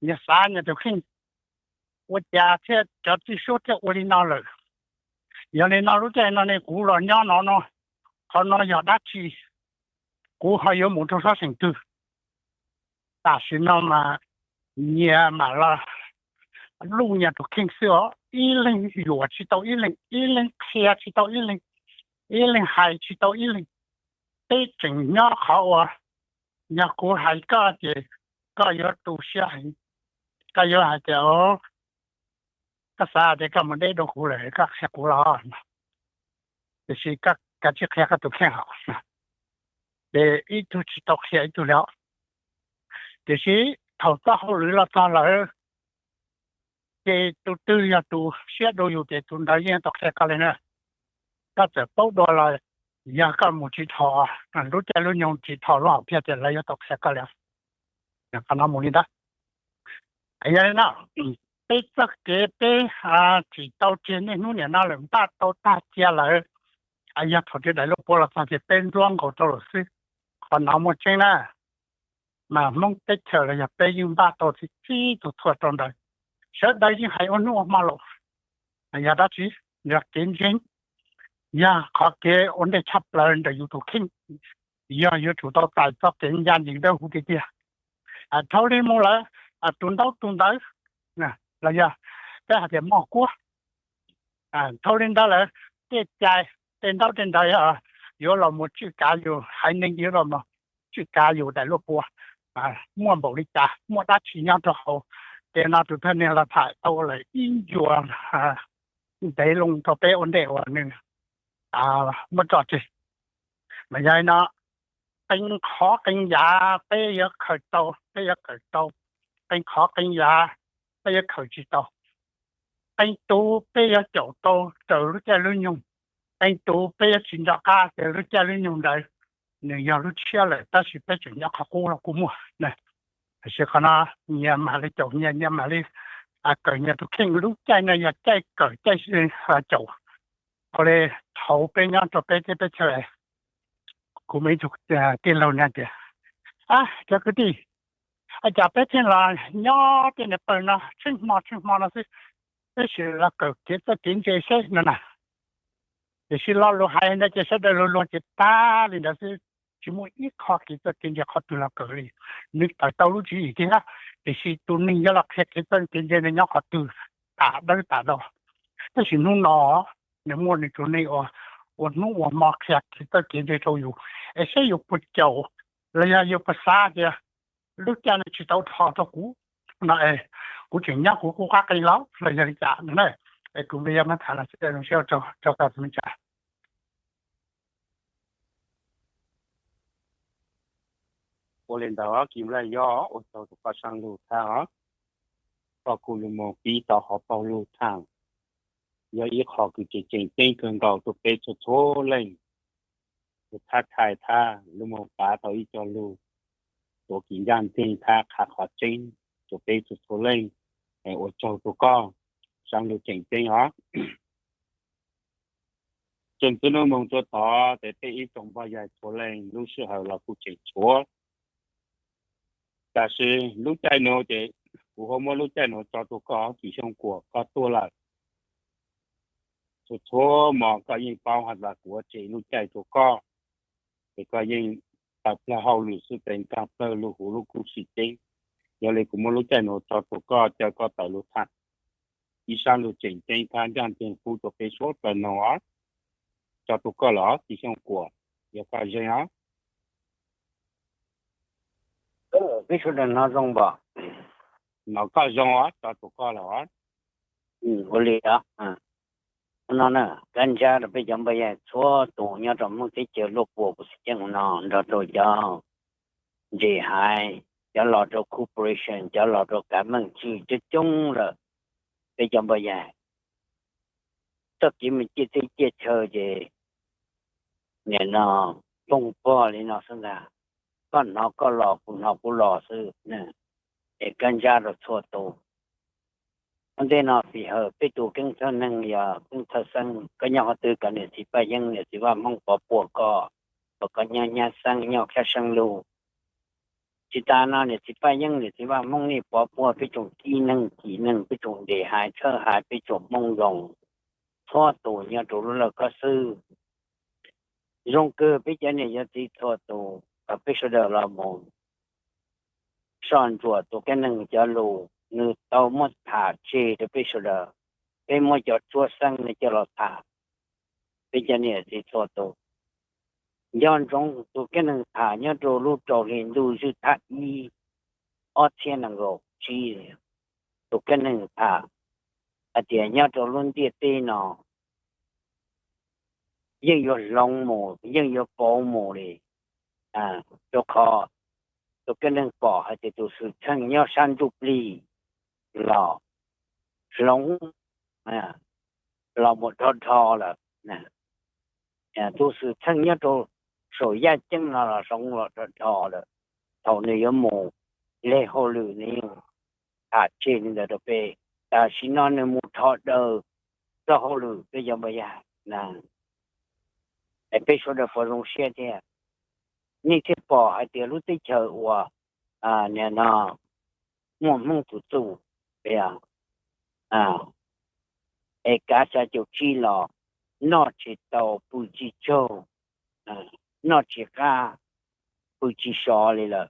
nyias xav nyias tus kheej, ua cas thiaj cov txij suab thiaj ua li no lawm. Yog li no lub caij no ne kuv los nyob no no, qhov no yog dab tsi, kuv ho yuav mus rau sab xeem twg? Tam sim no mas nyias mam los luj nyias tus kheej xwb os, ib leeg yuam tsis tau ib leeg, ib leeg qhia tsis tau ib leeg, ib leeg hais tsis tau ib leeg. Peb tseem nyob qhov uas yog kuv hais koj ces koj yuav tu siab heev, koj yuav hais tias koj xav tias koj mus deb dua kuv lawm koj qhia kuv los, tiam sis koj kav tsij qhia koj tus kheej hos. Ces ib tug tsis tau qhia ib tug li os. Tiam sis thaum txoj hauj lwm los txog lawm, ces tus twg yog tus siab dua yus ces tus ntawd yeej tau qhia koj li na. Koj txawm paub dua los yog koj mus tsis dhau, lub caij lub nyoog tsis dhau lub hom phiaj ces lawv yuav tau qhia koj li. Qhov no mus li ntawd. Yog li no, peb txoj kev peb tsis tau tseg niaj hnub niam no lawm, npaj tau tag cia lawm, yog thaum tias daim luj puav los txog ces peb ntxuav nkaus rau lawm xwb. Qhov no muaj tseeb na, mas Hmoob teb chaws los yog peb yeej npaj tau txhij txhij txhua txhua rau ntawd. Sawv daws yeej hais ua hnub ua hmo lawm, yog dab tsi? Yog kev ntseeg, yog qhov kev ua ntej tshaj plaws ntawm yus tus kheej, yog yuav tsum tau txais txoj kev ncaj ncees dawb huv tiag tiag. Dhau li mus lawm, tus ntaub tus ntawv, los yog peb hais tias moj kuab, dhau li ntawd lawm, tej cai, tej ntaub tej ntawv, yog yuav los mus tswj kav yus haiv neeg, yuav los mus tswj kav yus daim luaj puas, muaj npaum li cas, muaj dab tsi nyob rau hauv. Ces no tus thawj neeg los tham tau lawm ib ncua ntev loo rau peb ua ntej uas nws muab tso tseg. Mas yog li no, qee qhov qee yav peb yuav khaws tau, peb yuav khaws tau, qee qhov qee yav peb yuav khaws tsis tau. Qee tus peb yuav caum tau raws lub caij lub nyoog, qee tus peb yuav tsis nco qab tias lub caij lub nyoog ntawd nws yog lub tshiab lawm, tab sis peb tseem nyob qhov qub los kuj muaj. Tiam sis qhov no nyias mam li caum nyias, nyias mam li kawm nyias tus kheej. Lub caij no yog caij kawm caij caum. Ua li thaum peb nyob rau peb teb peb chaws, kuv muaj ib tug tij laug nug tias, cov kwv tij, cas peb thiaj los nyob tej niam pawg no tsheej hmo tsheej hmo no xwb, peb sim los kawm kev txawj kev ntse seb no na. Tiam sis lo lus hais ntawd ces sawv daws luag luag ces tag li ntawd xwb, tsis muaj ib qho kev txawj kev ntse qhov twg los kawm li. Nws tawm tau lub tswv yim tiag, tiam sis tus neeg yuav los qhia kev txawj kev ntse nws nyob qhov twg, tas dawb tas do. Tab sis hnub no nws muaj nws tus neeg uas ua hnub ua hmo qhia kev txawj kev ntse rau yus, es seb yus puas caum los yog yus puas xav tias lub caij no tsis tau dhos rau kuv no es kuv tseem nyob kuv qub qab qees los los yog li cas no na. Es kuv yuav muab tham los sawv daws zoo siab rau koj tus me tsa. Ua li ntawd Kim Laj Yob, ua tsaug rau koj saab lug thaaj os. Koj kuj lug moog pib tau hov paug lug thaaj, yog ib qho kws tseem tseem ceeb kawg nkaus rua peb txhua txhua leej. Kws thab thai thab lug moog pav tau ib co lug tuav kis ncaaj nceeg thab qha qhov tseeb rua peb txhua txhua leej. Ua tsaug rua koj, saab lug tseem ceeb os. Tseem txug nub moog rua tod tes peb ib tsoom npog yaig txhua leej lub sij hawm los kuj tseem tshuav. Tab sis lub caij nuav ces kuv ho muab lub caij nuav tso rua koj, Kim Xyooj Kuam, koj tuaj lawm. Txhua txhua mo koj yeej paub has tas kuv ua tseg lub caij rua koj, ces koj yeej tawm plawg hauj lwm xwb tes nkaag plawg lug huv lub kub tsi ceeb. Yog li kuv muab lub caij nuav tso rua koj, caw koj tawm lug thaam ib saab lug tseem ceeb thab ncaaj nceeg pub rua peb suav dlawg noog os. Tso rua koj lawm Kim Xyooj Kuam, yog koj zeeg os. Peb suav dlawg noog zoo npaum, noog koj zoo os, tso rua koj lawm os. Ua li os, no na, kab ntsab rua peb cov npog yaig txhua tus nyob rua Hmoob teb chaws luaj puas kuv xeem ceeb no nrog rua cov ntse haiv, cov los rua corporation, cov los rua kav meej tswj coob coob lawm. Peb cov npog yaig, txoj kev mus ciaj teb ciaj chaw ces nim no fooj pog li no xwb ntag, koj hnov koj los kuv hnov kuv los xwb. Es kab ntsab rua txhua tus. Ua ntej no fim hawm peb tug keeb thawj neeg yog keeb thawj xeeb, koj nyob qhov twg kom niam txiv Paj Yeeb niam txiv Vaj Hmoob pov puag koj, kom koj nyob nyab xeeb nyob khab seeb lug. Tsis tas no niam txiv Paj Yeeb niam txiv Vaj Hmoob nej pov puag peb tsoom tib neeg tsim neeg, peb tsoom ntse haiv txhawb haiv, peb tsoom Hmoob zoo txhua tus nyob rua lub lawj koj xwb. Zoo kawg peb cov niam cov txiv txhua tus kom peb sawv daws los mus soj ntsuam tus kab neeg cov lus nws tau muab tham tseg rua peb sawv daws, peb muab cov tsuab xeeb no coj los tham. Peb cov niam txiv txhua tus nco ntsoov tus kab neeg tham nyob rua lub rau hli ntuj zwj thab ib ob txhiab nees nkaum tsib, tus kab neeg tham hais tias nyob rua lub ntiaj teb no yeej yuav hloov mus, yeej yuav pauv mus li, rua qhov tus kab neeg pom hais tias tus xwm txheej nyob sab ntsuj plig los hloov los mus dhov dhos lawm. Tus xwm txheej nyob rau saum yaj ceeb no los hloov los dhov dhos lawm. Thaum nws yuav mus le hauj lwm nws yeej tham tseg li ntawd rau peb, tam sim no nws mus dhos daws txoj hauj lwm peb cov npog yaig. Es peb sawv daws puas zoo siab thiab? Nej thiaj pom hais tias lub teb chaws uas nim no muaj Hmoob tus txuj, es kav xya caum tsib los noj tsis tau pw tsis tsaug, noj tsis qab pw tsis sov li lawm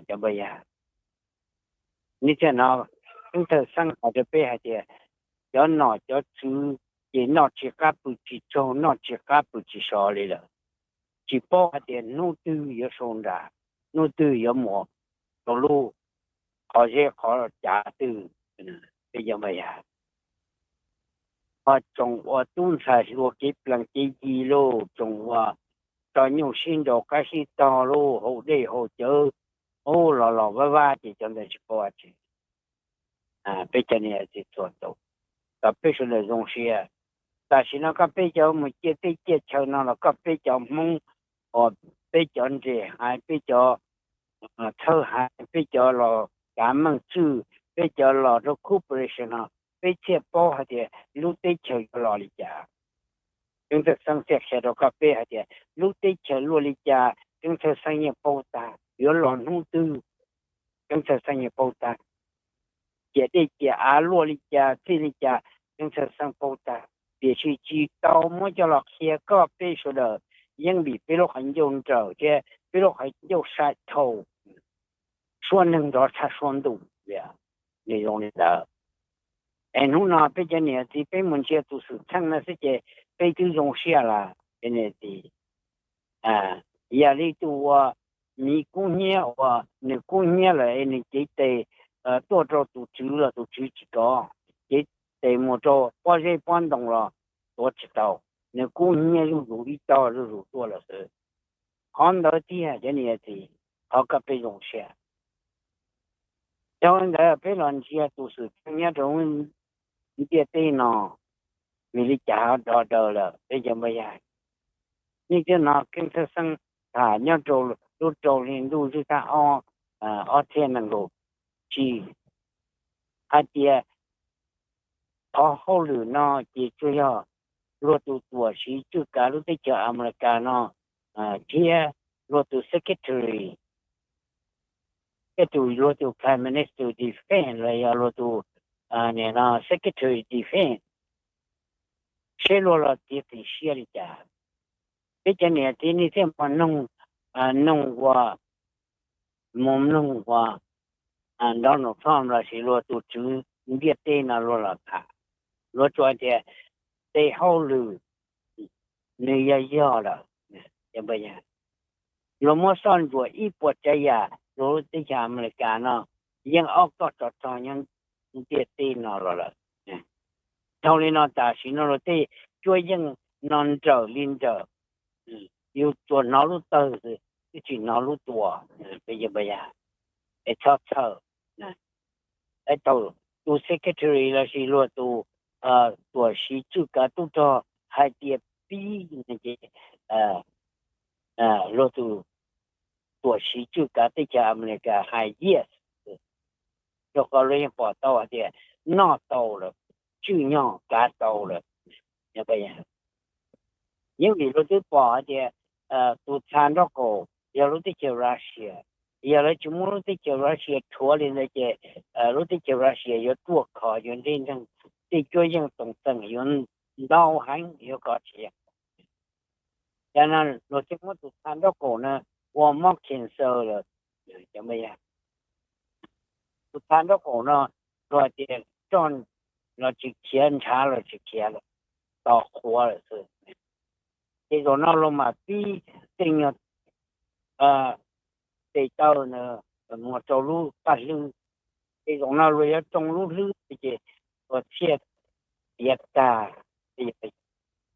cov npog yaig. Nej thiaj no, keeb thawj xeeb hais rau peb hais tias cov nom cov tswv ces noj tsis qab pw tsis tsaug, noj tsis qab pw tsis sov li lawm. tsis paub hais tias hnub twg yuav sau nra, hnub twg yuav mus rau lub qhov zeb qhov cav twg. Peb cov npa yas ho tsoom uas tub ntxhais hlua kev plees kev yi lauj, tsoom uas tso nyuj sib nraus qab sib tog lauj, haus dej haus cawv, ub, los los vaj vaj ces cov ntawd tsis paub dab tsi. Peb cov niam txiv txhua tus, kom peb sawv daws zoo siab. Tam sim no koj peb cov mus ciaj teb ciaj chaw no los koj peb cov Hmoob, uas peb cov nres hais, peb cov txhawb hais, peb cov los kav meej tswj, peb cov los rau corporation no, peb thiaj paub hais tias lub teb chaws yuav los li cas. Ceeb Txhawj Xeeb thiaj qhia rau koj peb hais tias lub teb chaws luaj li cas Ceeb Txhawj Xeeb yeej paub tag, yuav los hnub twg Ceeb Txhawj Xeeb yeej paub tag. Ciam dej ciam av luaj li cas txij li cas Ceeb Txhawj Xeeb paub tag, tiam sis tsis tau muab coj los qhia koj peb sawv daws, yeej vim peb lub qhov ncauj nrawm thiab peb lub qhov ncauj sai dhau, suab neeg nrov tshaj suab ntuj. Nws zoo li ntawd. Es hnub no peb cov niam txiv peb mus ntsia tus xwm txheej no xwb ces peb twb zoo siab lawm. Peb niam txiv, yam li tus uas miv kub hnyiab uas nws kub hnyiab lawm es nws cev tes tuaj rau tus tswv los tus tswv tsis kov, cev tes mus rau pob zeb pob ntoo los tuav tsis tau, nws kub hnyiab zuj zus ib tog zuj zus tuaj lawm xwb. Qhov ntawd tiag cov niam txiv, qhov koj peb zoo siab. Yog li ntawd peb los ntsia tus xwm txheej nyob rau ntiaj teb no, vim li cas ho dog daws lawm peb cov npa yas. Nej twb hnov Keeb Txhawj Xeeb tham nyob rau lub rau hli ntuj zwj thaj ob, ob txhiab nees nkaum tsib, hais tias qhov hauj lwm no ces tsuas yog luag tus tuam siv tswj kav lub teb chaws Amelikas no thiab luag tus secretary, thiab tus luag tus prime minister defense los yog luag tus secretary defense, seb luag los txiav txim siab li cas. Peb cov niam txiv nej thiaj mus noog, noog ua, mus mloog ua Donald Trump lossis luag tus tswv ntiaj teb no luag los tham, luag tsuas hais tias tes hauj lwm nws yog yog lawm. Luag muab soj ntsuam ib puas tsav yam rau lub teb chaws Amelikas no yeej ob koj tsov rog nyob ntiaj teb no los lawm. Dhau li no tam sim no luag tej cuab yeej no nrawm li nrawm, yus tsuas hnov lub tawg xwb, twb tsis hnov lub tua. Peb cov npa yas, es txhob txhawj. Thaum tus secretary lossis luag tus tuam siv tswj kav tub rog hais tias pib no ces luag tus tuam siv tswj kav teb chaws Amelikas hais yes, rau qhov luag yeej pom tau hais tias noj tau lawm, tswj nyog kav tau lawm. Yeej vim luag twb pom hais tias tus txha nraub qaum yog lub teb chaws Russia, yog lawv tsis muab lub teb chaws Russia rhuav li ntawd ces lub teb chaws Russia yuav ruaj khov, yuav ntsej nreeg, tej cuab yeej toom txeem yuav ntau heev, yuav kov tsis yeej. Yog no luag thiaj muab tus txha nraub qaum no ua mob cancer lawm. Tus txha nraub qaum no luag tias roj los tsis khiav, ntshav los tsis khiav lawm, tos qhuav lawm xwb. Ces zaum no luag mam pib tej nyuag tes taw mus rau lub paj hlwb. Ces zaum no luag yuav tsoo lub hlwb ces luag thiaj tiav tag,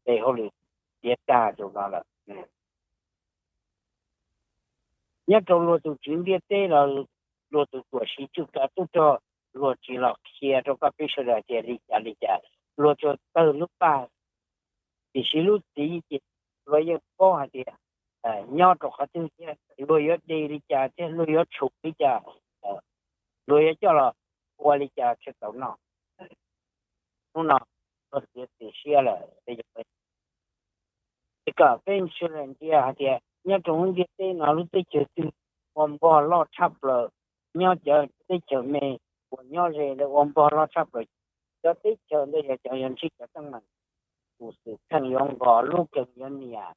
tes hauj lwm tiav tag zaum no lawm. Nyob rau luag tus tswv ntiaj teb los luag tus tuam siv tswj kav tub rog, luag tsis los qhia rau koj peb sawv daws tias li cas li cas, luag tsuas tawg lub paj. Tiam sis lub txiv ces luag yeej paub hais tias nyob rau qhov twg thiab luag yuav de li cas thiab luag yuav tshum li cas, luag yuav coj los ua li cas thiaj tau noj. Hnub no luag txiav txim siab lawm. Es kom peb sawv daws ntsia hais tias nyob rau lub ntiaj teb no lub teb chaws twg ua npog loj tshaj plaws, nyob cov teb chaws me uas nyob ze ntawd ua npog loj tshaj plaws, cov teb chaws ntawd yog cov yuav ntsib cov teeb meem. Tus xwm txheej yuav nqos lub kees yuav nias.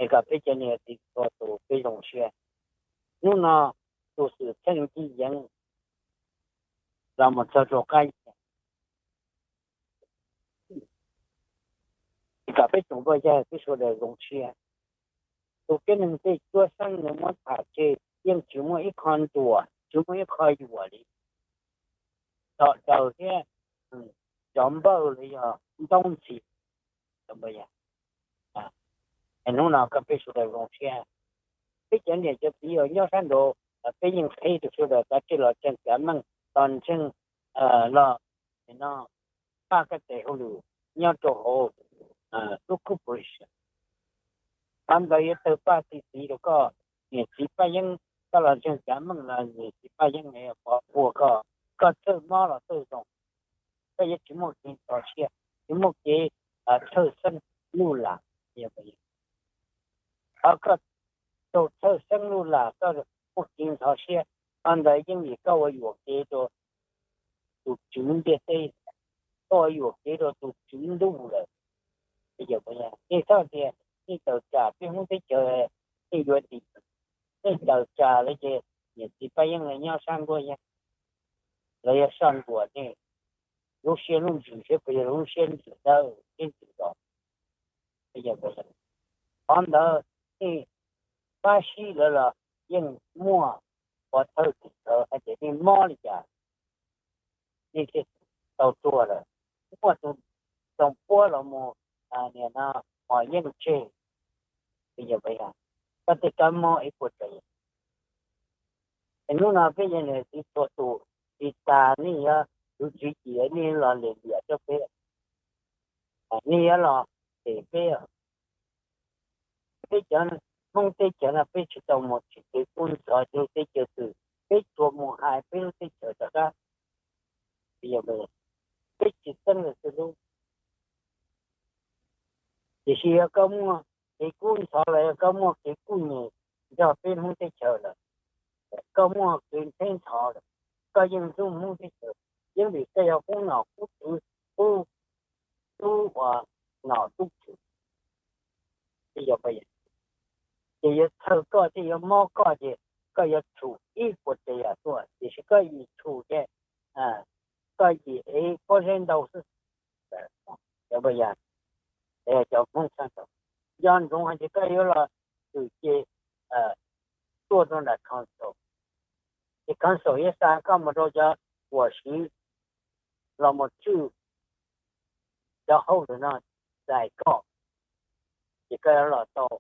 Es kom peb cov niam txiv txhua tus peb zoo siab. Hnub no tus xwm txheej Ncig Yeev los mus txog rau qab, es kom peb tsoom poj yawg peb sawv daws zoo siab. Tus tib neeg tej cuab xeeb nws muab tham tseg yeej tsis muaj ib qho ntuas, tsis muaj ib qho yuam li, tom daws thiab cov npawj los yog ntoo ntxhi. Hnub no koj peb sawv daws zoo siab, peb cov niam cov txiv uas nyob sab nraud, peb yeej qhib rau sawv daws tab sis los tseem kav meej los ntseeg los no pab koj tes hauj lwm nyob rau hauv lub corporation. Qhov ntawd yuav tawg paj txi txiv rau koj. Niam txiv Paj Yeeb, koj los ntseeg kav meej los niam txiv Paj Yeeb pov puag koj, koj txawj mob los txawj zoo, koj yuav tsis muaj kev ntxhov siab, tsis muaj kev txhawj xeeb luj lam. Qhov koj tau txhawj xeeb luj lam, koj muaj kev ntxhov siab, qhov ntawd yeej vim koj ua yuam kev rau tus tswv ntiaj teb, koj ua yuam kev rau tus tswv ntuj lawm. Nej txhob tias nej tawm tsam peb Hmoob teb chaws nej yuav dim, nej tawm tsam lawm ces niam txiv Paj Yeeb lawv nyob sab nruab yeeb, lawv yuav soj ntsuam nej lub siab lub ntsws seb puas yog lub siab ntsws dawb siab ntsws dos. Qhov ntawd nej pab sib lawv los yeej muaj pov thawj tim khawv hais tias nej mob li cas nej thiaj tau tuag lawm. Muaj tus tsoom puab los mus niam no mos yeej tseg. Koj tej kab mob ib puas tsav yam. Es hnub no peb yog niam txiv txhua tus, tsis tas nej yuav tus tswv yim nej los liam liam rau peb, nej yuav los them peb. Peb cov Hmoob teb chaws no peb tsis tau mus tsim kev kub ntxhov rau teb chaws twg, peb tsuas mus hais peb lub teb chaws rov qab. Peb tsis txeeb lawv xwb lub. Tiam sis yog koj muaj kev kub ntxhov los yog koj muaj kev kub nyem nrog peb Hmoob teb chaws lawm, koj muaj kev ntxheb ntxhov lawm, koj yeej ntxub Hmoob teb chaws, yeej vim koj yog qub nom qub tswv, qub tub uas nom tub tswv. Ces yuav txhawj koj thiab yuav mob koj ces koj yuav tshum ib puas tsav yam tuaj, tiam sis koj yim tshum ces koj yim ev pob zeb ntau xwb. Cov Hmoob, cov Hmoob sab nraud, nco ntsoov hais tias koj yuav los xwm ces tuaj rau nram council, ces council yuav xa koj mus rau cov uas siv los mus tswj cov hauj lwm no txais koj, ces koj yuav los tau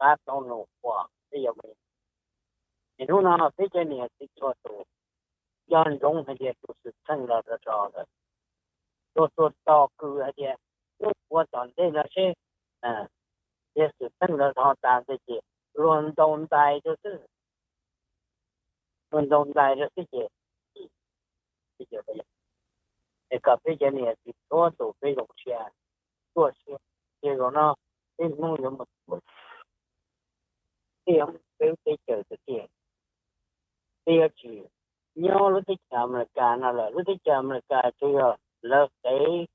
qab tau num uas peb yuav mus. Es hnub no peb cov niam txiv txhua tus, nco ntsoov hais tias tus xwm txheej los rog rog lawm, txhua tus tos kws hais tias hnub puav tom ntej no seb yog xwm txheej los rog tas ntawd ces luag ntaus ntais rau xwb, luag ntaus ntais rau xwb ces es kom peb cov niam txiv txhua tus peb zoo siab, tuaj siab, ces zaum no peb Hmoob yuav mus, peb yuav mus peb lub teb chaws tiag tiag. Peb yuav tsis nyob lub teb chaws Amelikas no lawm. Lub teb chaws Amelikas tsuas yog lawv qev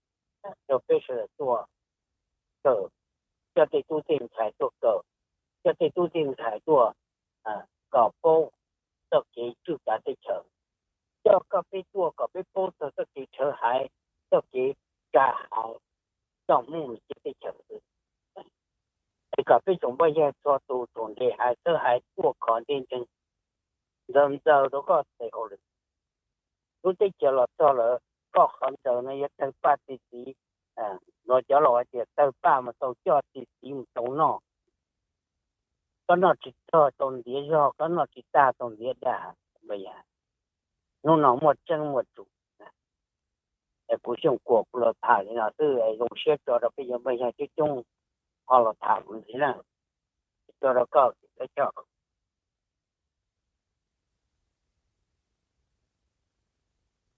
rau peb sawv daws tuaj kawm, coj tej tub tej ntxhais tuaj kawm, coj tej tub tej ntxhais tuaj kom paub txoj kev tswj kav teb chaws, coj koj peb tuaj kom peb paub txog txoj kev tshawv haiv, txoj kev tsa haiv, txoj hmoo mus ciaj teb chaws xwb. Es kom peb tsoom npoj yawg txhua tus tsoom nres hais txhawb hais tuaj khov ntej ntseeg, ntxaws ntxaws rau koj tes hauj lwm. Lub teb chaws los txog lawm, koj qhov ntxaws no yuav tawg paj txi txiv, los cov laus hais tias tawg paj mus tau coj, txi txiv mus tau noj. Koj noj tsis txog tau ntiav zog, koj noj tsis tag tau ntiav dag. Hnub no muaj tseeb muaj tsum. Es kuv xyooj kuas kuv los tham li no xwb, zoo siab tso rau peb cov npoj yawg coob coob ho los tham kuv ntxiv na. Tso rau koj, koj coj.